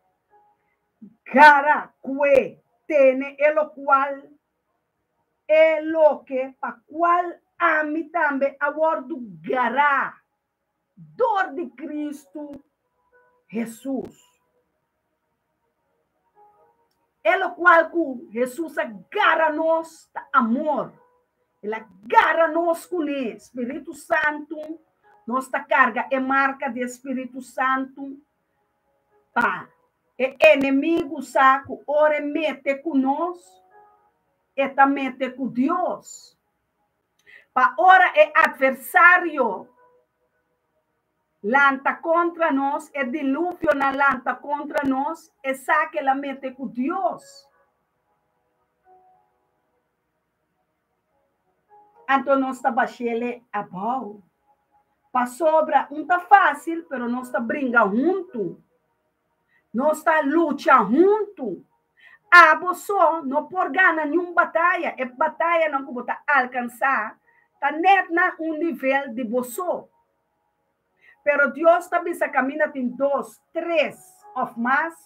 gara, kue, tene e lokual E loke pa kual ami tambe a wòrdu gará dor di Kristu Hesus. E lokual ku Hesus a gara nos ta amor. El a gara nos kuné. Spiritu Santu, nos ta karga e marka di e Spiritu Santu pa e enemigu sa ku ora e mete ku nos, e ta mete ku Dios. Pa ora e atversario lanta kontra nos, e diluvionan lanta kontra nos, e sa ku el a mete ku Dios. Anto nos ta bash'ele abou. Pasobra un ta fásil, pero nos ta bringa huntu. Nos ta lucha huntu. Abo so no por gana niun bataya. E batayanan ku bo ta alkansá ta nèt na un nivel di bo so. Pero Dios ta bisa kaminda tin dos, tres òf mas,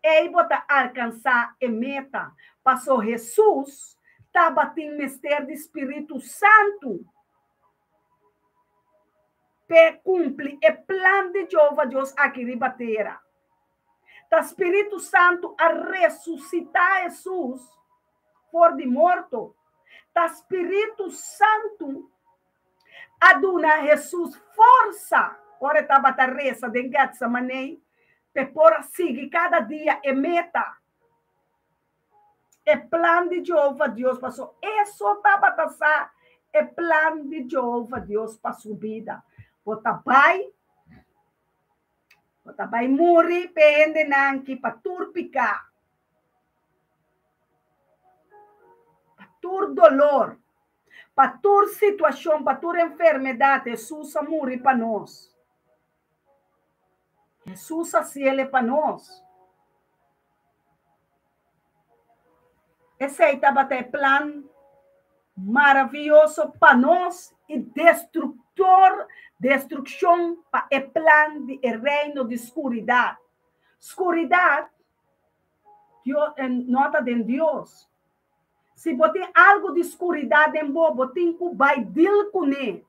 ei bo ta alkansá e meta. Paso Hesus tabatin mester di Spiritu Santu p'e kumpli e plan di Jehova Dios aki riba tera. Ta Spiritu Santu a resusitá Hesus for di morto. Ta Spiritu Santu a duna Hesus forsa ora e tabata resa den Getsemané p'e por a sigui kada dia e meta, e plan di Jehova Dios, pasobra e so tabata sa e plan di Jehova Dios pa su bida. Bo ta bai, bo ta bai muri p'e hendenan ki pa tur piká, pa tur dolor, Pa tur situashon, pa tur enfermedat, Hesus a muri pa nos. Hesus a siele pa nos. Esei tabata e plan maravioso pa nos i destruktor, destrukshon pa e plan di e reino di skuridat. Skuridat Dios, no ta den Dios. Si bo tin algu di skuridat den bo, bo tin ku bai dil kuné.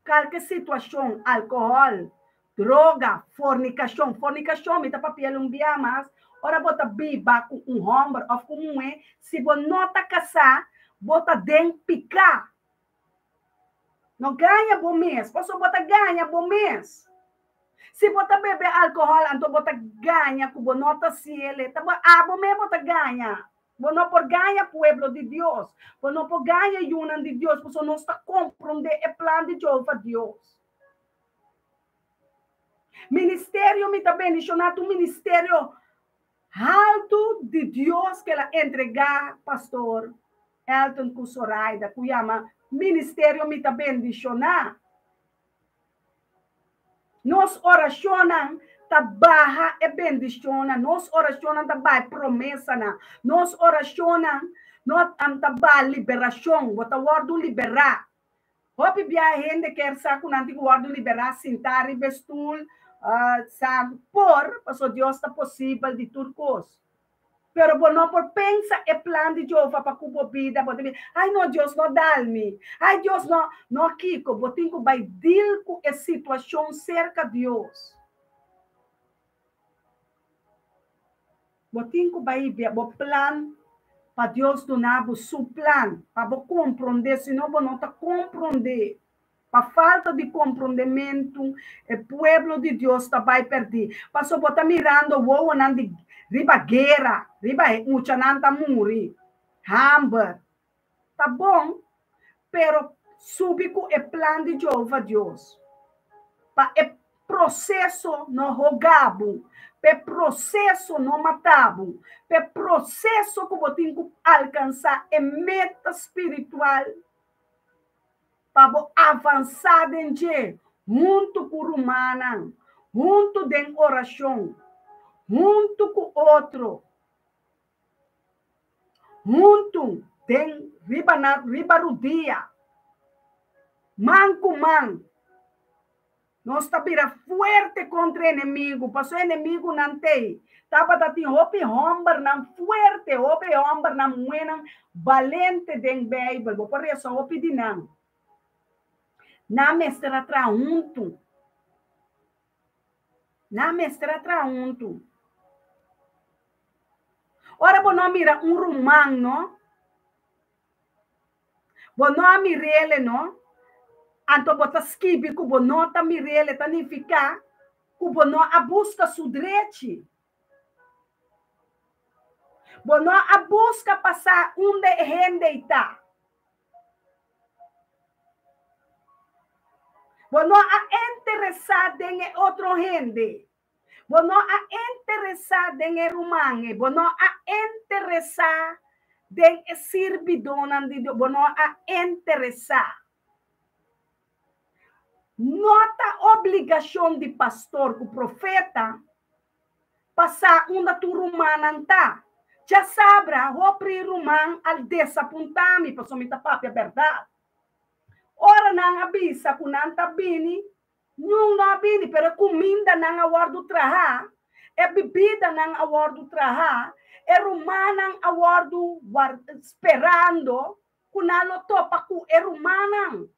Kalke situashon, alkohòl, droga, fornikashon, fornikashon mi ta papia el un bia mas, ora bo ta biba ku un hòmber òf ku un muhé, si bo no ta kasá, bo ta den piká. No gaña bo mes, pasobra bo ta gaña bo mes. Si bo ta bebe alkohòl, anto bo ta gaña ku bo no ta siele, ta bo abo mes bo ta gaña. Bo no por gaña pueblo di Dios. Bo no por gaña yunan di Dios, pasobra nos ta komprondé e plan di Jehová Dios. Ministerio mi ta bendishoná ta un ministerio haltu di Dios ku el a entregá Pastor Elton ku Soraida ku yama Ministerio mi ta bendishoná. Nos orashonnan ta baha e bendishonnan, nos orashonnan ta baha e promesanan, nos orashonnan no ta baha liberashon, bo ta wòrdu liberá. Hopi bia hende kier sa ku nan tin ku wòrdu liberá sintá riba e stul, sa por, pasobra Dios ta posibel di tur kos. Pero bo no por pensa e plan di Jehová pa ku bo bida. Bo ta bisa, Ai no, Dios no dal mi. Ai Dios no, no kiko. Bo tin ku bai deal ku e situashon serka Dios. Bo tin ku bai bia bo plan pa Dios duna bo su plan, pa bo komprondé, sino bo no ta komprondé. Pa falta di komprondementu e pueblo di Dios ta bai pèrdí. Pasobra bo ta mirando wowonan di riba guera, riba e muchanan ta muri, hamber. Ta bon, pero subi ku e plan di Jehová Dios pa e proseso no hoga bo, pa e proseso no mata bo, pa e proseso ku bo tin ku alkansá e meta spiritual. Pa bo avansá den dje huntu ku rumannan, huntu den orashon, huntu ku otro, huntu den riba na riba rudia, man ku man. Nos ta bira fuerte kontra enemigu, pasobra enemigunan t'ei. Tabata tin hopi hòmbernan fuerte, hopi hòmbernan, muhénan balente den Beibel. Bo por resa hopi di nan. Nan mester a traha huntu. Nan mester a traha huntu. Ora bo no mira un ruman, no? Bo no a mir'ele, no? Anto bo ta skibi ku bo no ta mir'ele ta nifiká ku bo no a buska su drechi. Bo no a buska pa sa unda e hende ei ta. Bo no a interesá den e otro hende. Bo no a interesá den e ruman ei. Bo no a interesá den e sirbidónan di Dios. Bo no a interesá. No ta obligashon di pastor ku profeta pa sa unda tur rumannan ta. Djasabra, hopi ruman al desapuntá mi pasobra mi ta papia bèrdat. Ora nan a bisa ku nan ta bini, Ñun no a bini, pero e kumindanan a wòrdu trahá, e bibidanan a wòrdu trahá, e rumannan a wòrdu sperando. ku nan lo topa ku e rumannan.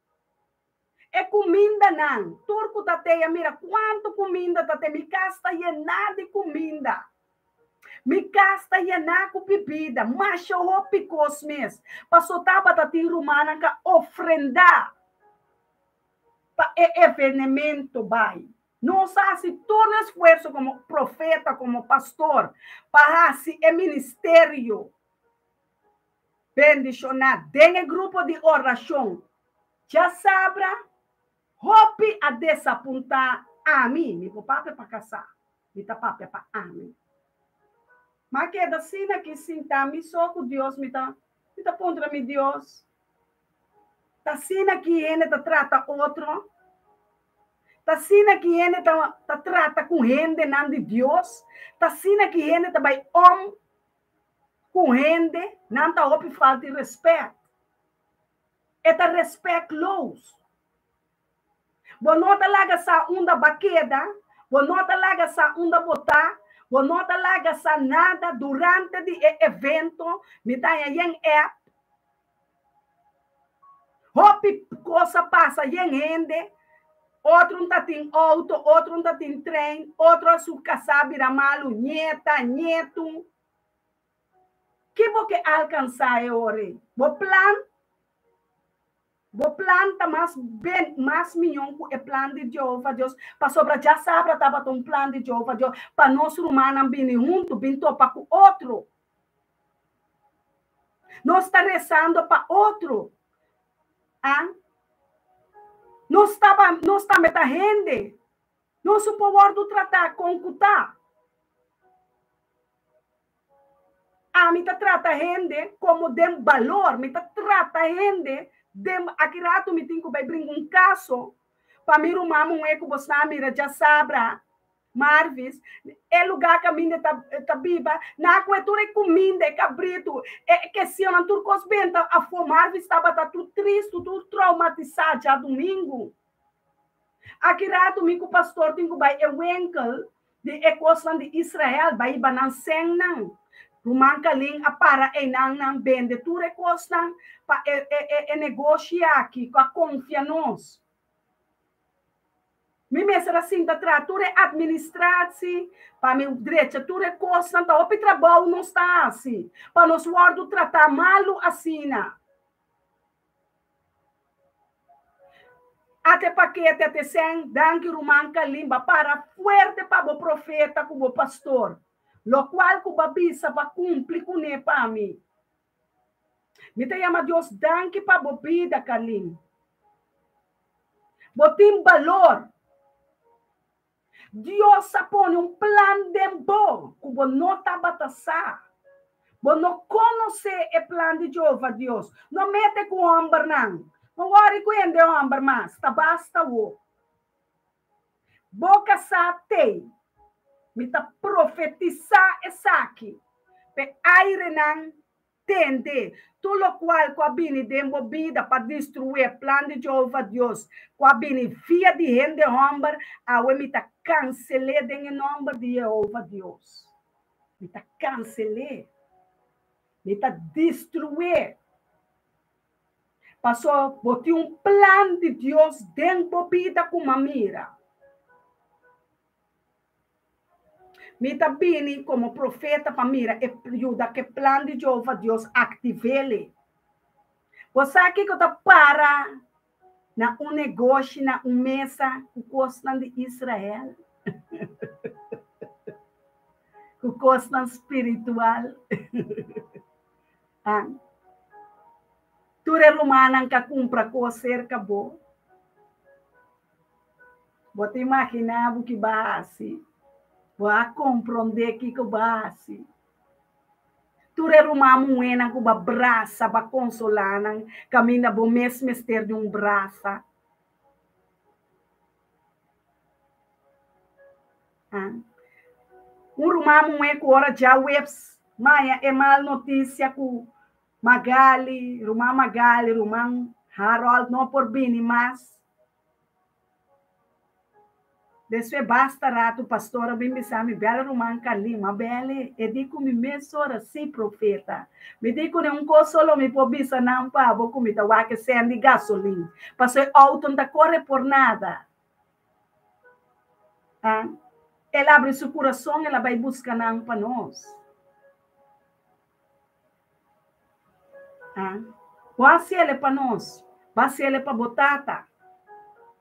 E kumindanan, tur ku ta teya mira kuantu kuminda ta te, mi kas ta yená di kuminda. Mi kas ta yená ku bibida, masha hopi kos mes, paso tabata tin rumannan ka ofrendá pa e evenemento bai. Nos a hasi tur nos esfuerso komo profeta, komo pastor, pa hasi e ministerio bendishoná den e grupo di orashon. Djasabra, hopi a desapuntá ami, mi por papia pa kasá, mi ta papia pa ami. M'a keda asina aki sintá mi so ku Dios, mi ta mi ta puntra mi Dios, Ta asina ki hende ta trata otro? Ta asina ki hende ta ta trata ku hendenan di Dios? Ta asina ki hende ta bai om ku hende? Nan ta hopi falta di respet. E ta respectloos. Bo no ta laga sa unda ba keda, bo no ta laga sa unda bo ta, bo no ta laga sa nada durante di e evento. Mi ta haña yen app. Hopi kos a pasa yen hende. Otro ta tin outo, otro ta tin trein, otro a su kasá bira malu, ñeta, ñetu. Ki bo ke alkansá e ora ei? Bo plan? Bo plan ta mas ben, mas mion ku e plan di Jehova Dios, pasobra djasabra tabata un plan di Jehova Dios pa nos rumannan bini huntu, bin topa ku otro. Nos ta resando pa otro. Ah? Nos taba, nos tambe ta hende. Nos no por wòrdu tratá kon ku ta. Ami ta trata hende komo den balor, mi ta trata hende den, aki ratu mi tin ku bai bringa un kaso pa mi ruman muhé ku bo sa mira djasabra, Marvis, e lugá kaminda e ta ta biba, nan a kohe tur e kuminda, e kabritu, e kesionan, tur kos benta afó, Marvis tabata tur tristu, tur traumatisá djadumingu. Aki ratu mi ku pastor tin ku bai e winkel di e kosnan di Israel bai hiba nan sennan. Ruman Kalin a para einan nan bende tur e kosnan pa e e e negoshi aki ku a konfia nos. Mi mester a sinta traha tur e administratie pa mi drecha tur e kosnan. Ta hopi trabou nos ta hasi pa nos wòrdu tratá malu asina. Ate pakete ate sen, danki ruman Kalimba para fuerte pa bo profeta ku bo pastor, lokual ku bo a bisa bo a kumpli kuné pa mi. Mi ta yama Dios danki pa bo bida Kalim. Bo tin balor. Dios a pone un plan den bo ku bo no tabata sa. Bo no konosé e plan di Jehova Dios. No mete ku hòmbernan. No wòri ku hende hòmber mas. Ta basta wo. Bo kasá tei. Mi ta profetisá esaki p'e airenan Tende, tur lokual ku a bini den bo bida pa destruí e plan di Jehova Dios ku a bini via di hende hòmber, awe mi ta kansel'é den e nòmber di Jehova Dios. Mi ta kansel'é. Mi ta destruí. Paso bo tin un plan di Dios den bo bida ku m'a mira. Mi ta bini komo profeta pa mira e yuda ku e plan di Jehova Dios aktiv'el. Bo sa kiko ta para na un negoshi na un mesa ku kosnan di Israel? Ku kosnan spiritual? Ah. Tur e rumannan ka kumpra kos serka bo. Bo ta imaginá bo ki bo a hasi? Bo a komprondé kiko bo a hasi? Tur e ruman muhénan ku bo a brasa, bo a konsolá nan kaminda bo mes mester di un brasa. Un ruman muhé ku ora djaweps maya e mal notisia ku Magali, ruman Magali, ruman Harold no por bini mas. Despues basta ratu pastor a bin bisa mi, Bel ruman Carlin, ma bel e di ku mi mesora, Sí, profeta. Mi di ku un kos so lo mi por bisa nan pa bo ku mi ta wak e sèn di gasolin, paso e outo no ta kore por nada. Ah, el a abri su kurason, el a bai buska nan pa nos. Ah, bo hasi el pa nos, bo hasi el pa bo tata.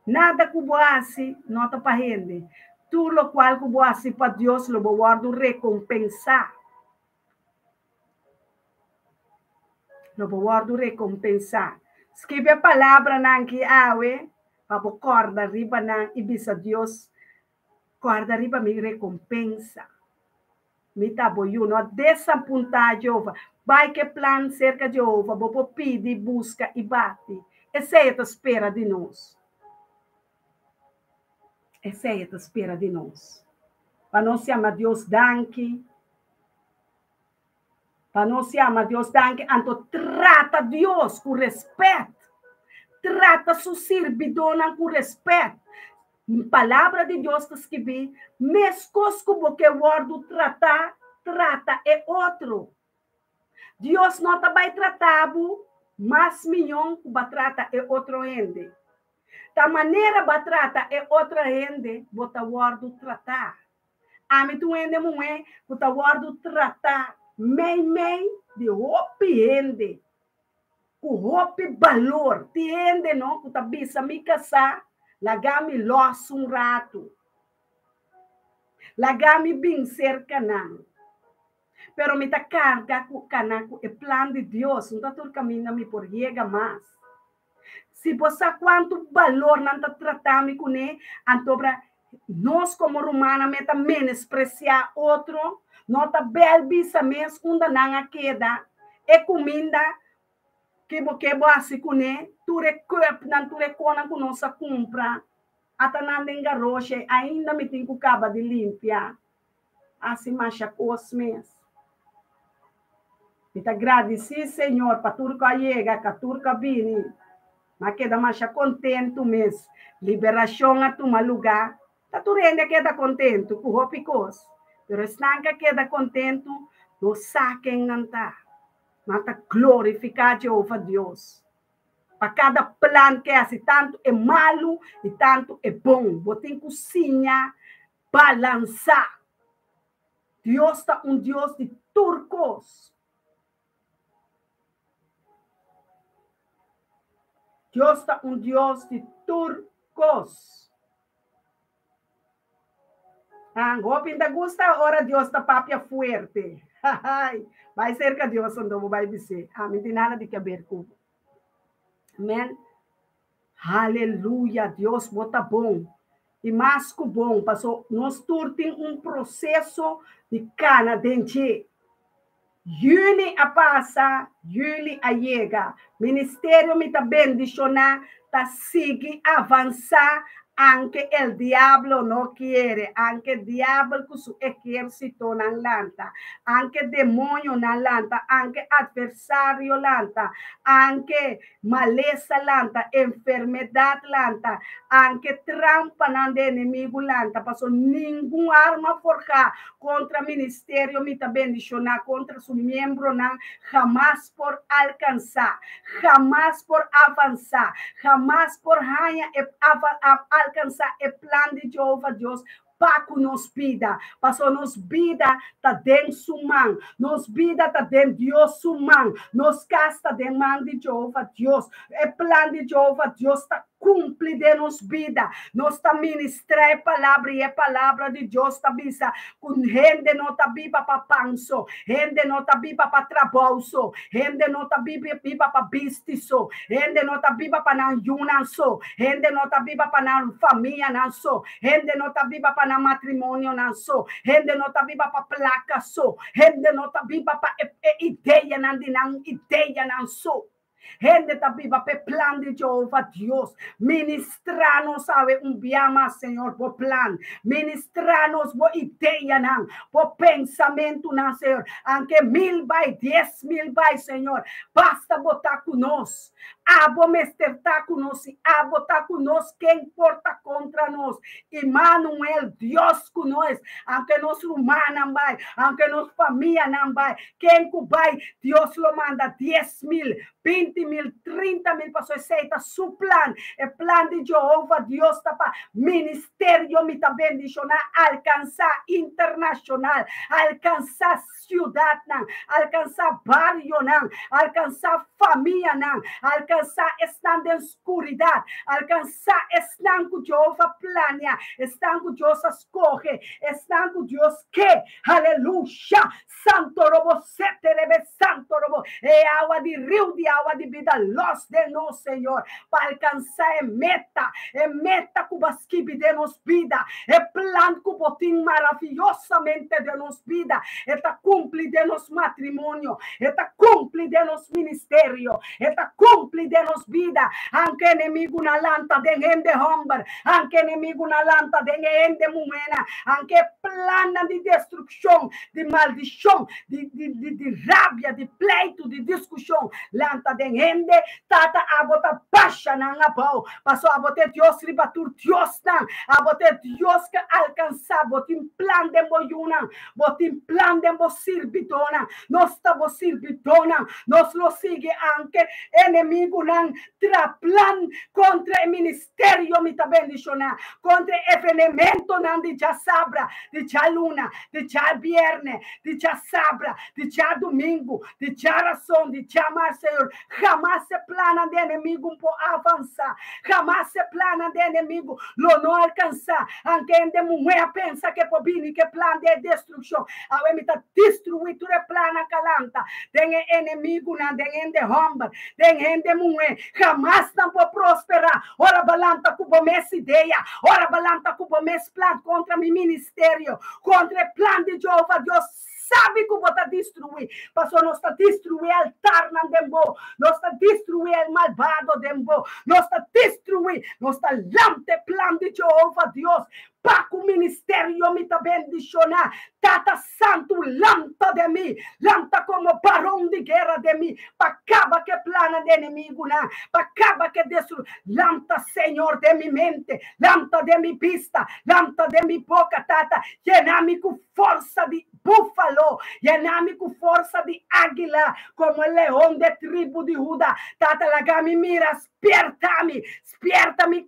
Nada ku bo hasi no ta pa hende. Tur lokual ku bo hasi pa Dios lo bo wòrdu rekompensá. Lo bo wòrdu rekompensá. Skibi e palabranan ki awe pa bo kòrda riba nan i bisa Dios, Kòrda riba mi rekompensa. Mi ta bo yu. No desapuntá Jehova. Bai ku e plan serka Jehova. Bo por pidi, buska i bati. Esei e ta spera di nos. Esei e ta spera di nos. Pa nos yama Dios danki. Pa nos yama Dios danki, anto trata Dios ku respet. Trata su sirbidónan ku respet. Palabra di Dios ta skibí, Meskos ku bo ke wòrdu tratá, trata e otro. Dios no ta bai tratá bo mas mion ku bo a trata e otro hende. Ta manera bo a trata e otro hende, bo ta wòrdu tratá. Ami ta un hende muhé ku ta wòrdu tratá meimei di hopi hende ku hopi balor. Tin hende no ku ta bisa mi kasá, Laga mi lòs un ratu. Laga mi bin serka nan. Pero mi ta karga ku kana ku e plan di Dios. No ta tur kaminda mi por yega mas. Si bo sa kuantu balor nan ta trata mi kuné, antobra nos komo rumannan me ta menospresiá otro, no ta bèl bisa mes unda nan a keda e kuminda ke bo ke bo hasi kuné, tur e kùpnan, tur e konan ku nos a kumpra, ata nan den garoshe, ainda mi tin ku kaba di limpia. Hasi masha kos mes. Mi ta gradisí Señor pa tur ku a yega, ka tur ku a bini. Mi a keda masha kontentu mes. Liberashon a tuma lugá. Ta tur hende a keda kontentu ku hopi kos, pero esnan ku a keda kontentu no sa ken nan ta. Nan ta glorifiká Jehova Dios pa kada plan ku e hasi, tantu e malu i tantu e bon. Bo tin ku siña balansá. Dios ta un Dios di tur kos. Dios ta un Dios di tur kos. Ah, hopi ta gusta ora Dios ta papia fuerte. Bai serka Dios anto bo bai bis'é. Ami tin nada di keber ku bo. Amen. Haleluya, Dios bo ta bon i mas ku bon, paso nos tur tin un proseso di kana den dje. Juni a pasa, juli a yega. Ministerio Mi Ta Bendishoná ta sigui avansá anke el diablo no kiere, anke diabel ku su ehérsitonan lanta, anke demoñonan lanta, anke atversario lanta, anke Malesa lanta, enfermedat lanta, anke trampanan di enemigu lanta, paso ningun arma forjá kontra ministerio mi ta bendishoná kontra su miembronan hamas por alkansá, hamas por avansá, hamas por haña e alkansá e plan di Jehova Dios pa ku nos bida, pasobra nos bida ta den su man, nos bida ta den Dios su man, nos kas ta den man di Jehova Dios. E plan di Jehova Dios ta kumpli den nos bida. Nos ta ministrá e Palabra i e Palabra di Dios ta bisa ku hende no ta biba pa pan so, hende no ta biba pa trabou so, hende no ta biba pa bisti so, hende no ta biba pa nan yunan so, hende no ta biba pa nan famianan so, Hende no ta biba pa nan matrimonionan so. Hende no ta biba pa plaka so. Hende no ta biba pa e e ideanan di nan ideanan so. Hende ta biba pa e plan di Jehova Dios. Ministrá nos awe un bia mas, Señor, bo plan. Ministrá nos bo ideanan, bo pensamentunan, Señor. Anke mil bai, 10,000 bai, Señor, basta bo ta ku nos. Abo mester ta ku nos, si abo ta ku nos, ken por ta kontra nos? Immanuel, Dios ku nos, aunke nos rumannan bai, aunke nos famianan bai, ken ku bai, Dios lo manda 10,000, 20,000, 30,000, pasobra esei ta su plan. E plan di Jehova Dios ta pa ministerio mi ta bendishoná alkansá internashonal, alkansá siudatnan, alkansá barionan, alkansá famianan, alkansá esnan den skuridat, alkansá esnan ku Jehova plania, esnan ku Dios a skohe, esnan ku Dios ke. Aleluya! Santo robo sete rebe santo robo. E awa di riu di awa di bida los den nos, Señor, pa alkansá e meta, e meta ku bo a skibi den nos bida, e plan ku bo tin maraviyosamente den nos bida. E ta kumpli den nos matrimonio, e ta kumpli den nos ministerio, e ta kumpli den nos bida. Aunke enemigunan lanta den hende hòmber, aunke enemigunan lanta den e hende muhénan, aunke e plannan di destrukshon, di maldishon, di, di, di, di rabia, di pleitu, di diskushon lanta den hende, Tata, abo ta basha nan abou, paso abo ta e Dios riba tur diosnan, abo ta e Dios ke alkansá, bo tin plan den bo yunan, bo tin plan den bo sirbidónan, nos ta bo sirbidónan, nos lo sigui anke enemigunan tra plan kontra e ministerio mi ta bendishoná, kontra e evenementonan di djasabra, di djaluna, di djabièrnè, di djasabra, di djadumingu, di djarason, di djamars, Señor, hamas e plannan di enemigu por avansá, hamas e plannan di enemigu lo no alkansá, anke hende muhé a pensa ke por bini ku e plan di e destrukshon, awe mi ta destruí tur e plannan ku a lanta den e enemigunan, den hende hòmber, den hende muhé, hamas nan por prosperá. Ora bo lanta ku bo mes idea, ora bo lanta ku bo mes plan kontra mi ministerio, kontra e plan di Jehová Dios, sabi ku bo ta destruí, pasobra nos ta destruí altarnan den bo, nos ta destruí el malbado den bo, nos ta destruí, nos ta lanta e plan di Jehová Dios pa ku ministerio mi ta bendishoná. Tata Santu, lanta den mi, lanta komo baron di guera den mi, pa kaba ku e plannan di enemigunan, pa kaba ku e destru. Lanta, Señor, den mi mente, lanta den mi bista, lanta den mi boka, Tata, yena mi ku forsa di búfalo, yena mi ku forsa di águila, komo e leon di e tribu di Huda. Tata, laga mi mira, spierta mi, spierta mi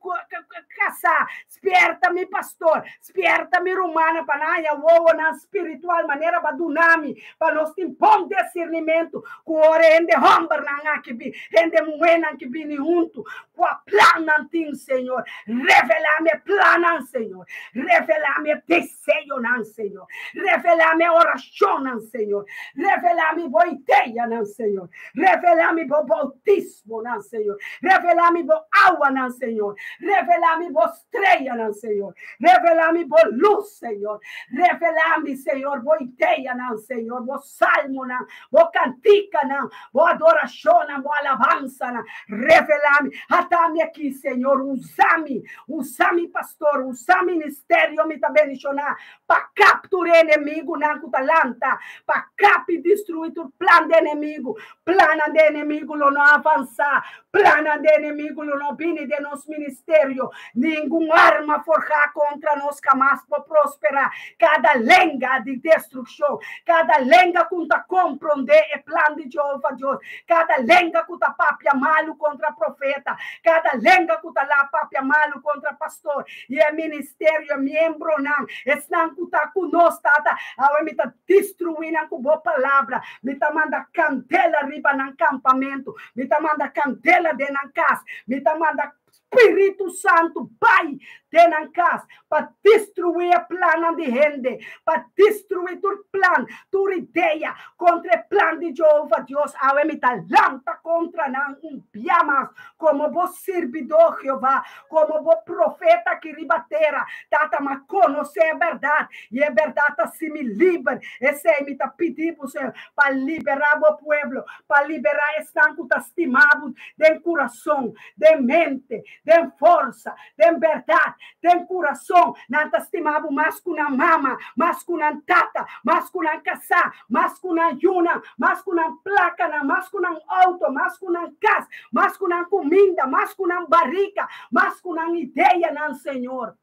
kasá, spierta mi pastor, spierta mi rumannan pa nan haña wowonan spiritual manera bo a duna mi, pa nos tin bon disirnimentu ku ora e hende hòmbernan aki bin, hende muhénan ki bini huntu, kua plan nan tin, Señor. Revelá mi e plannan, Señor. Revelá mi e deseonan, Señor. Revelá mi e orashonnan, Señor. Revelá mi bo ideanan, Señor. Revelá mi bo boutismonan, Señor. Revelá mi bo awanan, Señor. Revelá mi bo streanan, Señor. Revelá mi bo lus, Señor. Revelá mi, Señor, bo ideanan, Señor, bo salmonan, bo kantikanan, bo adorashonnan, bo alabansanan. Revelá mi. Ata mi aki, Señor. Usa mi. Usa mi pastor, usa ministerio mi ta bendishoná pa kapturá enemigunan ku ta lanta, pa kap i destruí tur plan di enemigu. Plannan di enemigu lo no avansá, plannan di enemigu lo no bini den nos ministerio. Ningun arma forhá kontra nos hamas por prosperá. Kada lenga di destrukshon, kada lenga ku ta komprondé e plan di Jehová Dios, Kada lenga ku ta papia malu kontra profeta, kada lenga ku ta la papia malu kontra pastor i e ministerio, e miembronan, esnan ku ta ku nos, Tata, awe mi ta destruí nan ku bo palabra. Mi ta manda kandela riba nan kampamentu, mi ta manda kandela den nan kas, mi ta manda Spiritu Santu bai den nan kas pa destruí e plannan di hende, pa destruí tur plan, tur idea kontra e plan di Jehova Dios. Awe mi ta lanta kontra nan un bia mas komo bo sirbidó, Jehová, komo bo profeta aki riba tera. Tata, mi a konosé e bèrdat, i e bèrdat ta hasi mi liber. Esei mi ta pidi bo, Señor, pa liberá bo pueblo, pa liberá esnan ku ta stima bo den kurason, den mente, den forsa, den bèrdat. Den kurason, nan ta stima bo mas ku nan mama, mas ku nan tata, mas ku nan kasá, mas ku nan yunan, mas ku nan plakanan, mas ku nan outo, mas ku nan kas, mas ku nan kuminda, mas ku nan barika, mas ku nan ideanan, Señor.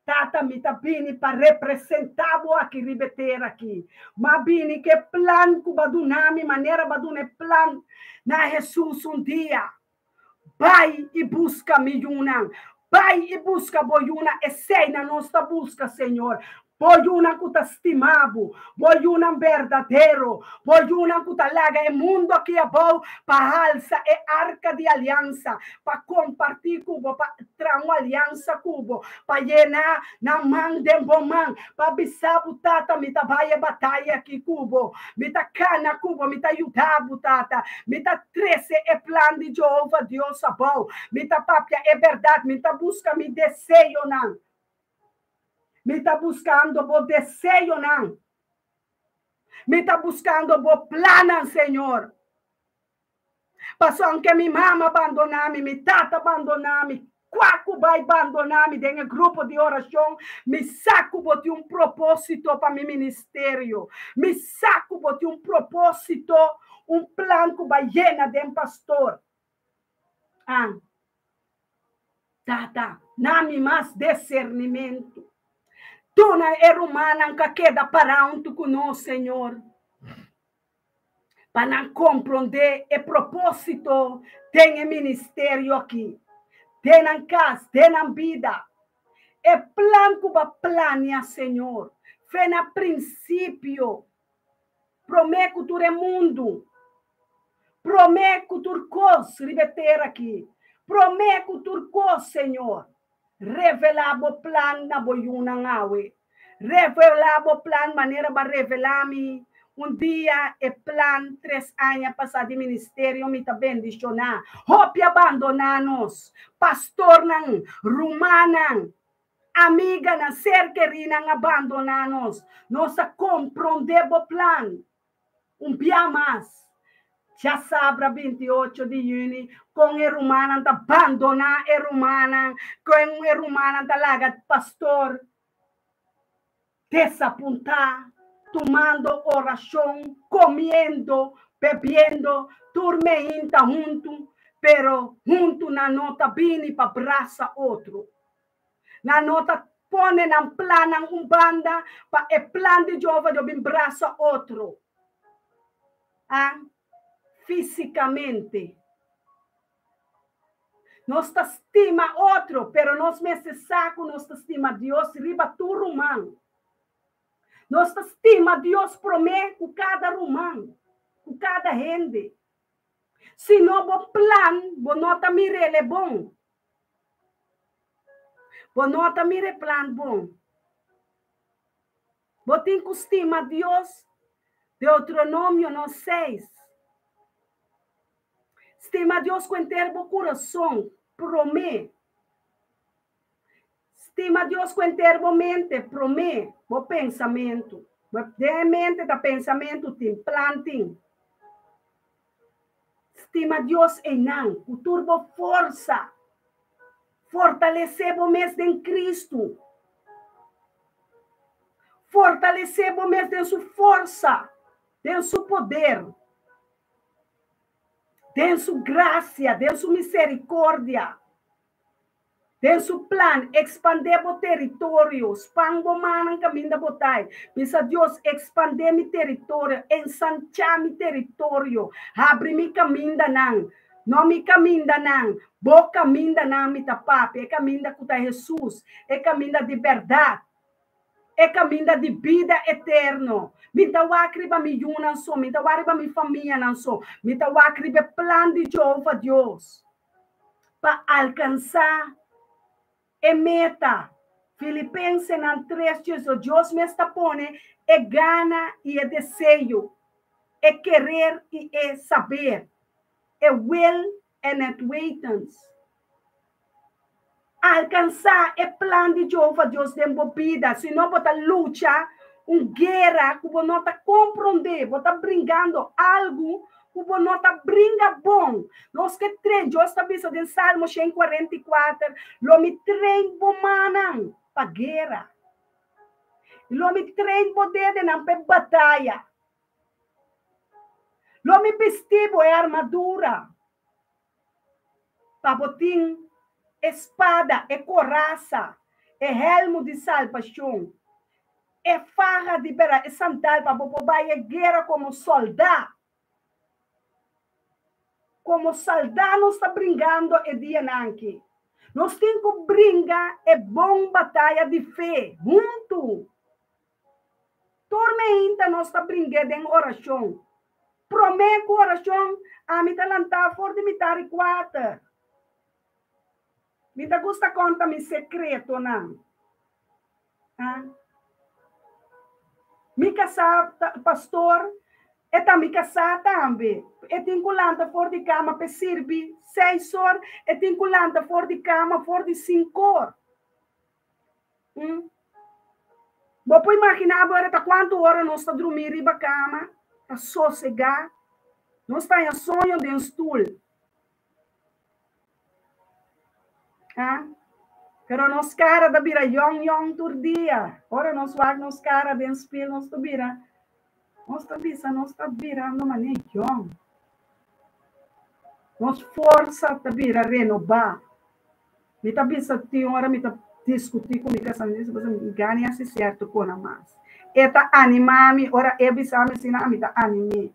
Tata, mi ta bini pa representá bo aki riba e tera aki. M'a bini ku e plan ku bo a duna mi, manera bo a duna e plan na Hesus un dia. Bai i buska mi yunan. Bai i buska bo yunan. Eseinan nos ta buska, Señor. Bo yunan ku ta stima bo, bo yunan berdadero, bo yunan ku ta laga e mundu aki abou pa halsa e arka di aliansa, pa kompartí ku bo, pa traha un aliansa ku bo, pa yena nan man den bo man, pa bisa bo, Tata, mi ta bai e bataya aki ku bo, mi ta kana ku bo, mi ta yuda bo, Tata, mi ta trese e plan di Jehova Dios abou, mi ta papia e bèrdat, mi ta buska mi deseonan. Mi ta buskando bo deseonan. Mi ta buskando bo plannan, Señor. Paso aunke mi mama bandoná mi, mi tata bandoná mi, kua ku bai bandoná mi den e grupo di orashon, mi sa ku bo tin un propósito pa mi ministerio. Mi sa ku bo tin un propósito, un plan ku bai yena den pastor. An. Tata, na mi mas desernimentu. Duna e rumannan ku a keda pará huntu ku nos, Señor, pa nan komprondé e propósito den e ministerio akí, den nan kas, den nan bida. E plan ku bo a plania, Señor, fe na prinsipio, promé ku tur e mundu, promé ku tur kos riba e tera akí, promé ku tur kos, Señor, revelá bo plan na bo yunan awe. Revelá bo plan manera bo a revelá mi un dia e plan tres aña pasá di ministerio. Mi ta bendishoná. Hopi a bandoná nos, pastornan, rumannan, Amiganan, ser kerínan a bandoná nos. Nos a komprondé bo plan. Un bia mas, djasabra 28 di yüni, kon e rumannan ta bandoná e rumannan, kon e rumannan ta laga pastor desapuntá, tumando orashon, komiendo, bebiendo, tur meinta huntu, pero huntu nan no ta bini pa brasa otro. Nan no ta pone nan plannan un banda pa e plan di Jehova lo bin brasa otro. A Físicamente. Nos ta stima otro, pero nos mester sa cu nos ta stima Dios riba tur ruman. Nos ta stima Dios promé cu cada ruman, cu cada hende. Si no bo plan, bo no ta mir'el e bon. Bo no ta mira e plan bon. Bo tin ku stima Dios, Deuteronomio no seis. Stima Dios ku henter bo kurason, promé. Stima Dios ku henter bo mente, promé, bo pensamentu. Den e mente ta pensamentu tin, plan tin. Stima Dios einan ku tur bo forsa. Fortalesé bo mes den Kristu. Fortalesé bo mes den su forsa, den su poder, den su grasia, den su miserikordia. Den su plan, ekspandé bo teritorio, span bo mannan kaminda bo ta. Bisa Dios, Ekspandé mi teritorio, ensanchá mi teritorio, habri mi kamindanan. No mi kamindanan, bo kamindanan mi ta papia, e kaminda ku ta Hesus, e kaminda di bèrdat, e kaminda di bida eterno. Mi ta wak riba mi yunan so, mi ta wak riba mi famianan so, mi ta wak riba e plan di Jehová Dios. Pa alkansá e meta. Filipensenan tres djeso Dios mes ta pone e gana i e deseo, e kerer i e saber, e wil en het wetens. Alkansá e plan di Jehova Dios den bo bida, sino bo ta lucha un guera ku bo no ta komprondé, bo ta bringando algu. Ku bo no ta bringa bon. Nos ke train, Dios ta bisa den Salmo 144, lo mi train bo mannan pa guera. Lo mi train bo dedenan pa e bataya. Lo mi bisti bo e armadura pa bo tin e spada, e korasa, e hèlmu di salbashon, e faha di bera, e sandal pa bo por bai e guera komo sòldá. Komo sòldá nos ta bringando e dianan aki. Nos tin ku bringa e bon bataya di fe huntu. Tur meinta nos ta bring'é den orashon. Promé ku orashon, ami ta lantá for di mitar i kuater. Mi ta gusta konta mi sekretonan. Ah. Mi kasá ta pastor, e ta mi kasá tambe. E tin ku lanta for di kama p'e sirbi seis or, e tin ku lanta for di kama for di sinkor. Bo por imaginá bo ta kuantu ora nos ta drumí riba kama, ta sosegá? Nos ta haña soño den stul. Ah, pero nos kara ta bira yòn yòn tur dia. Ora nos wak nos kara den spil, nos ta bira, nos ta bisa nos ta birando manera yòn. Nos forsa ta bira renobá. Mi ta bisa tin ora mi ta diskutí ku mi kasá, mi ta bisa mi gana hasi sierto kona mas. E ta animá mi, ora e bisa mi asina ami ta anim'é.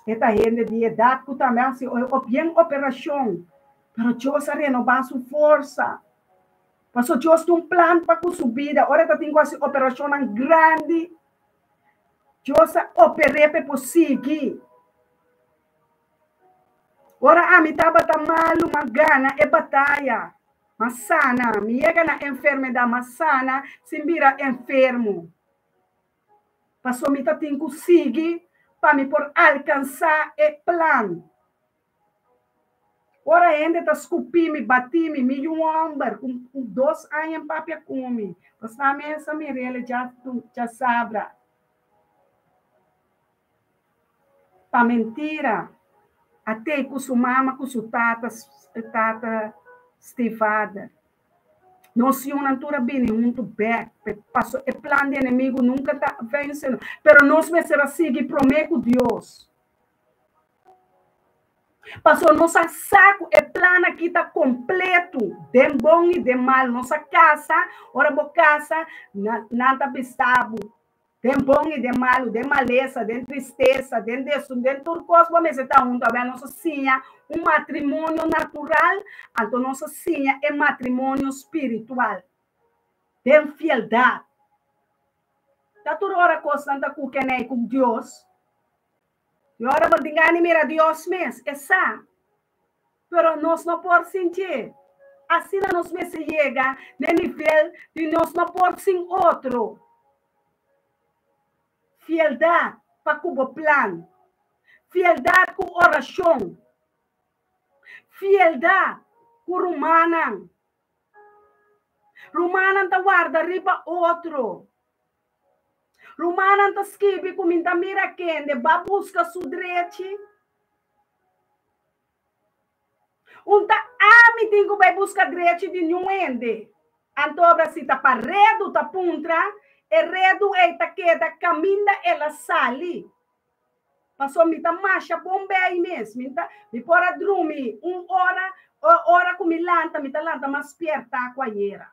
E ta hende di edat ku tambe a hasi bien operashon, pero Dios a renobá su forsa. Pasobra Dios tin un plan pa ku su bida. Ora e ta tin ku hasi operashonnan grandi, Dios a oper'é pa e por sigui. Ora ami tabata malu, m'a gana e bataya. M'a sana. Mi yega na enfermedat, m'a sana sin bira enfermo. Pasobra mi ta tin ku sigui pa mi por alkansá e plan. Ora hende ta skupí mi, batí mi, mi yu hòmber ku dos aña papia ku mi, pasobra ami esa mir'el dja sabra. Pa mentira, a tei ku su mama ku su tata, tata stiefvader. Nos yunan tur a bini huntu bek, paso e plan di enemigu nunka ta vense nos, pero nos mester a sigui promé ku Dios. Paso nos a sa ku e plan aki ta kompletu, den bon i den mal. Nos a kasa, ora bo kasa, nan ta bisa bo, Den bon i den malu, den malesa, den tristesa, den desun, den tur kos bo mester ta huntu. Awor nos a siña un matrimonio natural, anto nos a siña e matrimonio spiritual, den fieldat. Ta tur ora kosnan ta ku kenei ku Dios. I ora bo tin gana di mira Dios mes, e sa. Pero nos no por sin dje. Asina nos mester yega n'e nivel di nos no por sin otro. Fieldat pa ku bo plan. Fieldat ku orashon. Fieldat ku rumannan. Rumannan ta warda riba otro. Rumannan ta skibi ku mi ta mira kende ba buska su drechi. Un ta ami tin ku bai buska drechi di niun hende. Anto obra si ta pa redu ta puntra, e redu ei ta keda kaminda el a sali. Pasobra mi ta masha bon bei mes. Mi ta, mi por a drumi un ora, ora ku mi lanta, mi ta lanta mas spiertá ku ayera.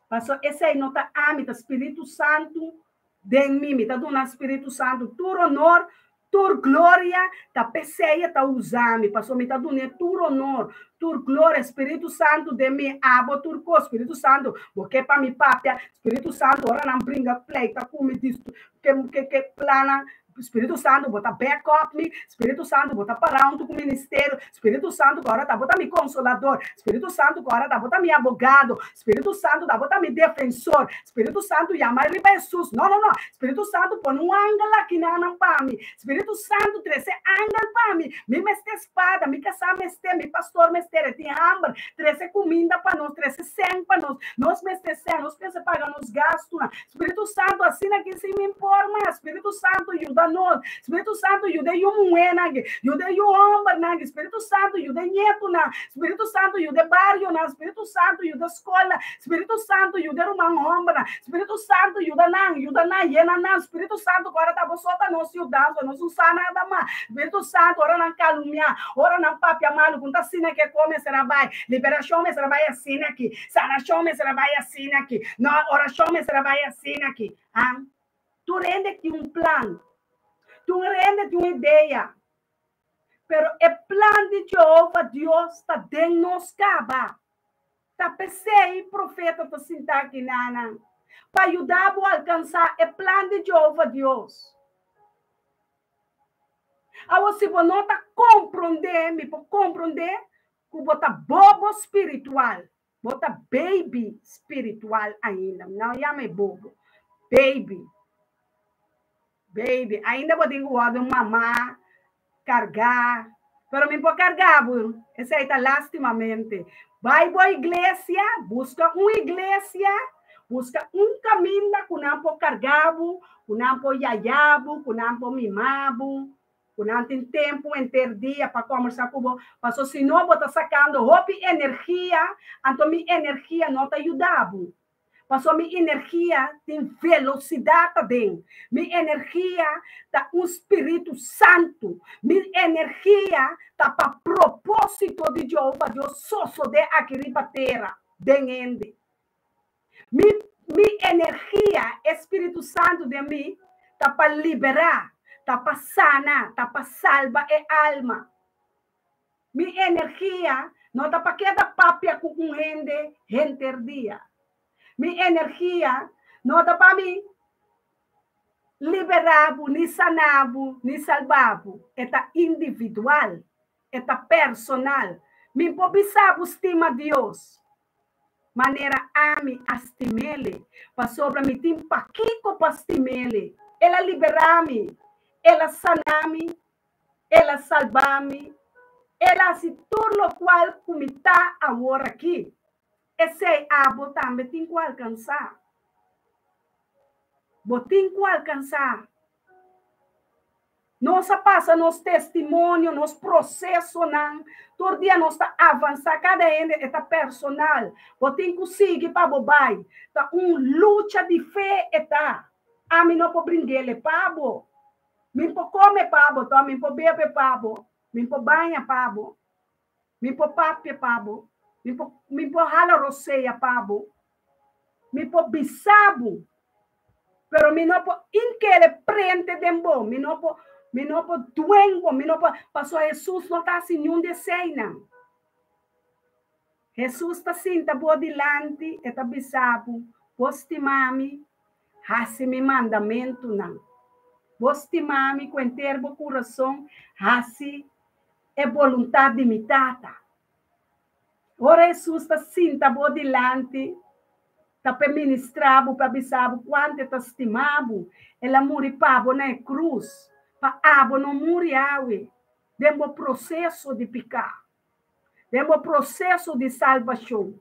Pasobra esei no ta ami, ta Spiritu Santu den mi. Mi ta duna Spiritu Santu tur honor, tur gloria, ta p'esei e ta usa mi, pasobra mi ta dun'é tur honor, tur gloria. Spiritu Santu den mi, abo tur kos. Spiritu Santu, bo ke pa mi papia? Spiritu Santu, ora nan bringa pleita ku mi, ke ke plannan Spiritu Santu, bo ta back up mi. Spiritu Santu, bo ta para huntu ku ministerio. Spiritu Santu, ku ora ta bo ta mi konsolador. Spiritu Santu, ku ora ta bo ta mi abogado. Spiritu Santu, ta bo ta mi defensor. Spiritu Santu, yama riba Hesus. No, no, no. Spiritu Santu, pone un angel aki nan pa mi. Spiritu Santu, trese angel pa mi. Mi mester spada, mi kasá mester, mi pastor mester, e tin hamber. Trese kuminda pa nos, trese sèn pa nos. Nos mester sèn, nos mester paga nos gastunan. Spiritu Santu, asina ki sin mi informa. Spiritu Santu, yuda. nos. Spiritu Santu, yuda e yu muhénan aki, yuda e yu hòmbernan aki, Spiritu Santu, yuda e ñetunan, Spiritu Santu, yuda e barionan, Spiritu Santu, yuda e skolnan, Spiritu Santu, yuda e ruman hòmbernan, Spiritu Santu, yuda nan, yuda nan, yena nan, Spiritu Santu, ku ora ta bo so ta nos yudansa, nos no sa nada mas, Spiritu Santu, ora nan kalumia, ora nan papia malu, ku ta asina ke kos mester a bai, liberashon mester a bai asina aki, sanashon mester a bai asina aki, no, orashon mester a bai asina aki. Han? Tur hende tin un plan, tur hende tin un idea, pero e plan di Jehova Dios ta den nos kaba. Ta p'esei profeta ta sinta aki nanan, pa yuda bo alkansá e plan di Jehova Dios. Awor si bo no ta komprondé, mi por komprondé ku bo ta bobo spiritual, bo ta baby spiritual ainda. Mi no yama e bobo, baby. Baby, ainda bo tin ku wòrdu mamá, kargá, pero mi por kargá bo, esei ta lastimamente. Bai bo iglesia, buska un iglesia, buska un kaminda ku nan por kargá bo, ku nan por yayá bo, ku nan por mimá bo, ku nan tin tempu henter dia pa kòmbersá ku bo, pasobra si no bo ta sakando hopi energia, anto mi energia no ta yuda bo. Pasobra mi energia tin velosidat aden, mi energia ta un spiritu santu, mi energia ta pa propósito di Jehová Dios sosodé aki riba tera den hende. Mi mi energia, e Spiritu Santu den mi, ta pa liberá, ta pa sana, ta pa salba e alma. Mi energia no ta pa keda papia ku un hende henter dia. Mi energia no ta pa mi liberá bo, ni saná bo, ni salbá bo. E ta individual, e ta personal. Mi por bisa bo stima Dios, manera ami a stim'Ele, pasobra mi tin pakiko pa stim'Ele. El a liberá mi, El a saná mi, El a salbá mi, El a hasi tur lokual ku mi ta awor aki. Esei abo tambe tin ku alkansá. Bo tin ku alkansá. Nos a pasa nos testimonio, nos procesonan. Tur dia nos ta avansa, cada hende e ta personal. Bo tin cu sigui pa bo bay. Ta un lucha di fe e ta. Ami no por bringele pa bo. Mi por come pa bo, to mi por bebe pa bo, mi por baña pa bo, mi por papia pa bo, mi por mi por hala rosea pa bo, mi por bisa bo. Pero mi no por inkere prente den bo, mi no por, mi no por duen bo, mi no por, pasobra Hesus no ta hasi niun di eseinan. Hesus ta sinta bo dilanti, e ta bisa bo, Bo stima mi, hasi mi mandamentunan. Bo stima mi ku henter bo kurason, hasi e boluntat di mi Tata. Ora Hesus ta sinta bo dilanti, ta p'e ministrá bo, p'e avisá bo kuantu e ta stima bo. El a muri pa bo na e krus, pa abo no muri awe den bo proseso di piká, den bo proseso di salbashon,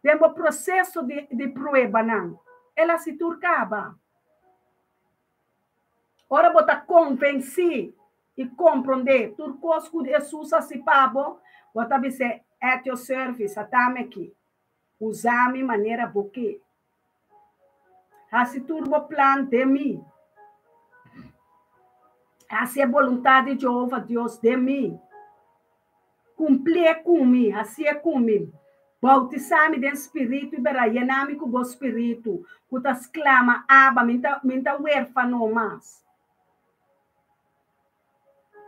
den bo proseso di di pruebanan. El a hasi tur kaba. Ora bo ta konvensí i komprondé tur kos ku Hesus a hasi pa bo, bo ta bis'é, At your service, atami aki. Usa mi manera bo ke. Hasi tur bo plan den mi. Hasi e boluntat di Jehova Dios den mi. Kumplié ku mi, hasié ku mi. Boutisá mi den spiritu i bera yená mi ku bo spiritu, ku ta sklama, Abba, mi ta, mi ta wérfano mas.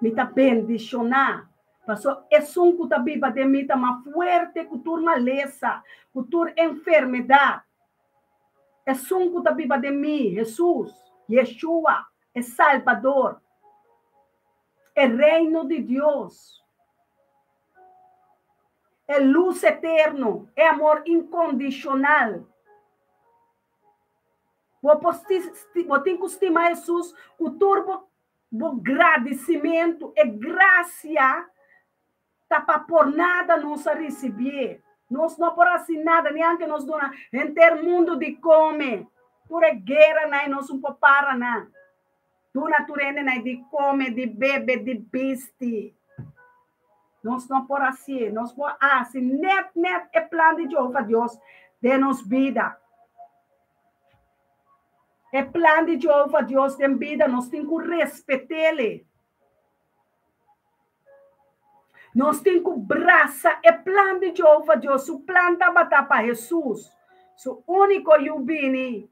Mi ta bendishoná, pasobra esun ku ta biba den mi ta mas fuerte ku tur malesa, ku tur enfermedat. Esun ku ta biba den mi, Hesus, Yeshua, e Salbador, e Reino di Dios, e lus eterno, e amor inkondishonal. Bo por bo tin ku stima Hesus ku tur bo bo gradisimentu. E grasia ta pa por nada nos a risibié. Nos no por hasi nada, ni anke nos duna henter mundu di kome. Tur e gueranan ei nos un por para nan. Duna tur hendenan di kome, di bebe, di bisti. Nos no por hasié. Nos por hasi nèt nèt e plan di Jehová Dios den nos bida. E plan di Jehová Dios den bida nos tin ku respet'é. Nos tin ku brasa e plan di Jehová Dios. Su plan tabata pa Hesus, su úniko Yu bini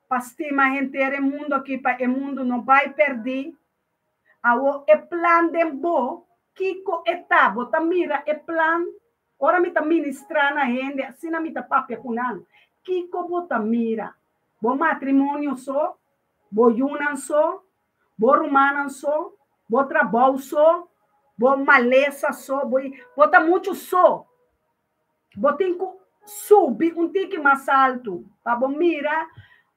pa stima henter e mundu aki pa e mundu no bai pèrdí. Awor e plan den bo, kiko e ta? Bo ta mira e plan? Ora mi ta ministrá na hende, asina mi ta papia ku nan. Kiko bo ta mira? Bo matrimonio so? Bo yunan so? Bo rumannan so? Bo trabou so? Bo malesa so? Bo, bo ta muchu so. Bo tin ku subi un tiki mas altu pa bo mira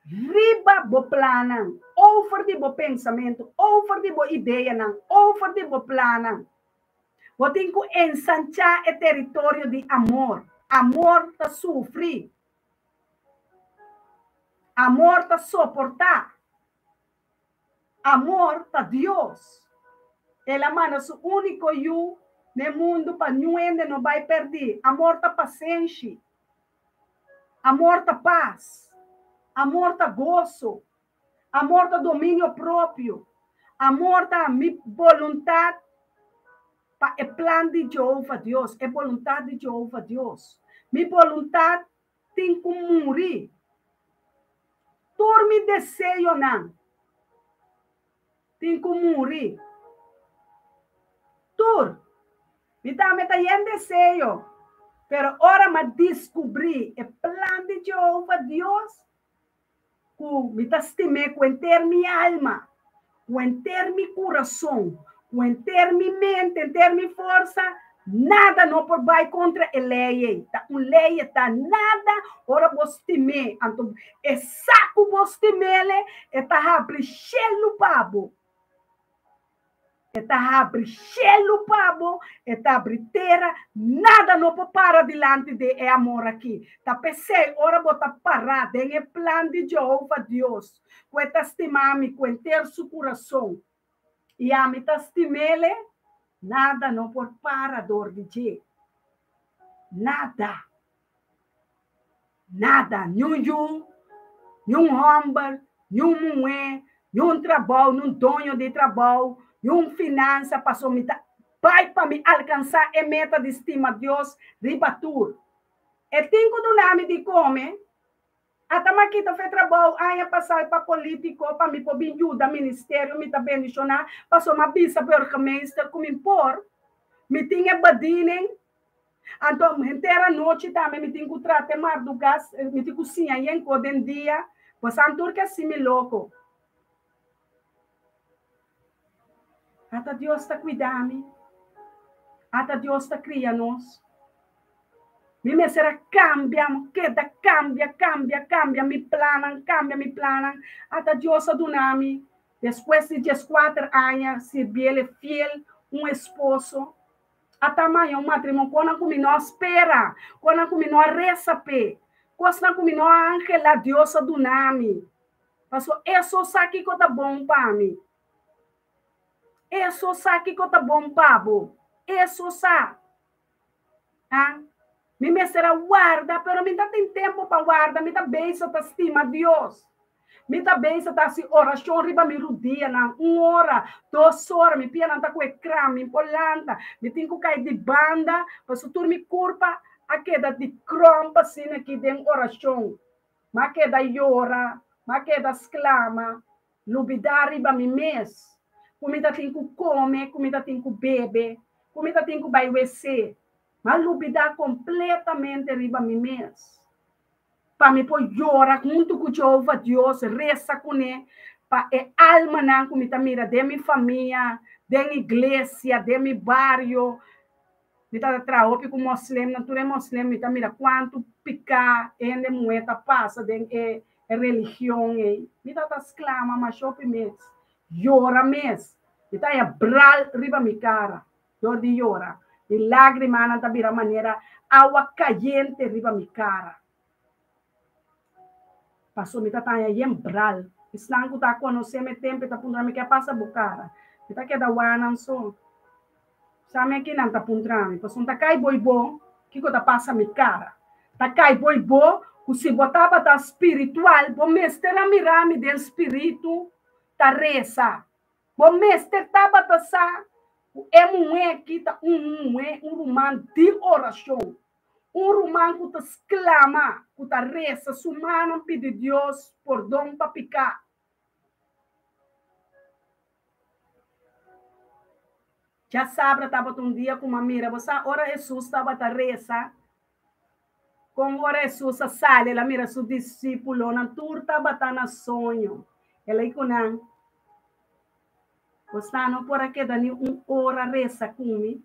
riba bo plannan, over di bo pensamentu, over di bo ideanan, over di bo plannan. Bo tin ku ensanchá e teritorio di amor. Amor ta sufri. Amor ta soportá. Amor ta Dios. El a manda su úniko Yu n'e mundu pa niun hende no bai pèrdí. Amor ta pasenshi. Amor ta pas. Amor ta goso. Amor ta dominio propio. Amor ta mi boluntat pa e plan di Jehová Dios, e boluntat di Jehová Dios. Mi boluntat tin ku muri. Tur mi deseonan tin ku muri. Tur. Mi tambe ta yen deseo, pero ora m'a diskubrí e plan di Jehová Dios, ku mi ta stim'é ku henter mi alma, ku henter mi kurason, ku henter mi mente, henter mi forsa, nada no por bai kontra e lei ei. Ta un lei e ta nada ora bo stim'é. Anto e sa ku bo stim'el, e ta habri shelu pa bo. E ta habri shelu pa bo, e ta habri tera, nada no por para dilanti di e amor aki. Ta p'esei ora bo ta pará den e plan di Jehova Dios, ku e ta stima mi ku henter su kurason i ami ta stim'el, nada no por para dor di dje. Nada. Nada, niun yu, niun hòmber, niun muhé, niun trabou, niun doño di trabou, niun finansa, pasobra mi ta bai pa mi alkansá e meta di stima Dios riba tur. E tin ku duna mi di kome. Ata mi a kita fe trabou aña pasá pa polítiko pa mi por bin yuda ministerio, mi ta bendishoná pasobra mi a bisa burgemeester ku mi por, mi tin e bediening. Anto henter anochi tambe mi tin ku trata e mardugas, mi tin ku siña yen ko den dia, bosan tur ke hasi mi loko. Ata Dios ta kuida mi, ata Dios ta kria nos. Mi mester a kambia, mi keda kambia, kambia, kambia mi plannan, kambia mi plannan, ata Dios a duna mi despues di dieskuater aña sirbiel fiel un esposo. A tamaño un matrimonio konan ku mi no a spera, konan ku mi no a resa p'e, kosnan ku mi no a anhelá Dios a duna mi. Pasobra e so sa kiko ta bon pa mi. E so sa kiko ta bon pa bo. E so sa. Ah, mi mester a warda, pero mi ta tin tempu pa warda, mi ta bezig ta stima Dios. Mi ta bezig ta hasi orashon riba mi rudianan, un ora, dos ora, mi pianan ta ku e kram, mi por lanta, mi tin ku kai di banda, pasobra tur mi kurpa a keda di kròmp asina aki den orashon. Mi a keda yora, mi a keda sklama, lubidá riba mi mes, ku mi ta tin ku kome, ku mi ta tin ku bebe, ku mi ta tin ku bai wc. Mi a lubidá kompletamente riba mi mes. Pa mi por yora huntu ku Jehová Dios, resa kuné pa e almanan ku mi ta mira den mi famia, den iglesia, den mi bario. Mi ta traha hopi ku moslimnan, tur e moslim mi ta mira kuantu piká hende muhé ta pasa den e religion ei. Mi ta ta sklama masha hopi mes, yora mes. Mi ta haña bral riba mi kara dor di yora. Mi lágrimanan ta bira manera awa kayente riba mi kara. Pasobra mi ta ta haña yen bral. Esnan ku ta konosé mi tempu ta puntra mi ke a pasa bo kara. Mi ta keda wak nan so. Sa mi aki nan ta puntra mi, pasobra ta kai bo i bo kiko ta pasa mi kara. Ta kai bo i bo ku si bo tabata spiritual bo mester a mira mi den spiritu ta resa. Bo mester tabata sa ku e muhé aki ta un muhé, un ruman di orashon. Un ruman ku ta sklama, ku ta resa su mannan pidi Dios pordon pa piká. Djasabra tabata un dia ku m'a mira, bo sa ora Hesus tabata resa, kon ora Hesus a sali el a mira su disípulonan tur tabata na soño. El a di ku nan, Bo sa no por a keda ni un ora resa ku mi?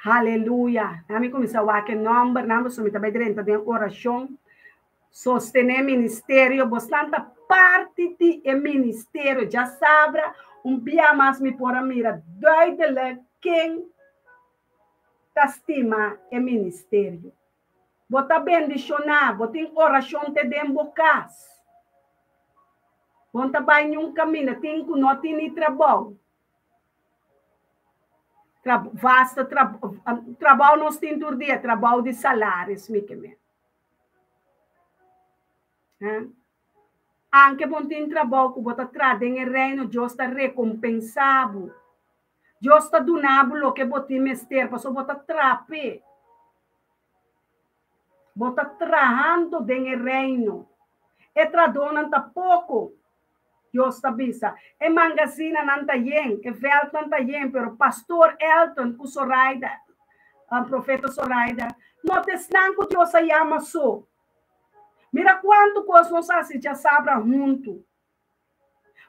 Haleluya. Na mi kuminsá wak e nòmbernan, pasobra mi ta bai drenta den orashon. Sostené ministerio. Bosnan ta parti di e ministerio. Djasabra un bia mas mi por a mira duidelik ken ta stima e ministerio. Bo ta bendishoná, bo tin orashon te den bo kas. Bo no ta bai niun kaminda, tin ku no tin ni trabou. Tra basta tra trabou nos tin tur dia, trabou di salaris mi ke men. Anke bo no tin trabou ku bo ta traha den e reino, Dios ta rekompensá bo. Dios ta duna bo loke bo tin mester pasobra bo ta traha p'e. Bo ta trahando den e Reino. E tradónan ta poko, Dios ta bisa. E mangasinanan ta yen, e vèltnan ta yen, pero Pastor Elton ku Soraida, Profeta Soraida, no ta esnan ku Dios a yama so. Mira kuantu kos nos a hasi djasabra huntu.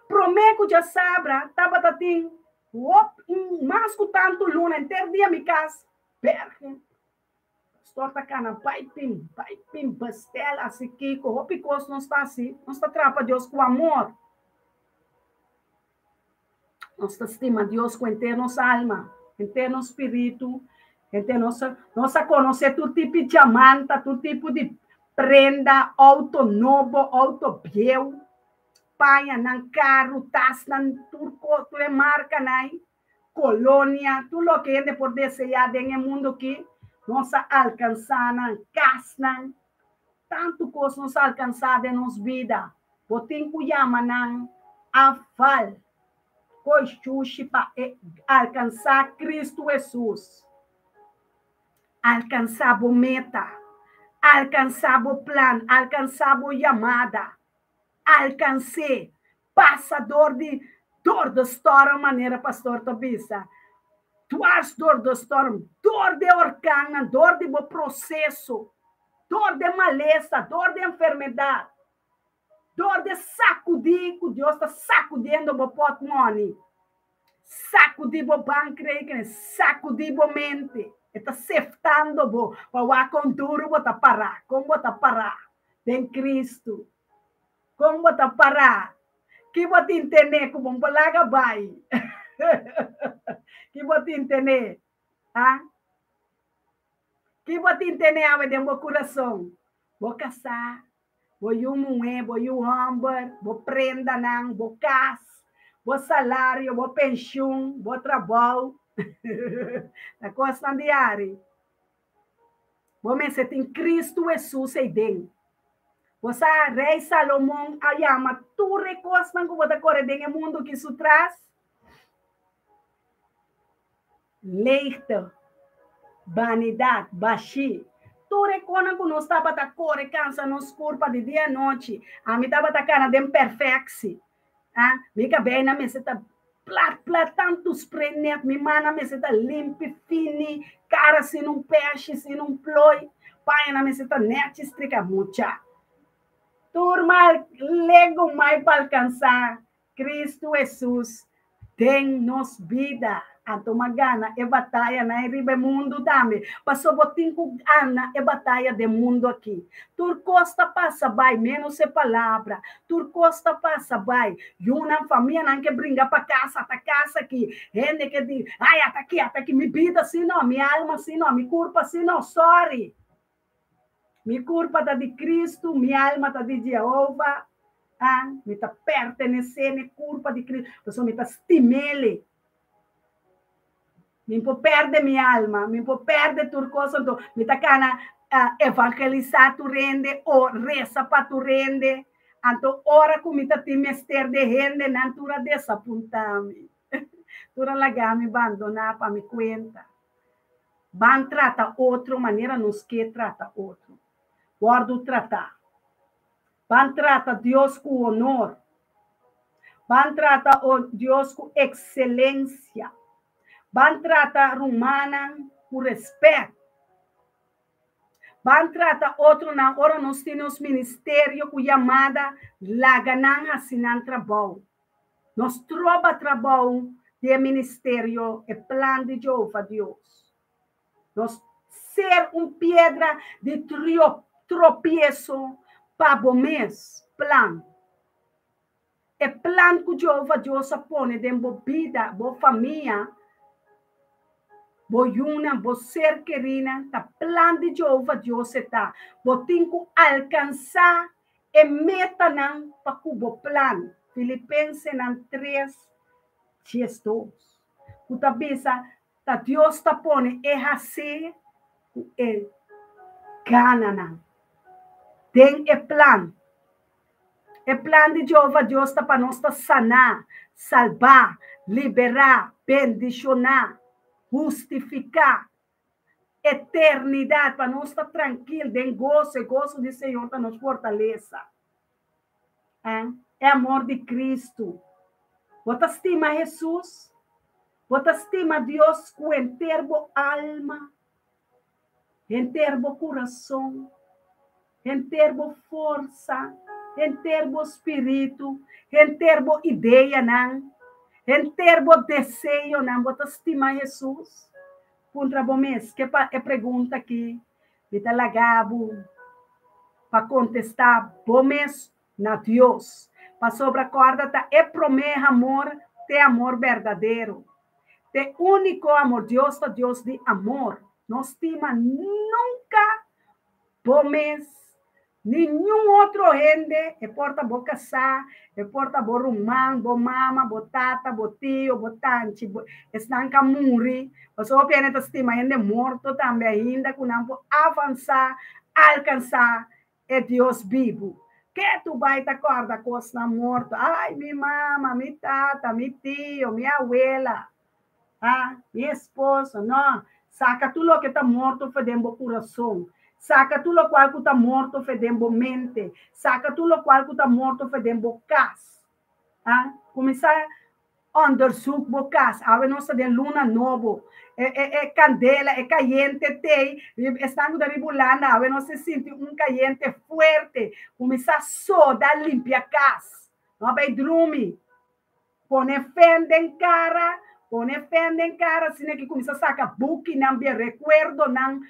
Promé ku djasabra tabata tin hop mas ku tantu luna henter dia mi kas bèrgen. Pastor ta kana bai pin, bai pin, bestel, hasi kiko, hopi kos nos ta hasi, nos ta traha pa Dios ku amor. Nos ta stima Dios ku henter nos alma, henter nos spiritu, henter nos, nos a konosé tur tipo di diamanta, tur tipo di prenda, outo nobo, outo bieu, pañanan, karu, tasnan, tur kos, tur e markanan. Colonia, tur loke hende por deseá den e mundu aki, nos a alkansá nan, kasnan, tantu kos nos a alkansá den nos bida. Bo tin ku yama nan afval, koe shushi pa e alkansá Kristu Hesus. Alkansá bo meta, alkansá bo plan, alkansá bo yamada, alkans'é. Pasa dor di dor de storm manera pastor ta bisa. Dwars dor de storm, dor di e orkannan, dor di bo proseso, dor di e malesa, dor di e enfermedat, dor di e sakudí ku Dios ta sakudiendo bo pòtmòni, sakudí bo bankrekening, sakudí bo mente. E ta seftando bo pa wak kon duru bo ta pará, kon bo ta pará den Kristu. Kon bo ta pará? Ki bo tin tené ku bo por laga bai? Ki bo tin tené? Ha? Ki bo tin tené awe den bo kurason? Bo kasá, bo yu muhé, bo yu hòmber, bo prendanan, bo kas, bo salario, bo penshun, bo trabou. Ta kosnan di ari. Bo mester tin Kristu Hesus ei den. Bo sa, Rei Salomon a yama tur e kosnan ku bo ta kore den e mundu ki su tras, leegte, banidat, bashí. Tur e konan ku nos tabata kore kansa nos kurpa di dia anochi, ami tabata kana den perfeksi. Ah, mi kabeinan mester ta plat plat, tantu spray net, mi mannan mester ta limpi, fini, kara sin un pèshi, sin un ploi, pañanan mester ta nèchi strika. Mucha, tur mal lego mai pa alkansá Kristu Hesus den nos bida. Anto m'a gana e batayanan ei riba e mundu tambe. Pasobra bo tin ku gana e bataya den mundu aki. Tur kos ta pasa bai, ménos e palabra. Tur kos ta pasa bai. Yunan, famianan ke bringa pa kas, ata kas aki. Hende ke di, ai, ata aki, ata aki. Mi bida si no, mi alma si no, mi kurpa si no. Sorry. Mi kurpa ta di Kristu, mi alma ta di Jehova. Ah, mi ta pertenesé na e kurpa di Kristu, pasobra mi ta stim'El. Mi por perde mi alma, mi por perde tur kos, anto mi ta kana evangelisá tur hende o resa pa tur hende. Anto ora ku mi ta tin mester di hende, nan tur a desapuntá mi. Tur a laga mi bandoná pa mi kuenta. Ban trata otro manera nos ke trata otro. Wòrdu tratá. Ban trata Dios ku honor. Ban trata Dios ku ekselensia. Ban trata rumannan ku rèspèt. Ban trata otronan ora nos tin nos ministerio ku yamada, laga nan hasi nan trabou. Nos troba trabou di e ministerio, e plan di Jehová Dios. Nos ser un piedra di tropieso pa bo mes plan. E plan ku Jehová Dios a pone den bo bida, bo famia, bo yunan, bo ser kerinan, ta plan di Jehová Dios e ta. Bo tin ku alkansá e metanan pa ku bo plan. Filipensenan 3, 12, ku ta bisa, Ta Dios ta pone e hasé ku e gananan den e plan. E plan di Jehova Dios ta pa nos ta saná, salbá, liberá, bendishoná, hustifiká. Eternidat, pa nos ta trankil den goso, e goso di Señor ta nos fortalesa. E amor di Kristu. Bo ta stima Hesus? Bo ta stima Dios ku henter bo alma, henter bo kurason, henter bo forsa, henter bo spiritu, henter bo ideanan, henter bo deseonan? Bo ta stima Hesus? Puntra bo mes ke pa e pregunta aki mi ta laga bo pa kontestá bo mes na Dios, pasobra kòrda ta e promé amor t'e amor berdadero, t'e úniko amor. Dios ta Dios di amor, no stima nunka bo mes ni niun otro hende, e por ta bo kasá, e por ta bo ruman, bo mama, bo tata, bo tio, bo tanchi, bo esnan ka muri, pasobra hopi hende ta stima hende morto tambe ainda ku nan por avansá, alkansá E Dios bibu. Ke tu bai ta kòrda kosnan morto? Ai, mi mama, mi tata, mi tio, mi awela, ah, mi esposo. No, saka tur loke ta morto for den bo kurason. Saka tur lokual ku ta morto for den bo mente. Saka tur lokual ku ta morto for den bo kas. Ah, kuminsá Onderzoek bo kas. Awe nos ta den luna nobo. E e e kandela, e kayente tei. Esnan ku ta riba Hulanda awe nos ta sinti un kayente fuerte. Kuminsá soda limpia kas. No a bai drumi. Pone fen den kara, pone fen den kara asina ki kuminsá saka bukinan, bia rekuerdonan,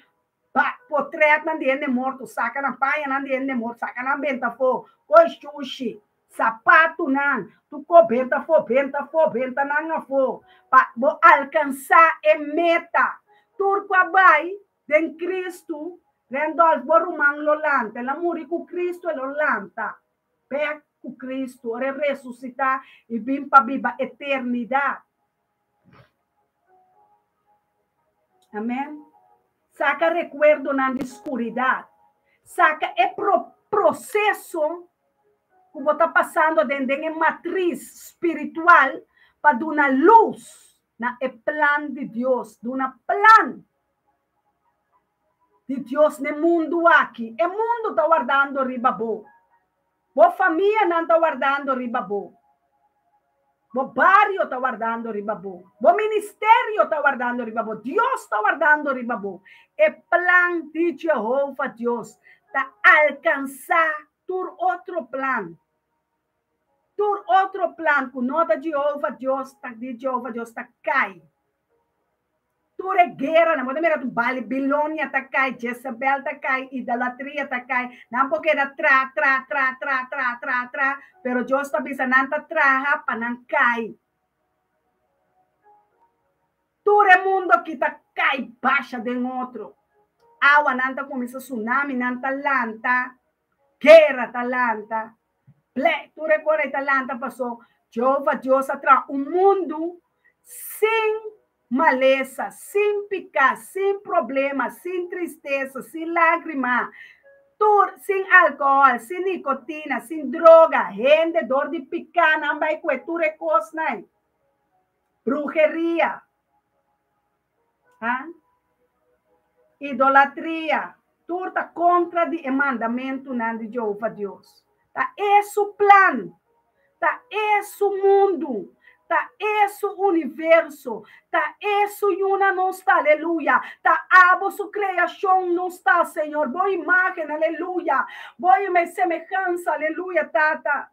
pa potretnan di hende morto, saka nan pañanan di hende morto, saka nan benta afó. Koi shushi. Sapatunan, tu ko benta afó, benta afó, benta nan afó, pa bo alkansá e meta. Tur ku a bai den Kristu, Randolph, bo ruman lo lanta. El a muri ku Kristu, e lo lanta bèk ku Kristu ora e resusitá i bin pa biba eternidat. Amèn. Saka rekuerdonan di skuridat. Saka e proseso ku bo ta pasando aden den e matris spiritual pa duna lus na e plan di Dios, duna plan di Dios n'e mundu aki. E mundu ta wardando riba bo. Bo famianan ta wardando riba bo. Bo bario ta wardando riba bo. Bo ministerio ta wardando riba bo. Dios ta wardando riba bo. E plan di Jehova Dios ta alkansá tur otro plan. Tur otro plan ku no ta Jehova Dios ta di Jehova Dios ta kai. Tur e gueranan, bo ta mira tur Balibilonia ta kai, Jezebel ta kai, idolatria ta kai, nan por keda tra, tra, tra, tra, tra, tra, tra, pero Dios ta bisa nan ta traha pa nan kai. Tur e mundo aki ta kai basha den otro. Awanan ta kuminsá, tsunaminan ta lanta, guera ta lanta, tur e kos ta lanta pasó Jehova Dios a traha un mundu sin malesa, sin piká, sin problema, sin tristesa, sin lágrima, tur, sin alkohòl, sin nikotina, sin droga, hende dor di piká nan bai ku tur e kosnan. Bruheria, ha? Idolatria, tur ta kontra di e mandamentunan di Jehova Dios. Ta e su plan, ta e su mundu, ta e su universo, ta e su yunan nos ta, aleluya. Ta abo su kreashon nos ta, Señor. Bo imágen, aleluya. Bo semehansa, aleluya, Tata.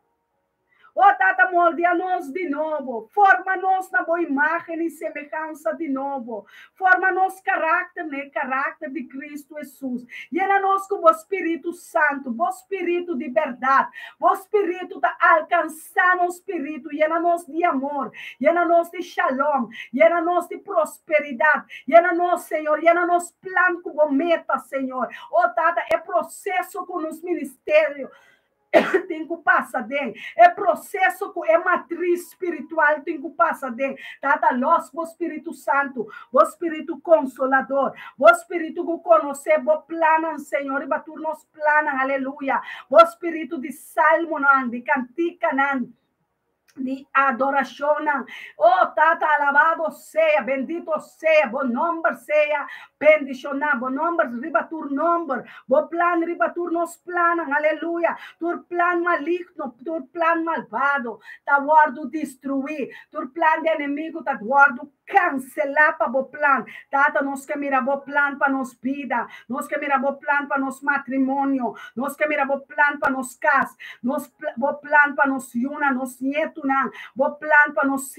Oh, Tata, moldia nos di nobo. Forma nos na bo imágen i semehansa di nobo. Forma nos karakter, ne? Karakter di Kristu Hesus. Yena nos ku bo Spiritu Santu, bo Spiritu di bèrdat. Bo Spiritu ta alkansá nos spiritu. Yena nos di amor. Yena nos di shalom. Yena nos di prosperidat. Yena nos, Señor. Yena nos plan ku bo meta, Señor. Oh, Tata, e proseso ku nos ministerio tin ku pasa den. E proseso ku e matris spiritual tin ku pasa den. Tata, los bo Spiritu Santu, bo Spiritu Konsolador, bo Spiritu ku konosé bo plannan, Señor, riba tur nos plannan, aleluya. Bo Spiritu di salmonan, di kantikanan, di adorashonnan. Oh, Tata, alabado sea, bendito sea, bo nòmber sea bendishoná, bo nòmber riba tur nòmber, bo plan riba tur nos plannan, aleluya. Tur plan maligno, tur plan malbado, ta wòrdu destruí. Tur plan di enemigu ta wòrdu kanselá pa bo plan. Tata, nos ke mira bo plan pa nos bida. Nos ke mira bo plan pa nos matrimonio. Nos ke mira bo plan pa nos kas. Nos bo plan pa nos yunan, nos nietunan. Bo plan pa nos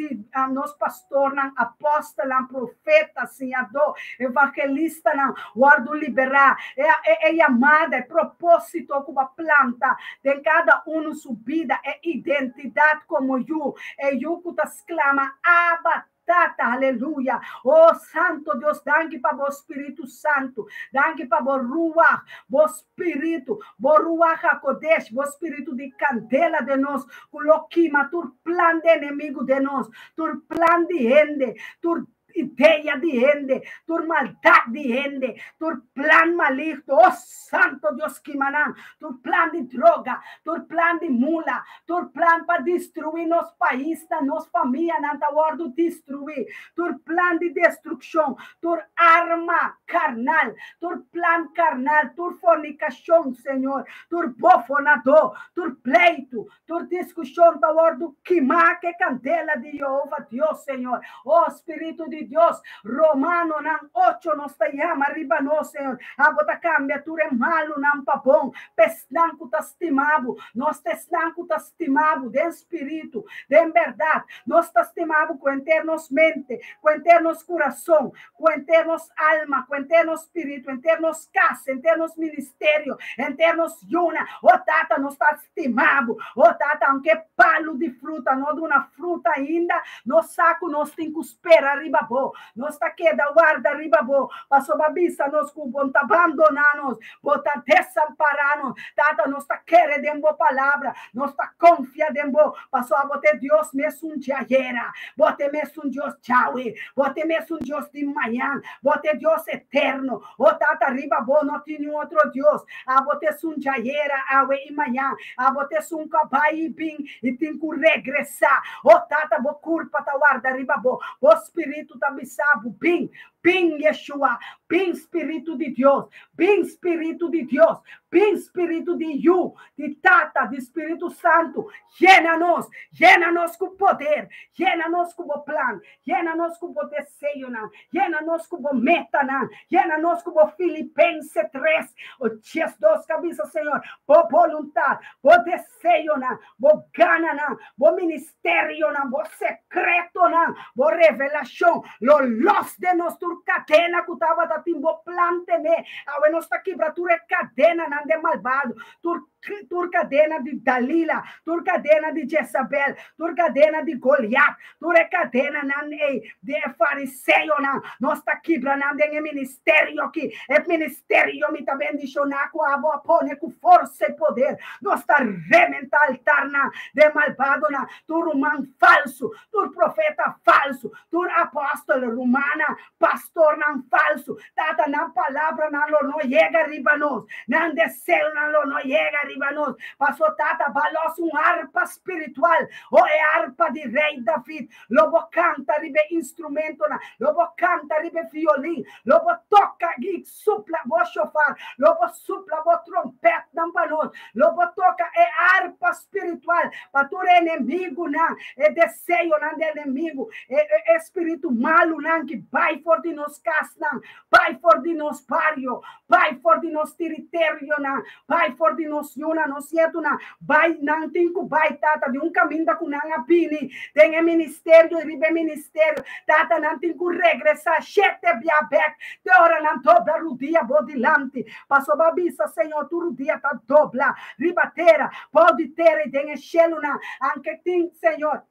nos pastornan, apòstelnan, profeta, siñadó, evangelistanan, wòrdu liberá. E, e, e yamada, e propósito ku bo a planta den kada un su bida, e identidat komo yu, e yu ku ta sklama, Abba, Tata, aleluya. Oh, Santu Dios, danki pa bo Spiritu Santu. Danki pa bo Ruach, bo Spiritu, bo Ruach HaKodesh, bo Spiritu di kandela den nos, ku lo kima tur plan di enemigu den nos, tur plan di hende, tur idea di hende, tur maldat di hende, tur plan maligno. Oh, Santu Dios, kima nan, tur plan di droga, tur plan di mula, tur plan pa destruí nos pais, nos famianan ta wòrdu destruí, tur plan di destrukshon, tur arma karnal, tur plan karnal, tur fornikashon, Señor, tur bofonadó, tur pleitu, tur diskushon ta wòrdu kimá ku e kandela di Jehova Dios, Señor. Oh, Spiritu di Dios, Romanonan 8 nos ta yama riba nos, Señor. Abo ta kambia tur e malunan pa bon, p'esnan ku ta stima bo, nos ta esnan ku ta stima bo den spiritu, den bèrdat. Nos ta stima bo ku henter nos mente, ku henter nos kurason, ku henter nos alma, ku henter nos spiritu, henter nos kas, henter nos ministerio, henter nos yunan. Oh Tata, nos ta stima bo. Oh Tata, aunke palu di fruta no duna fruta ainda, nos sa ku nos tin ku spera riba bo. Nos ta keda warda riba bo. Paso bo a bisa nos ku bo no ta bandoná nos, bo no ta desampará nos. Tata, nos ta kere den bo palabra, nos ta konfia den bo. Paso abo ta Dios mesun djayera, bo ta mesun Dios djawe, bo ta mesun Dios di mañan, bo ta Dios eterno. Oh Tata, riba bo no tin ningun otro Dios. Abo ta esun djayera, awe i mañan. Abo ta esun ku a bai i bin i tin ku regresá. Oh Tata, bo kurpa ta warda riba bo. Bo spiritu ta bisa bo bin. Bin Yeshua, bin Spiritu di Dios, bin Spiritu di Dios, bin Spiritu di Yu, di Tata, di Spiritu Santu. Yena nos, yena nos ku poder, yena nos ku bo plan, yena nos ku bo deseonan, yena nos ku bo metanan, yena nos ku bo Filipenses 3, o 2 ku a bisa, Señor, bo boluntat, bo deseonan, bo gananan, bo ministerionan, bo sekretonan, bo revelashon, lo los den nos tur kadena ku tabata tin bo plan tené. Awe nos ta kibra tur e kadenanan di malbado, tur. Tur kadena di Dalila, tur kadena di Jezabel, tur kadena di Goliat, tur e kadenanan ei di e fariseonan, nos ta kibra nan den e ministerio aki. E ministerio mi ta bendishoná ku abo a pone ku forsa i poder. Nos ta rementá altarnan di e malbadonan, tur ruman falsu, tur profeta falsu, tur apòstel, rumannan, pastornan falsu. Tata, nan palabranan lo no yega riba nos, nan deseonan lo no yega riba nos. Paso Tata, ba los un arpa spiritual, o e arpa di Rei David. Lo bo kanta riba e instrumentonan, lo bo kanta riba e violin, lo bo toka i supla bo shofar, lo bo supla bo trompètnan pa nos, lo bo toka e arpa spiritual pa tur e enemigunan, e deseonan di enemigu, e e spiritu malunan ki bai for di nos kasnan, bai for di nos bario, bai for di nos teritorionan, bai for di nos yunan, nos nietunan, bai, nan tin ku bai, Tata, di un kaminda ku nan a bini den e ministerio i riba e ministerio, Tata, nan tin ku regresá shete bia bèk te ora nan dobla rudia bo dilanti. Pasobra a bisa, Señor, tur rudia ta dobla riba tera, bou di tera i den e shelunan, anke tin, Señor,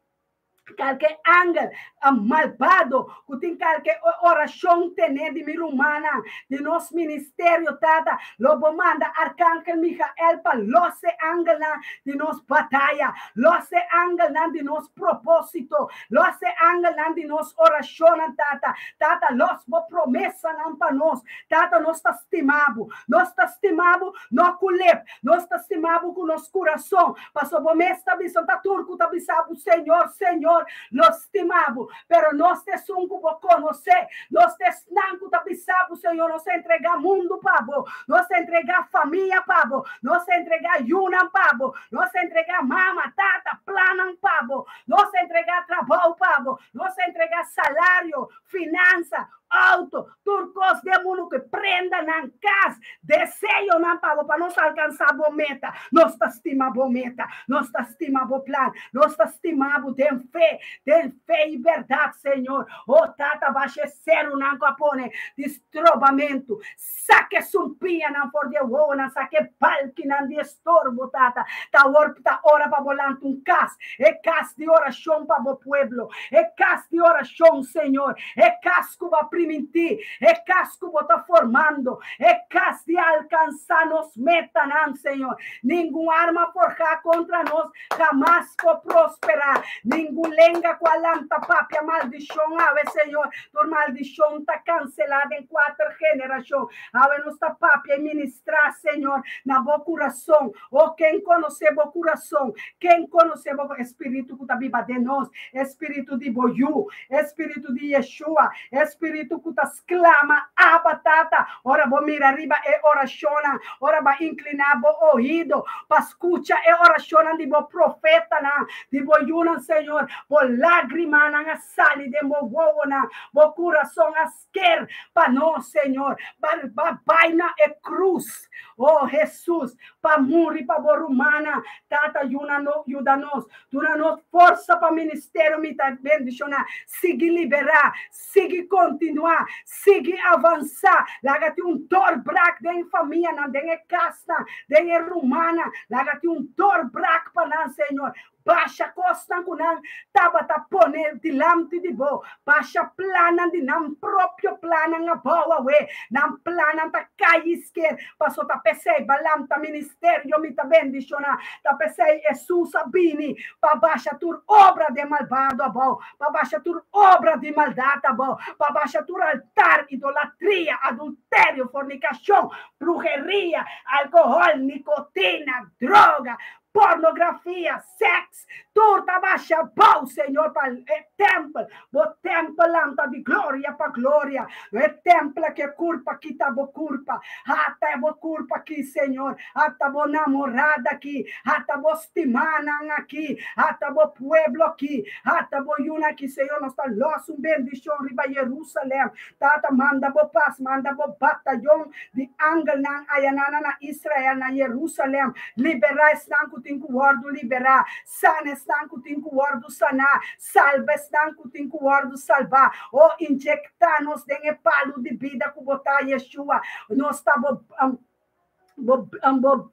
kalke angel malbado ku tin kalke orashon tené di mi rumannan di nos ministerio, Tata, lo bo manda Arkangel Michael pa los e angelnan di nos bataya, los e angelnan di nos propósito, los e angelnan di nos orashonnan, Tata. Tata, los bo promesanan pa nos. Tata, nos ta stima bo. Nos ta stima bo no ku lep, nos ta stima bo ku nos kurason. Pasobra bo mes ta bisa, ta tur ku ta bisa bo, Señor, Señor, lo stima bo. Pero nos ta esun ku bo konosé, nos ta esnan ku ta bisa bo, Señor, nos a entregá mundu pa bo, nos a entregá famia pa bo, nos a entregá yunan pa bo, nos a entregá mama, tata, plannan pa bo, nos a entregá trabou pa bo, nos a entregá salario, finansa, auto, tur kos den mundu ku prenda nan kas, deseonan pa bo pa nos alkansá bo meta. Nos ta stima bo meta, nos ta stima bo plan, nos ta stima bo den fe, den fe i bèrdat, Señor. O Tata, basha e serunan ku a pone di strobamentu, saka e sumpiñanan for di e wowonan, saka e balkinan di estorbo, Tata. Ta awor ta ora pa bo lanta un kas, e kas di orashon pa bo pueblo, e kas di orashon, Señor, e kas ku bo a primintí, e kas ku bo ta formando, e kas di alkansá nos metanan, Señor. Ningun arma forjá kontra nos hamas por prosperá. Ningun lenga ku a lanta papia maldishon awe, Señor, tur maldishon ta kanselá den kuater generashon. Awe nos ta papia i ministrá, Señor, na bo kurason. O ken konosé bo kurason? Ken konosé bo E spiritu ku ta biba den nos, e spiritu di bo Yu, e spiritu di Yeshua, e spiritu ku ta sklama, Abba, Tata! Ora bo mira riba e orashonnan, ora bo a inkliná bo oido pa skucha e orashonnan di bo profetanan, di bo yunan, Señor, bo lágrimanan a sali den bo wowonan, bo kurason a Sker pa nos, Señor. Ba ba bai na e krus, oh Hesus, pa muri pa bo rumannan. Tata, yuna no, yuda nos. Duna nos forsa pa ministerio mi ta bendishoná. Sigui liberá, sigui kontinuá, sigui avansá. Laga tin un doorbrak den e famianan, den e kasnan, den e rumannan. Laga tin un doorbrak pa nan, Señor. Basha kosnan ku nan tabata pone dilanti di bo, basha plannan di nan propio plannan abou awe. Nan plannan ta kai isker, paso ta p'esei Balaam ta ministerio mi ta bendishoná. Ta p'esei Hesus a bini pa basha tur obra di e malbado abou, pa basha tur obra di maldat abou, pa basha tur altar, idolatria, adulterio, fornikashon, bruheria, alkohòl, nikotina, droga, Pornografia, sex, tur ta basha bou, Señor, pa e tempel. Bo tempel lanta di gloria pa gloria. No e tempel aki e curpa aki ta bo curpa. Hata e bo curpa aki, Señor. Hata bo namorada aki. Hata bo stimanan aki. Hata bo pueblo aki. Hata bo yunan aki, Señor. Nos ta los un bendicion riba Jerusalem. Tata, manda bo pas, manda bo batayon di angelnan ayanana na Israel, na Jerusalem. Liberá esnan ku tin ku wòrdu liberá, sana esnan ku tin ku wòrdu saná, salba esnan ku tin ku wòrdu salbá. O, injektá nos den e palu di bida ku bo ta, Yeshua. Nos ta bo. Bo bo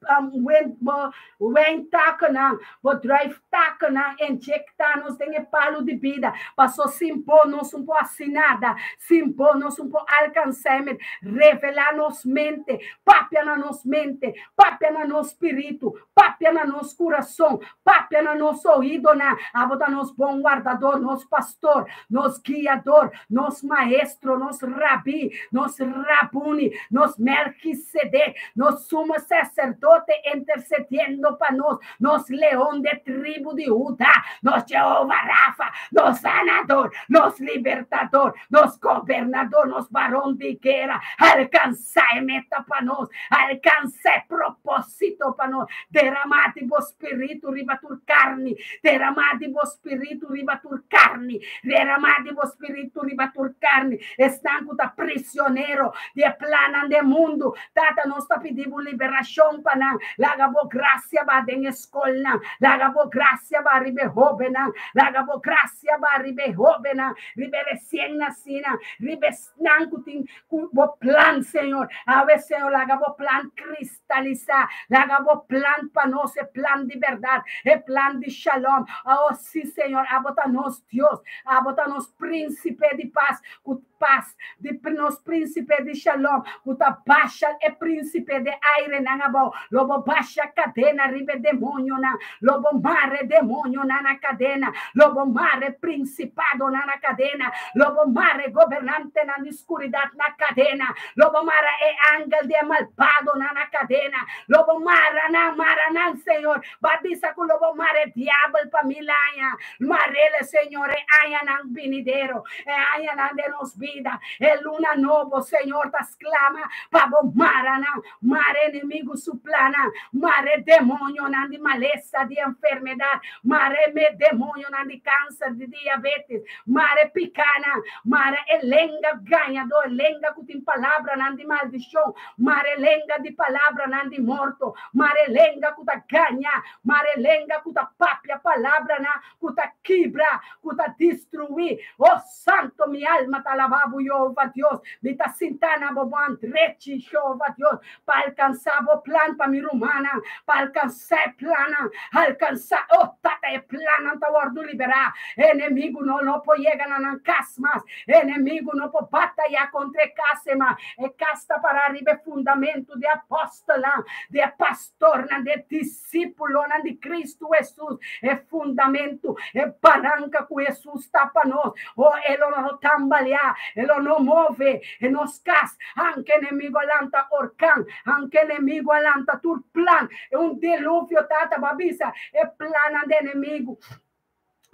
bo wijntakkennan, bo druiftakkennan, injektá nos den e palu di bida. Paso sin bo nos no por hasi nada, sin bo nos no por alkansá e meta. Revelá nos mente, papia na nos mente, papia na nos spiritu, papia na nos kurason, papia na nos oídonan. Abo ta nos bon wardador, nos pastor, nos guiador, nos maestro, nos rabí, nos rabuni, nos Melquisedec, nos sumo sacerdote intercediendo pa nos, nos león de tribu di Judá, nos Jehová Rafa, nos sanador, nos libertador, nos gobernador, nos barón di guera. Alkansá e meta pa nos, alkansá e propósito pa nos. Derama di bo spiritu riba tur karni, derama di bo spiritu riba tur karni, derama di bo spiritu riba tur karni. Esnan ku ta prisionero di e plannan di e mundu, Tata, nos ta pidi bo liberashon pa nan. Laga bo grasia ba den e skolnan, laga bo grasia ba riba e hóbennan, laga bo grasia ba riba e hóbennan, riba e resien nasínan, riba esnan ku tin ku bo plan, Señor. Awe, Señor, laga bo plan kristalisá. Laga bo plan pa nos, e plan di bèrdat, e plan di shalom. Oh, sí, Señor, abo ta nos Dios. Abo ta nos Prínsipe di Pas, ku pas, di nos Prínsipe di Shalom, ku ta basha e prínsipe di airenan abou. Lo bo basha kadena riba e demonionan. Lo bo mara e demonionan na kadena. Lo bo mara e prinsipadonan na kadena. Lo bo mara e gobernantenan di skuridat na kadena. Lo bo mara e angel di e malbadonan na kadena. Lo bo mara nan, mara nan, Señor. Bo a bisa ku lo bo mara e diabel pa mil aña. Mar'el, Señor, e añanan binidero, e añanan den nos bida, e luna nobo, Señor, ta sklama pa bo mara nan. Mara enemigu su plannan, mara e demonionan di malesa, di enfermedat, mara e demonionan di kanser, di diabetes, mara e pikanan, mara e lenga gañadó, e lenga ku tin palabranan di maldishon, mara e lenga di palabranan di morto, mara e lenga ku ta gaña, mara e lenga ku ta papia palabranan ku ta kibra, ku ta destruí. O Santo, mi alma ta alabá bo, Jehova Dios. Mi ta sintá na bo man drechi, Jehova Dios, pa alkansá bo plan pa mi rumannan, pa alkansá e plannan, alkansá, oh Tata, e plannan ta wòrdu liberá. E enemigu no no por yega na nan kas mas. E enemigu no por batayá kontra e kas ei mas. E kas ta pará riba e fundamentu di e apòstelnan, di e pastornan, di e disípulonan di Kristu Hesus, e fundamentu, e baranka ku Hesus ta pa nos. Oh, e lo no tambaleá, e lo no move e nos kas, anke enemigu a lanta orkan, anke enemigu a lanta tur plan, e un diluvio, Tata, bo a bisa, e plannan di enemigu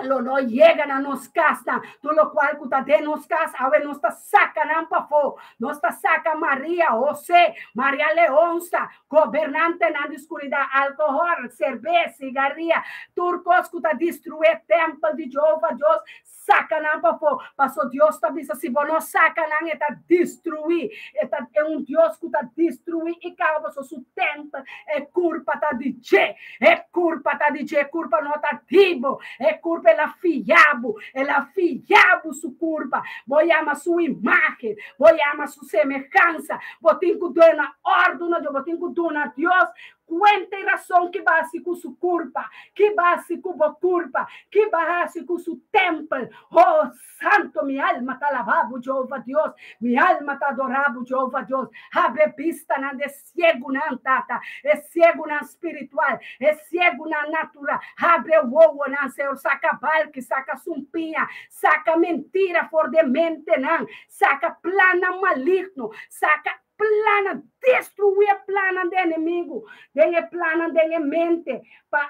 lo no yega na nos kasnan. Tur lokual ku ta den nos kas, awe nos ta saka nan pafó. Nos ta saka Maria, Hosé, Maria Leonsa, gobernantenan di skuridat, alkohòl, serbes, sigaria, tur kos ku ta destruí e tèmpel di Jehová Dios, saka nan pafó. Pasobra Dios ta bisa, si bo no saka nan, e ta destruí. E ta e un Dios ku ta destruí i kaba, pasobra su tèmpel, e kurpa ta di dje. E kurpa ta di dje, e kurpa no ta di bo. E kurpa el a fia bo, el a fia bo su kurpa. Bo yama su imágen, bo yama su semehansa. Bo tin ku duna òrdu na Dios, bo tin ku duna Dios kuenta i rason ki bo a hasi ku su kurpa, ki bo a hasi ku bo kurpa, ki bo a hasi ku su tèmpel. Oh, Santo, mi alma ta alabá bo, Jehová Dios. Mi alma ta adorá bo, Jehová Dios. Habri e bistanan di e siegunan, Tata, e siegunan spiritual, e siegunan natural. Habri e wowonan, Señor. Saka balki, saka sumpiña, saka mentira for di e mentenan, saka plannan maligno, saka plannan, destruí e plannan di enemigu, den e plannan den e mente pa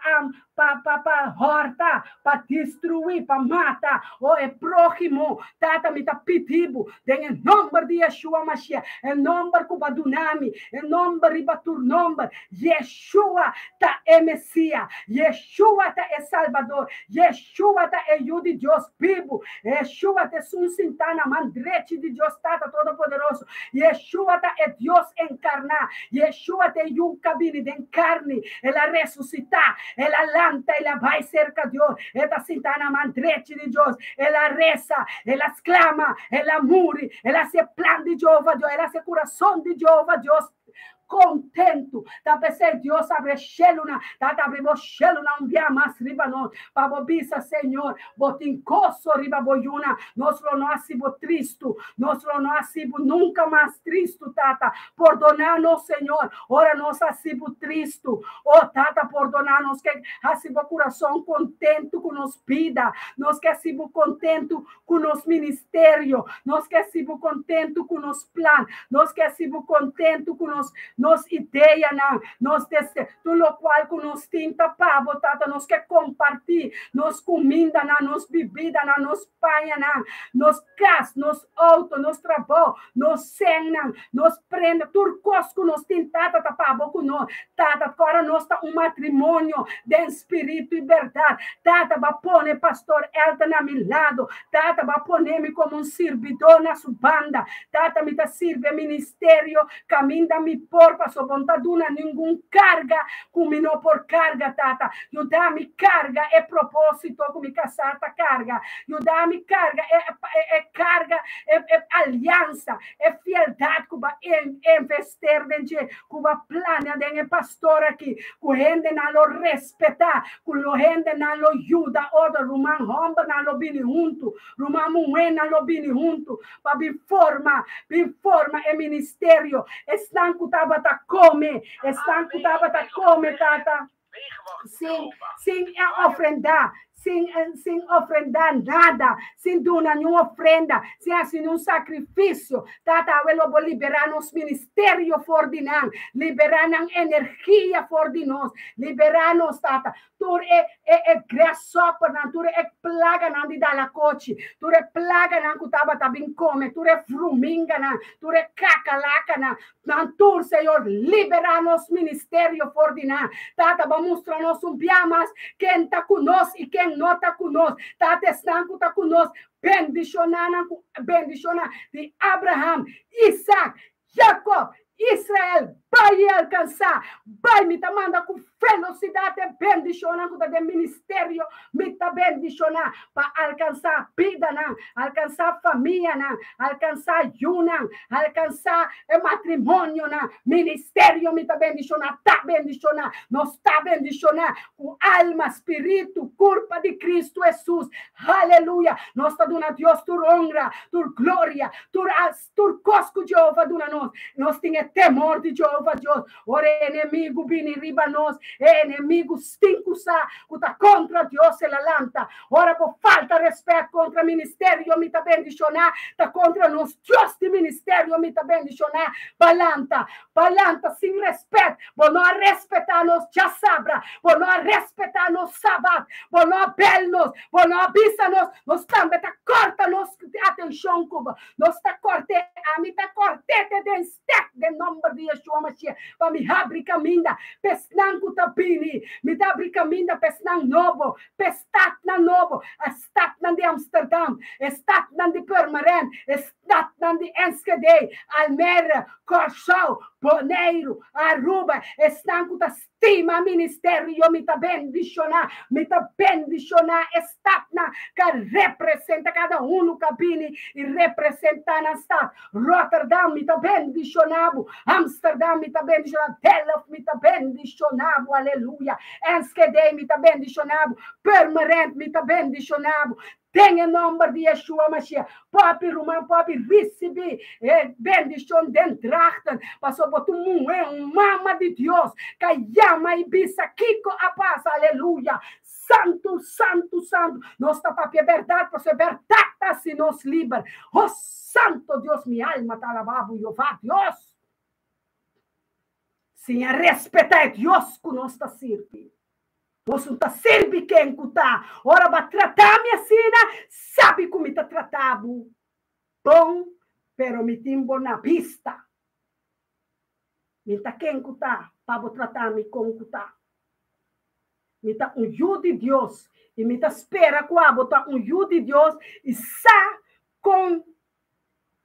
pa pa pa hòrta, pa destruí, pa mata, o e próhimo. Tata, mi ta pidi bo den e nòmber di Yeshua Mashiach, e nòmber ku bo a duna mi, e nòmber riba tur nòmber, Yeshua ta e Mesia, Yeshua ta e Salbador, Yeshua ta e Yu di Dios bibu, Yeshua ta esun sintá na man drechi di Dios Tata Todopoderoso, Yeshua ta e Dios enkarná, Yeshua ta e Yu ku a bini den karni, el a resusitá, el a lanta, el a bai serka Dios, e ta sintá na man drechi di Dios, el a resa, el a sklama, el a muri, el a hasi e plan di Jehová Dios, el a hasi e kurason di Jehová Dios. kontentu. Ta p'esei Dios abri e shelunan, Tata abri bo shelunan un bia mas riba nos, pa bo bisa, Señor, bo tin goso riba bo yunan, nos lo no hasi bo tristu, nos lo no hasi bo nunka mas tristu, Tata. Pordoná nos, Señor, ora nos hasi bo tristu. O Tata, pordoná nos ke hasi bo kurason kontentu ku nos bida, nos ke hasi bo kontentu ku nos ministerio, nos ke hasi bo kontentu ku nos plan, nos ke hasi bo kontentu ku nos nos ideanan, nos deseo, tur lokual ku nos tin ta pa bo, Tata, nos ke kompartí nos kumindanan, nos bibidanan, nos pañanan, nos kas, nos outo, nos trabou, nos sennan, nos prenda, tur kos ku nos tin, Tata, ta pa bo ku nos. Tata, kòrda nos ta un matrimonio den spiritu i bèrdat. Tata, bo a pone Pastor Elton na mi lado. Tata, bo a pone mi komo un sirbidó na su banda. Tata, mi ta sirbi e ministerio kaminda mi por, pasobra bo no ta duna ningun karga ku mi no por karga, Tata. Yuda mi karga e propósito ku mi kasá ta karga. Yuda mi karga e, e, e karga, e, e aliansa, e fieldat ku bo a invester den dje, ku bo a plania den e pastor aki, ku hendenan lo respetá, ku lo hendenan lo yuda otro, ruman hòmbernan lo bini huntu, ruman muhénan lo bini huntu pa bin forma, bin forma e ministerio. Esnan ku tabata kome, esnan ku tabata kome, Tata, sin, sin e ofrendá, sin, sin ofrendá nada, sin duna niun ofrenda, sin hasi niun sakrifisio. Tata, awe lo bo liberá nos ministerio for di nan, liberá nan energia for di nos, liberá nos, Tata, tur e, e, e grasshoppernan, tur e plaganan di dalakochi, tur e plaganan ku tabata bin kome, tur e vruminganan, tur e kakalakanan, Nan tur, Señor, liberá nos ministerio for di nan. Tata, bo mustra nos un bia mas ken ta ku nos i ken no ta ku nos. Tata, esnan ku ta ku nos, bendishoná nan ku bendishoná di Abraham, Isaac, Jacob, Israel, bai i alkansá. Bai, mi ta manda ku velosidat e bendishonnan ku ta den ministerio, mi ta bendishoná pa alkansá bidanan, alkansá famianan, alkansá yunan, alkansá e matrimonionan. Ministerio mi ta bendishoná, ta bendishoná, nos ta bendishoná ku alma, spiritu, kurpa di Kristu Hesus. Haleluya! Nos ta duna Dios tur honra, tur gloria, tur Tur kos ku Jehova duna nos, nos tin e temor di Jehova Dios. Ora e enemigu bini riba nos, e enemigu stin ku sa ku ta kontra Dios el a lanta. Ora bo falta respet kontra ministerio mi ta bendishoná, ta kontra nos Dios di ministerio mi ta bendishoná. Ba lanta, ba lanta sin respet. Bo no a respetá nos djasabra, bo no a respetá nos sabat, bo no a bel nos, bo no a bisa nos, nos tambe ta kòrta nos atenshon ku bo. Nos ta kòrt'é, ami ta kòrt'é te den stèk den nòmber di Yeshua Mashiach, pa mi habri kaminda pa esnan ku ta bini. Mi ta habri kaminda pa esnan nobo, pa e statnan nobo, e statnan di Amsterdam, e statnan di Purmerend, e statnan di Enschede, Almere, Kòrsou, Boneiru, Aruba, esnan ku ta Stima ministerio mi ta bendiciona, mi ta bendiciona e stadnan ka representa kada unu ka bini i representa nan stad. Rotterdam mi ta bendiciona bo, Amsterdam mi ta bendiciona, Delft mi ta bendiciona bo, aleluya, Enschede mi ta bendiciona bo, Purmerend mi ta bendiciona bo, Den e nomber di Yeshua Mashiach, popi ruman, popi ricibi e bendicion den Drachten, pasobra bo ta un muhe, un mama di Dios, ka yama y bisa kico a pasa, aleluya. Santu, santu, santu, nos ta papia e berdad, pasobra e berdad ta haci nos liber. Oh santo Dios, mi alma ta alaba bo, Jehová Dios. Siña respeta e Dios cu nos ta sirbi. Nos no ta sirbi ken ku ta. Ora bo a trata mi asina, sabi ku mi ta trata bo bon, pero mi tin bo na bista. Mi ta ken ku ta pa bo trata mi kon ku ta. Mi ta un yu di Dios i mi ta spera ku abo ta un yu di Dios i sa kon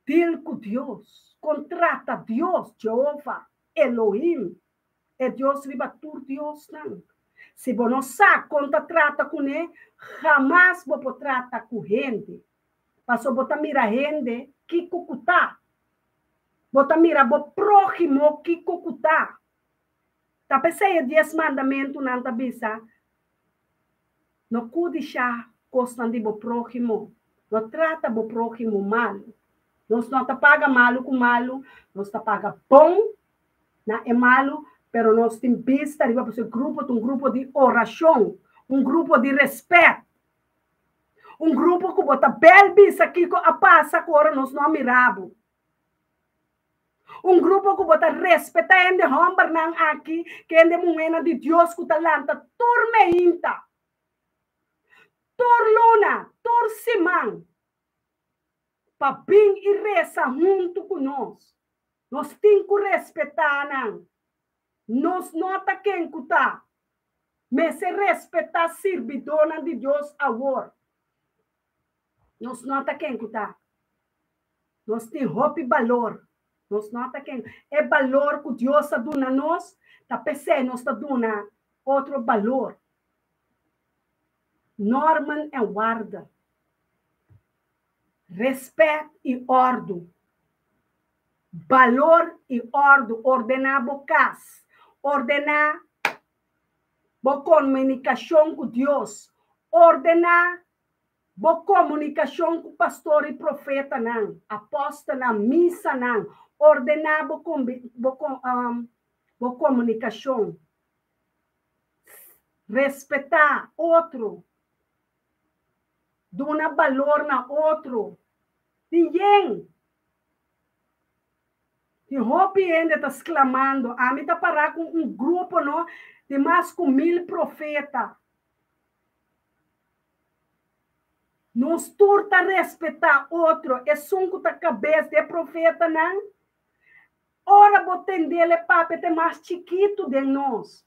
deal ku Dios, kon trata Dios, Jehova, Elohim. E Dios riba tur diosnan. Si bo no sa kon ta trata kuné, hamas bo por trata ku hende. Pasobra bo ta mira hende kiko ku ta. Bo ta mira bo próhimo kiko ku ta. Ta p'esei e Dies Mandamentunan ta bisa, No kudishá kosnan di bo próhimo, no trata bo próhimo malu. Nos no ta paga malu ku malu, nos ta paga bon na e malu, pero nos tin bista riba pasobra e grupo ta un grupo di orashon, un grupo di rèspèt, un grupo ku bo ta bèl bisa kiko a pasa ku ora nos no a mira bo. Un grupo ku bo ta respetá hende hòmbernan aki, ku hende muhénan di Dios ku ta lanta tur meinta, tur luna, tur siman pa bin i resa huntu ku nos. Nos tin ku respetá nan. Nos no ta ken ku ta. Mester respetá sirbidónan di Dios awor. Nos no ta ken ku ta. Nos tin hopi balor. Nos no ta ken. E balor ku Dios a duna nos, ta p'esei nos ta duna otro balor. Norman en warda. Respèt i òrdu. Balor i òrdu. Ordená bo kas. Ordená bo komunikashon ku Dios. Ordená Bo komunikashon ku pastor i profetanan, apòstelnan, misanan, ordená bo bo komunikashon. Respetá otro. Duna balor na otro. Tin yen. Tin hopi hende ta sklamando. Ami ta pará ku un grupo no di mas ku mil profeta. Nos tur ta respetá otro, esun ku ta kabes di e profetanan. Ora bo tendel e papia ta e mas chikitu den nos.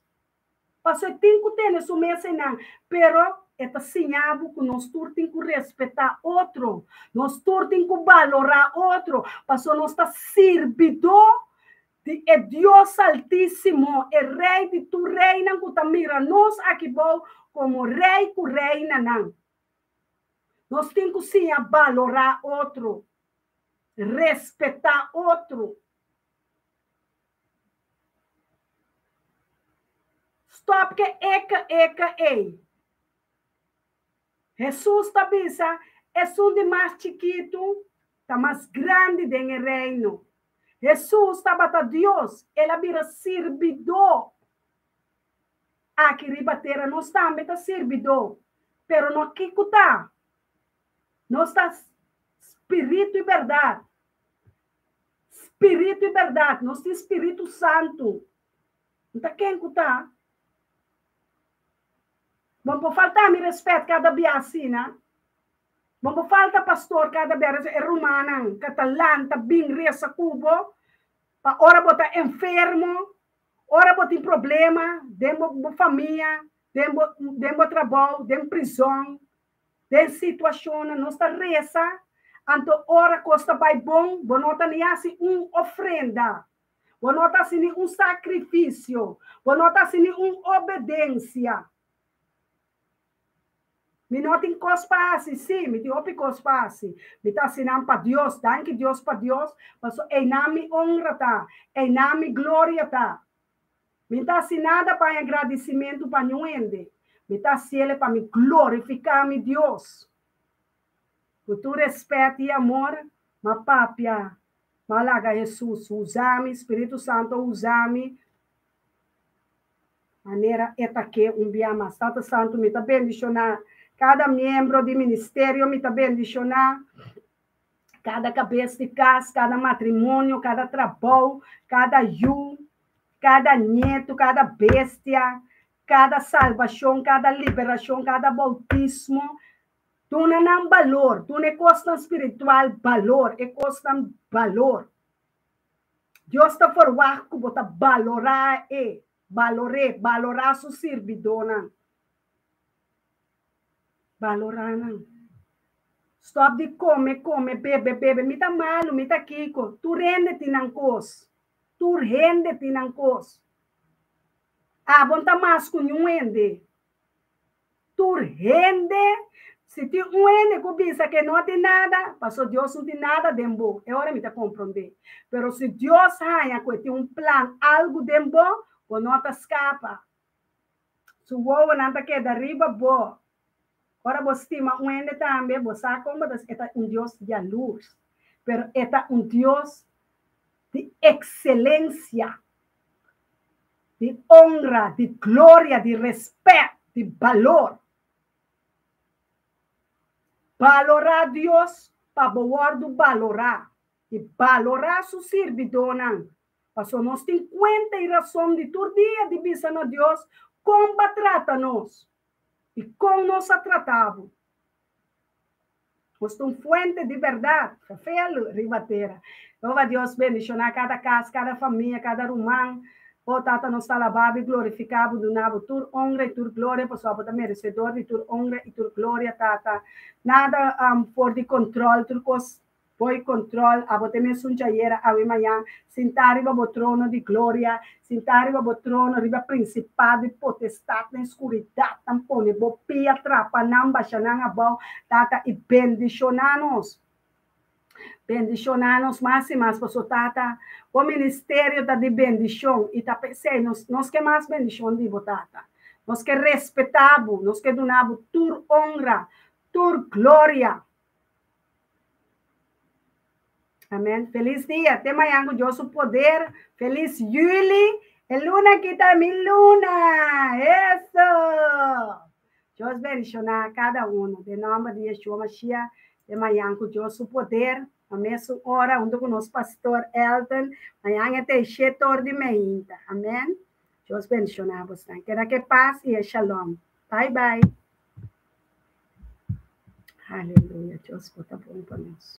Pasobra e tin ku tene su mes einan, pero e ta siña bo ku nos tur tin ku respetá otro, nos tur tin ku balorá otro, pasobra nos ta sirbidó di e Dios Altísimo, e Rei di tur reinan ku ta mira nos aki bou komo rei ku reinanan. Nos tin ku siña balorá otro, respetá otro. Stòp ke eka eka ei. Hesus ta bisa, Esun di mas chikitu ta mas grandi den e Reino. Hesus tabata Dios, el a bira sirbidó aki riba tera. Nos tambe ta sirbidó, pero no kiko ta. Nos ta spiritu i bèrdat. Spiritu i bèrdat. Nos tin Spiritu Santu. N ta ken ku ta? Bo por falta mi respet kada bia asina. Bo por falta pastor kada bia resa. E rumannan ka ta lanta bin resa ku bo pa ora bo ta enfermo, ora bo tin problema den bo famia, den bo den bo trabou, den prizon, den situashonnan. Nos ta resa, anto ora kos ta bai bon, bo no ta ni hasi un ofrenda. Bo no ta hasi ni un sakrifisio. Bo no ta hasi ni un obedensia. Mi no tin kos pa hasi, sí, mi tin hopi kos pa hasi. Mi ta hasi nan pa Dios, danki Dios pa Dios, pasobra einan mi onra ta, einan mi gloria ta. Mi no ta hasi nada pa haña gradisimentu pa niun hende. Mi ta hasiel pa mi glorifiká mi Dios. Ku tur rèspèt i amor, m'a papia M'a laga Hesus usa mi, Spiritu Santu a usa mi manera e ta ke un bia mas. Tata Santu, mi ta bendishoná kada miembro di ministerio, mi ta bendishoná kada kabes di kas, kada matrimonio, kada trabou, kada yu, kada nietu, kada bestia, kada salbashon, kada liberashon, kada boutismo. Duna nan balor, duna e kosnan spiritual balor, e kosnan balor. Dios ta ferwagt ku bo ta balorá e, balor'é, balorá su sirbidónan. Balorá nan. Stòp di kome, kome, bebe, bebe. Mi ta malu, mi ta kiko. Tur hende tin nan kos. Tur hende tin nan kos. Abo no ta mas ku niun hende. Tur hende Si tin un hende ku bisa ku e no tin nada, paso Dios no tin nada den bo. E ora mi ta komprondé. Pero si Dios haña ku e tin un plan, algu den bo, bo no ta skapa. Su wowonan ta keda riba bo. Ora bo stima un hende tambe, bo sa kon bo ta, e ta un Dios yalurs, pero e ta un Dios di ekselensia, di honra, di gloria, di rèspèt, di balor. Balorá Dios pa bo wòrdu balorá i balorá su sirbidónan, pasobra nos tin kuenta i rason di tur dia di bisa na Dios kon bo a trata nos i kon nos a trata bo. Nos ta un fuente di bèrdat, fefelu, riba tera. Jehova Dios bendishoná kada kas, kada famia, kada ruman. O Tata, nos ta alabá bo i glorifiká bo, duna bo tur onra i tur gloria, pasobra bo ta meresedor di tur onra i tur gloria, Tata. Nada for di kontròl, tur kos boi kontròl, abo ta e mesun djayera, awe i mañan, sintá riba bo trono di gloria, sintá riba bo trono, riba prinsipado i potestatnan i skuridatnan, pone bo pia, trapa nan, basha nan abou, Tata, i bendishoná nos. Bendishoná nos mas i mas, pasobra Tata, bo ministerio ta di bendishon, i ta p'esei nos nos ke mas bendishon di bo, Tata. Nos ke respetá bo, nos ke duna bo tur onra, tur gloria. Amén. Felis dia. Te mañan ku Dios su poder. Felis juli. E luna aki ta mi luna. Eso. Dios bendishoná kada uno. Den nòmber di Yeshua Mashiach. Te mañan ku Dios su poder. Na mesun ora huntu ku nos pastor Elton. Mañan e ta e shete or di meinta. Amén. Dios bendishoná bosnan. Keda ku e pas i e shalom. Bye bye. Aleluya. Dios bo ta bon pa nos.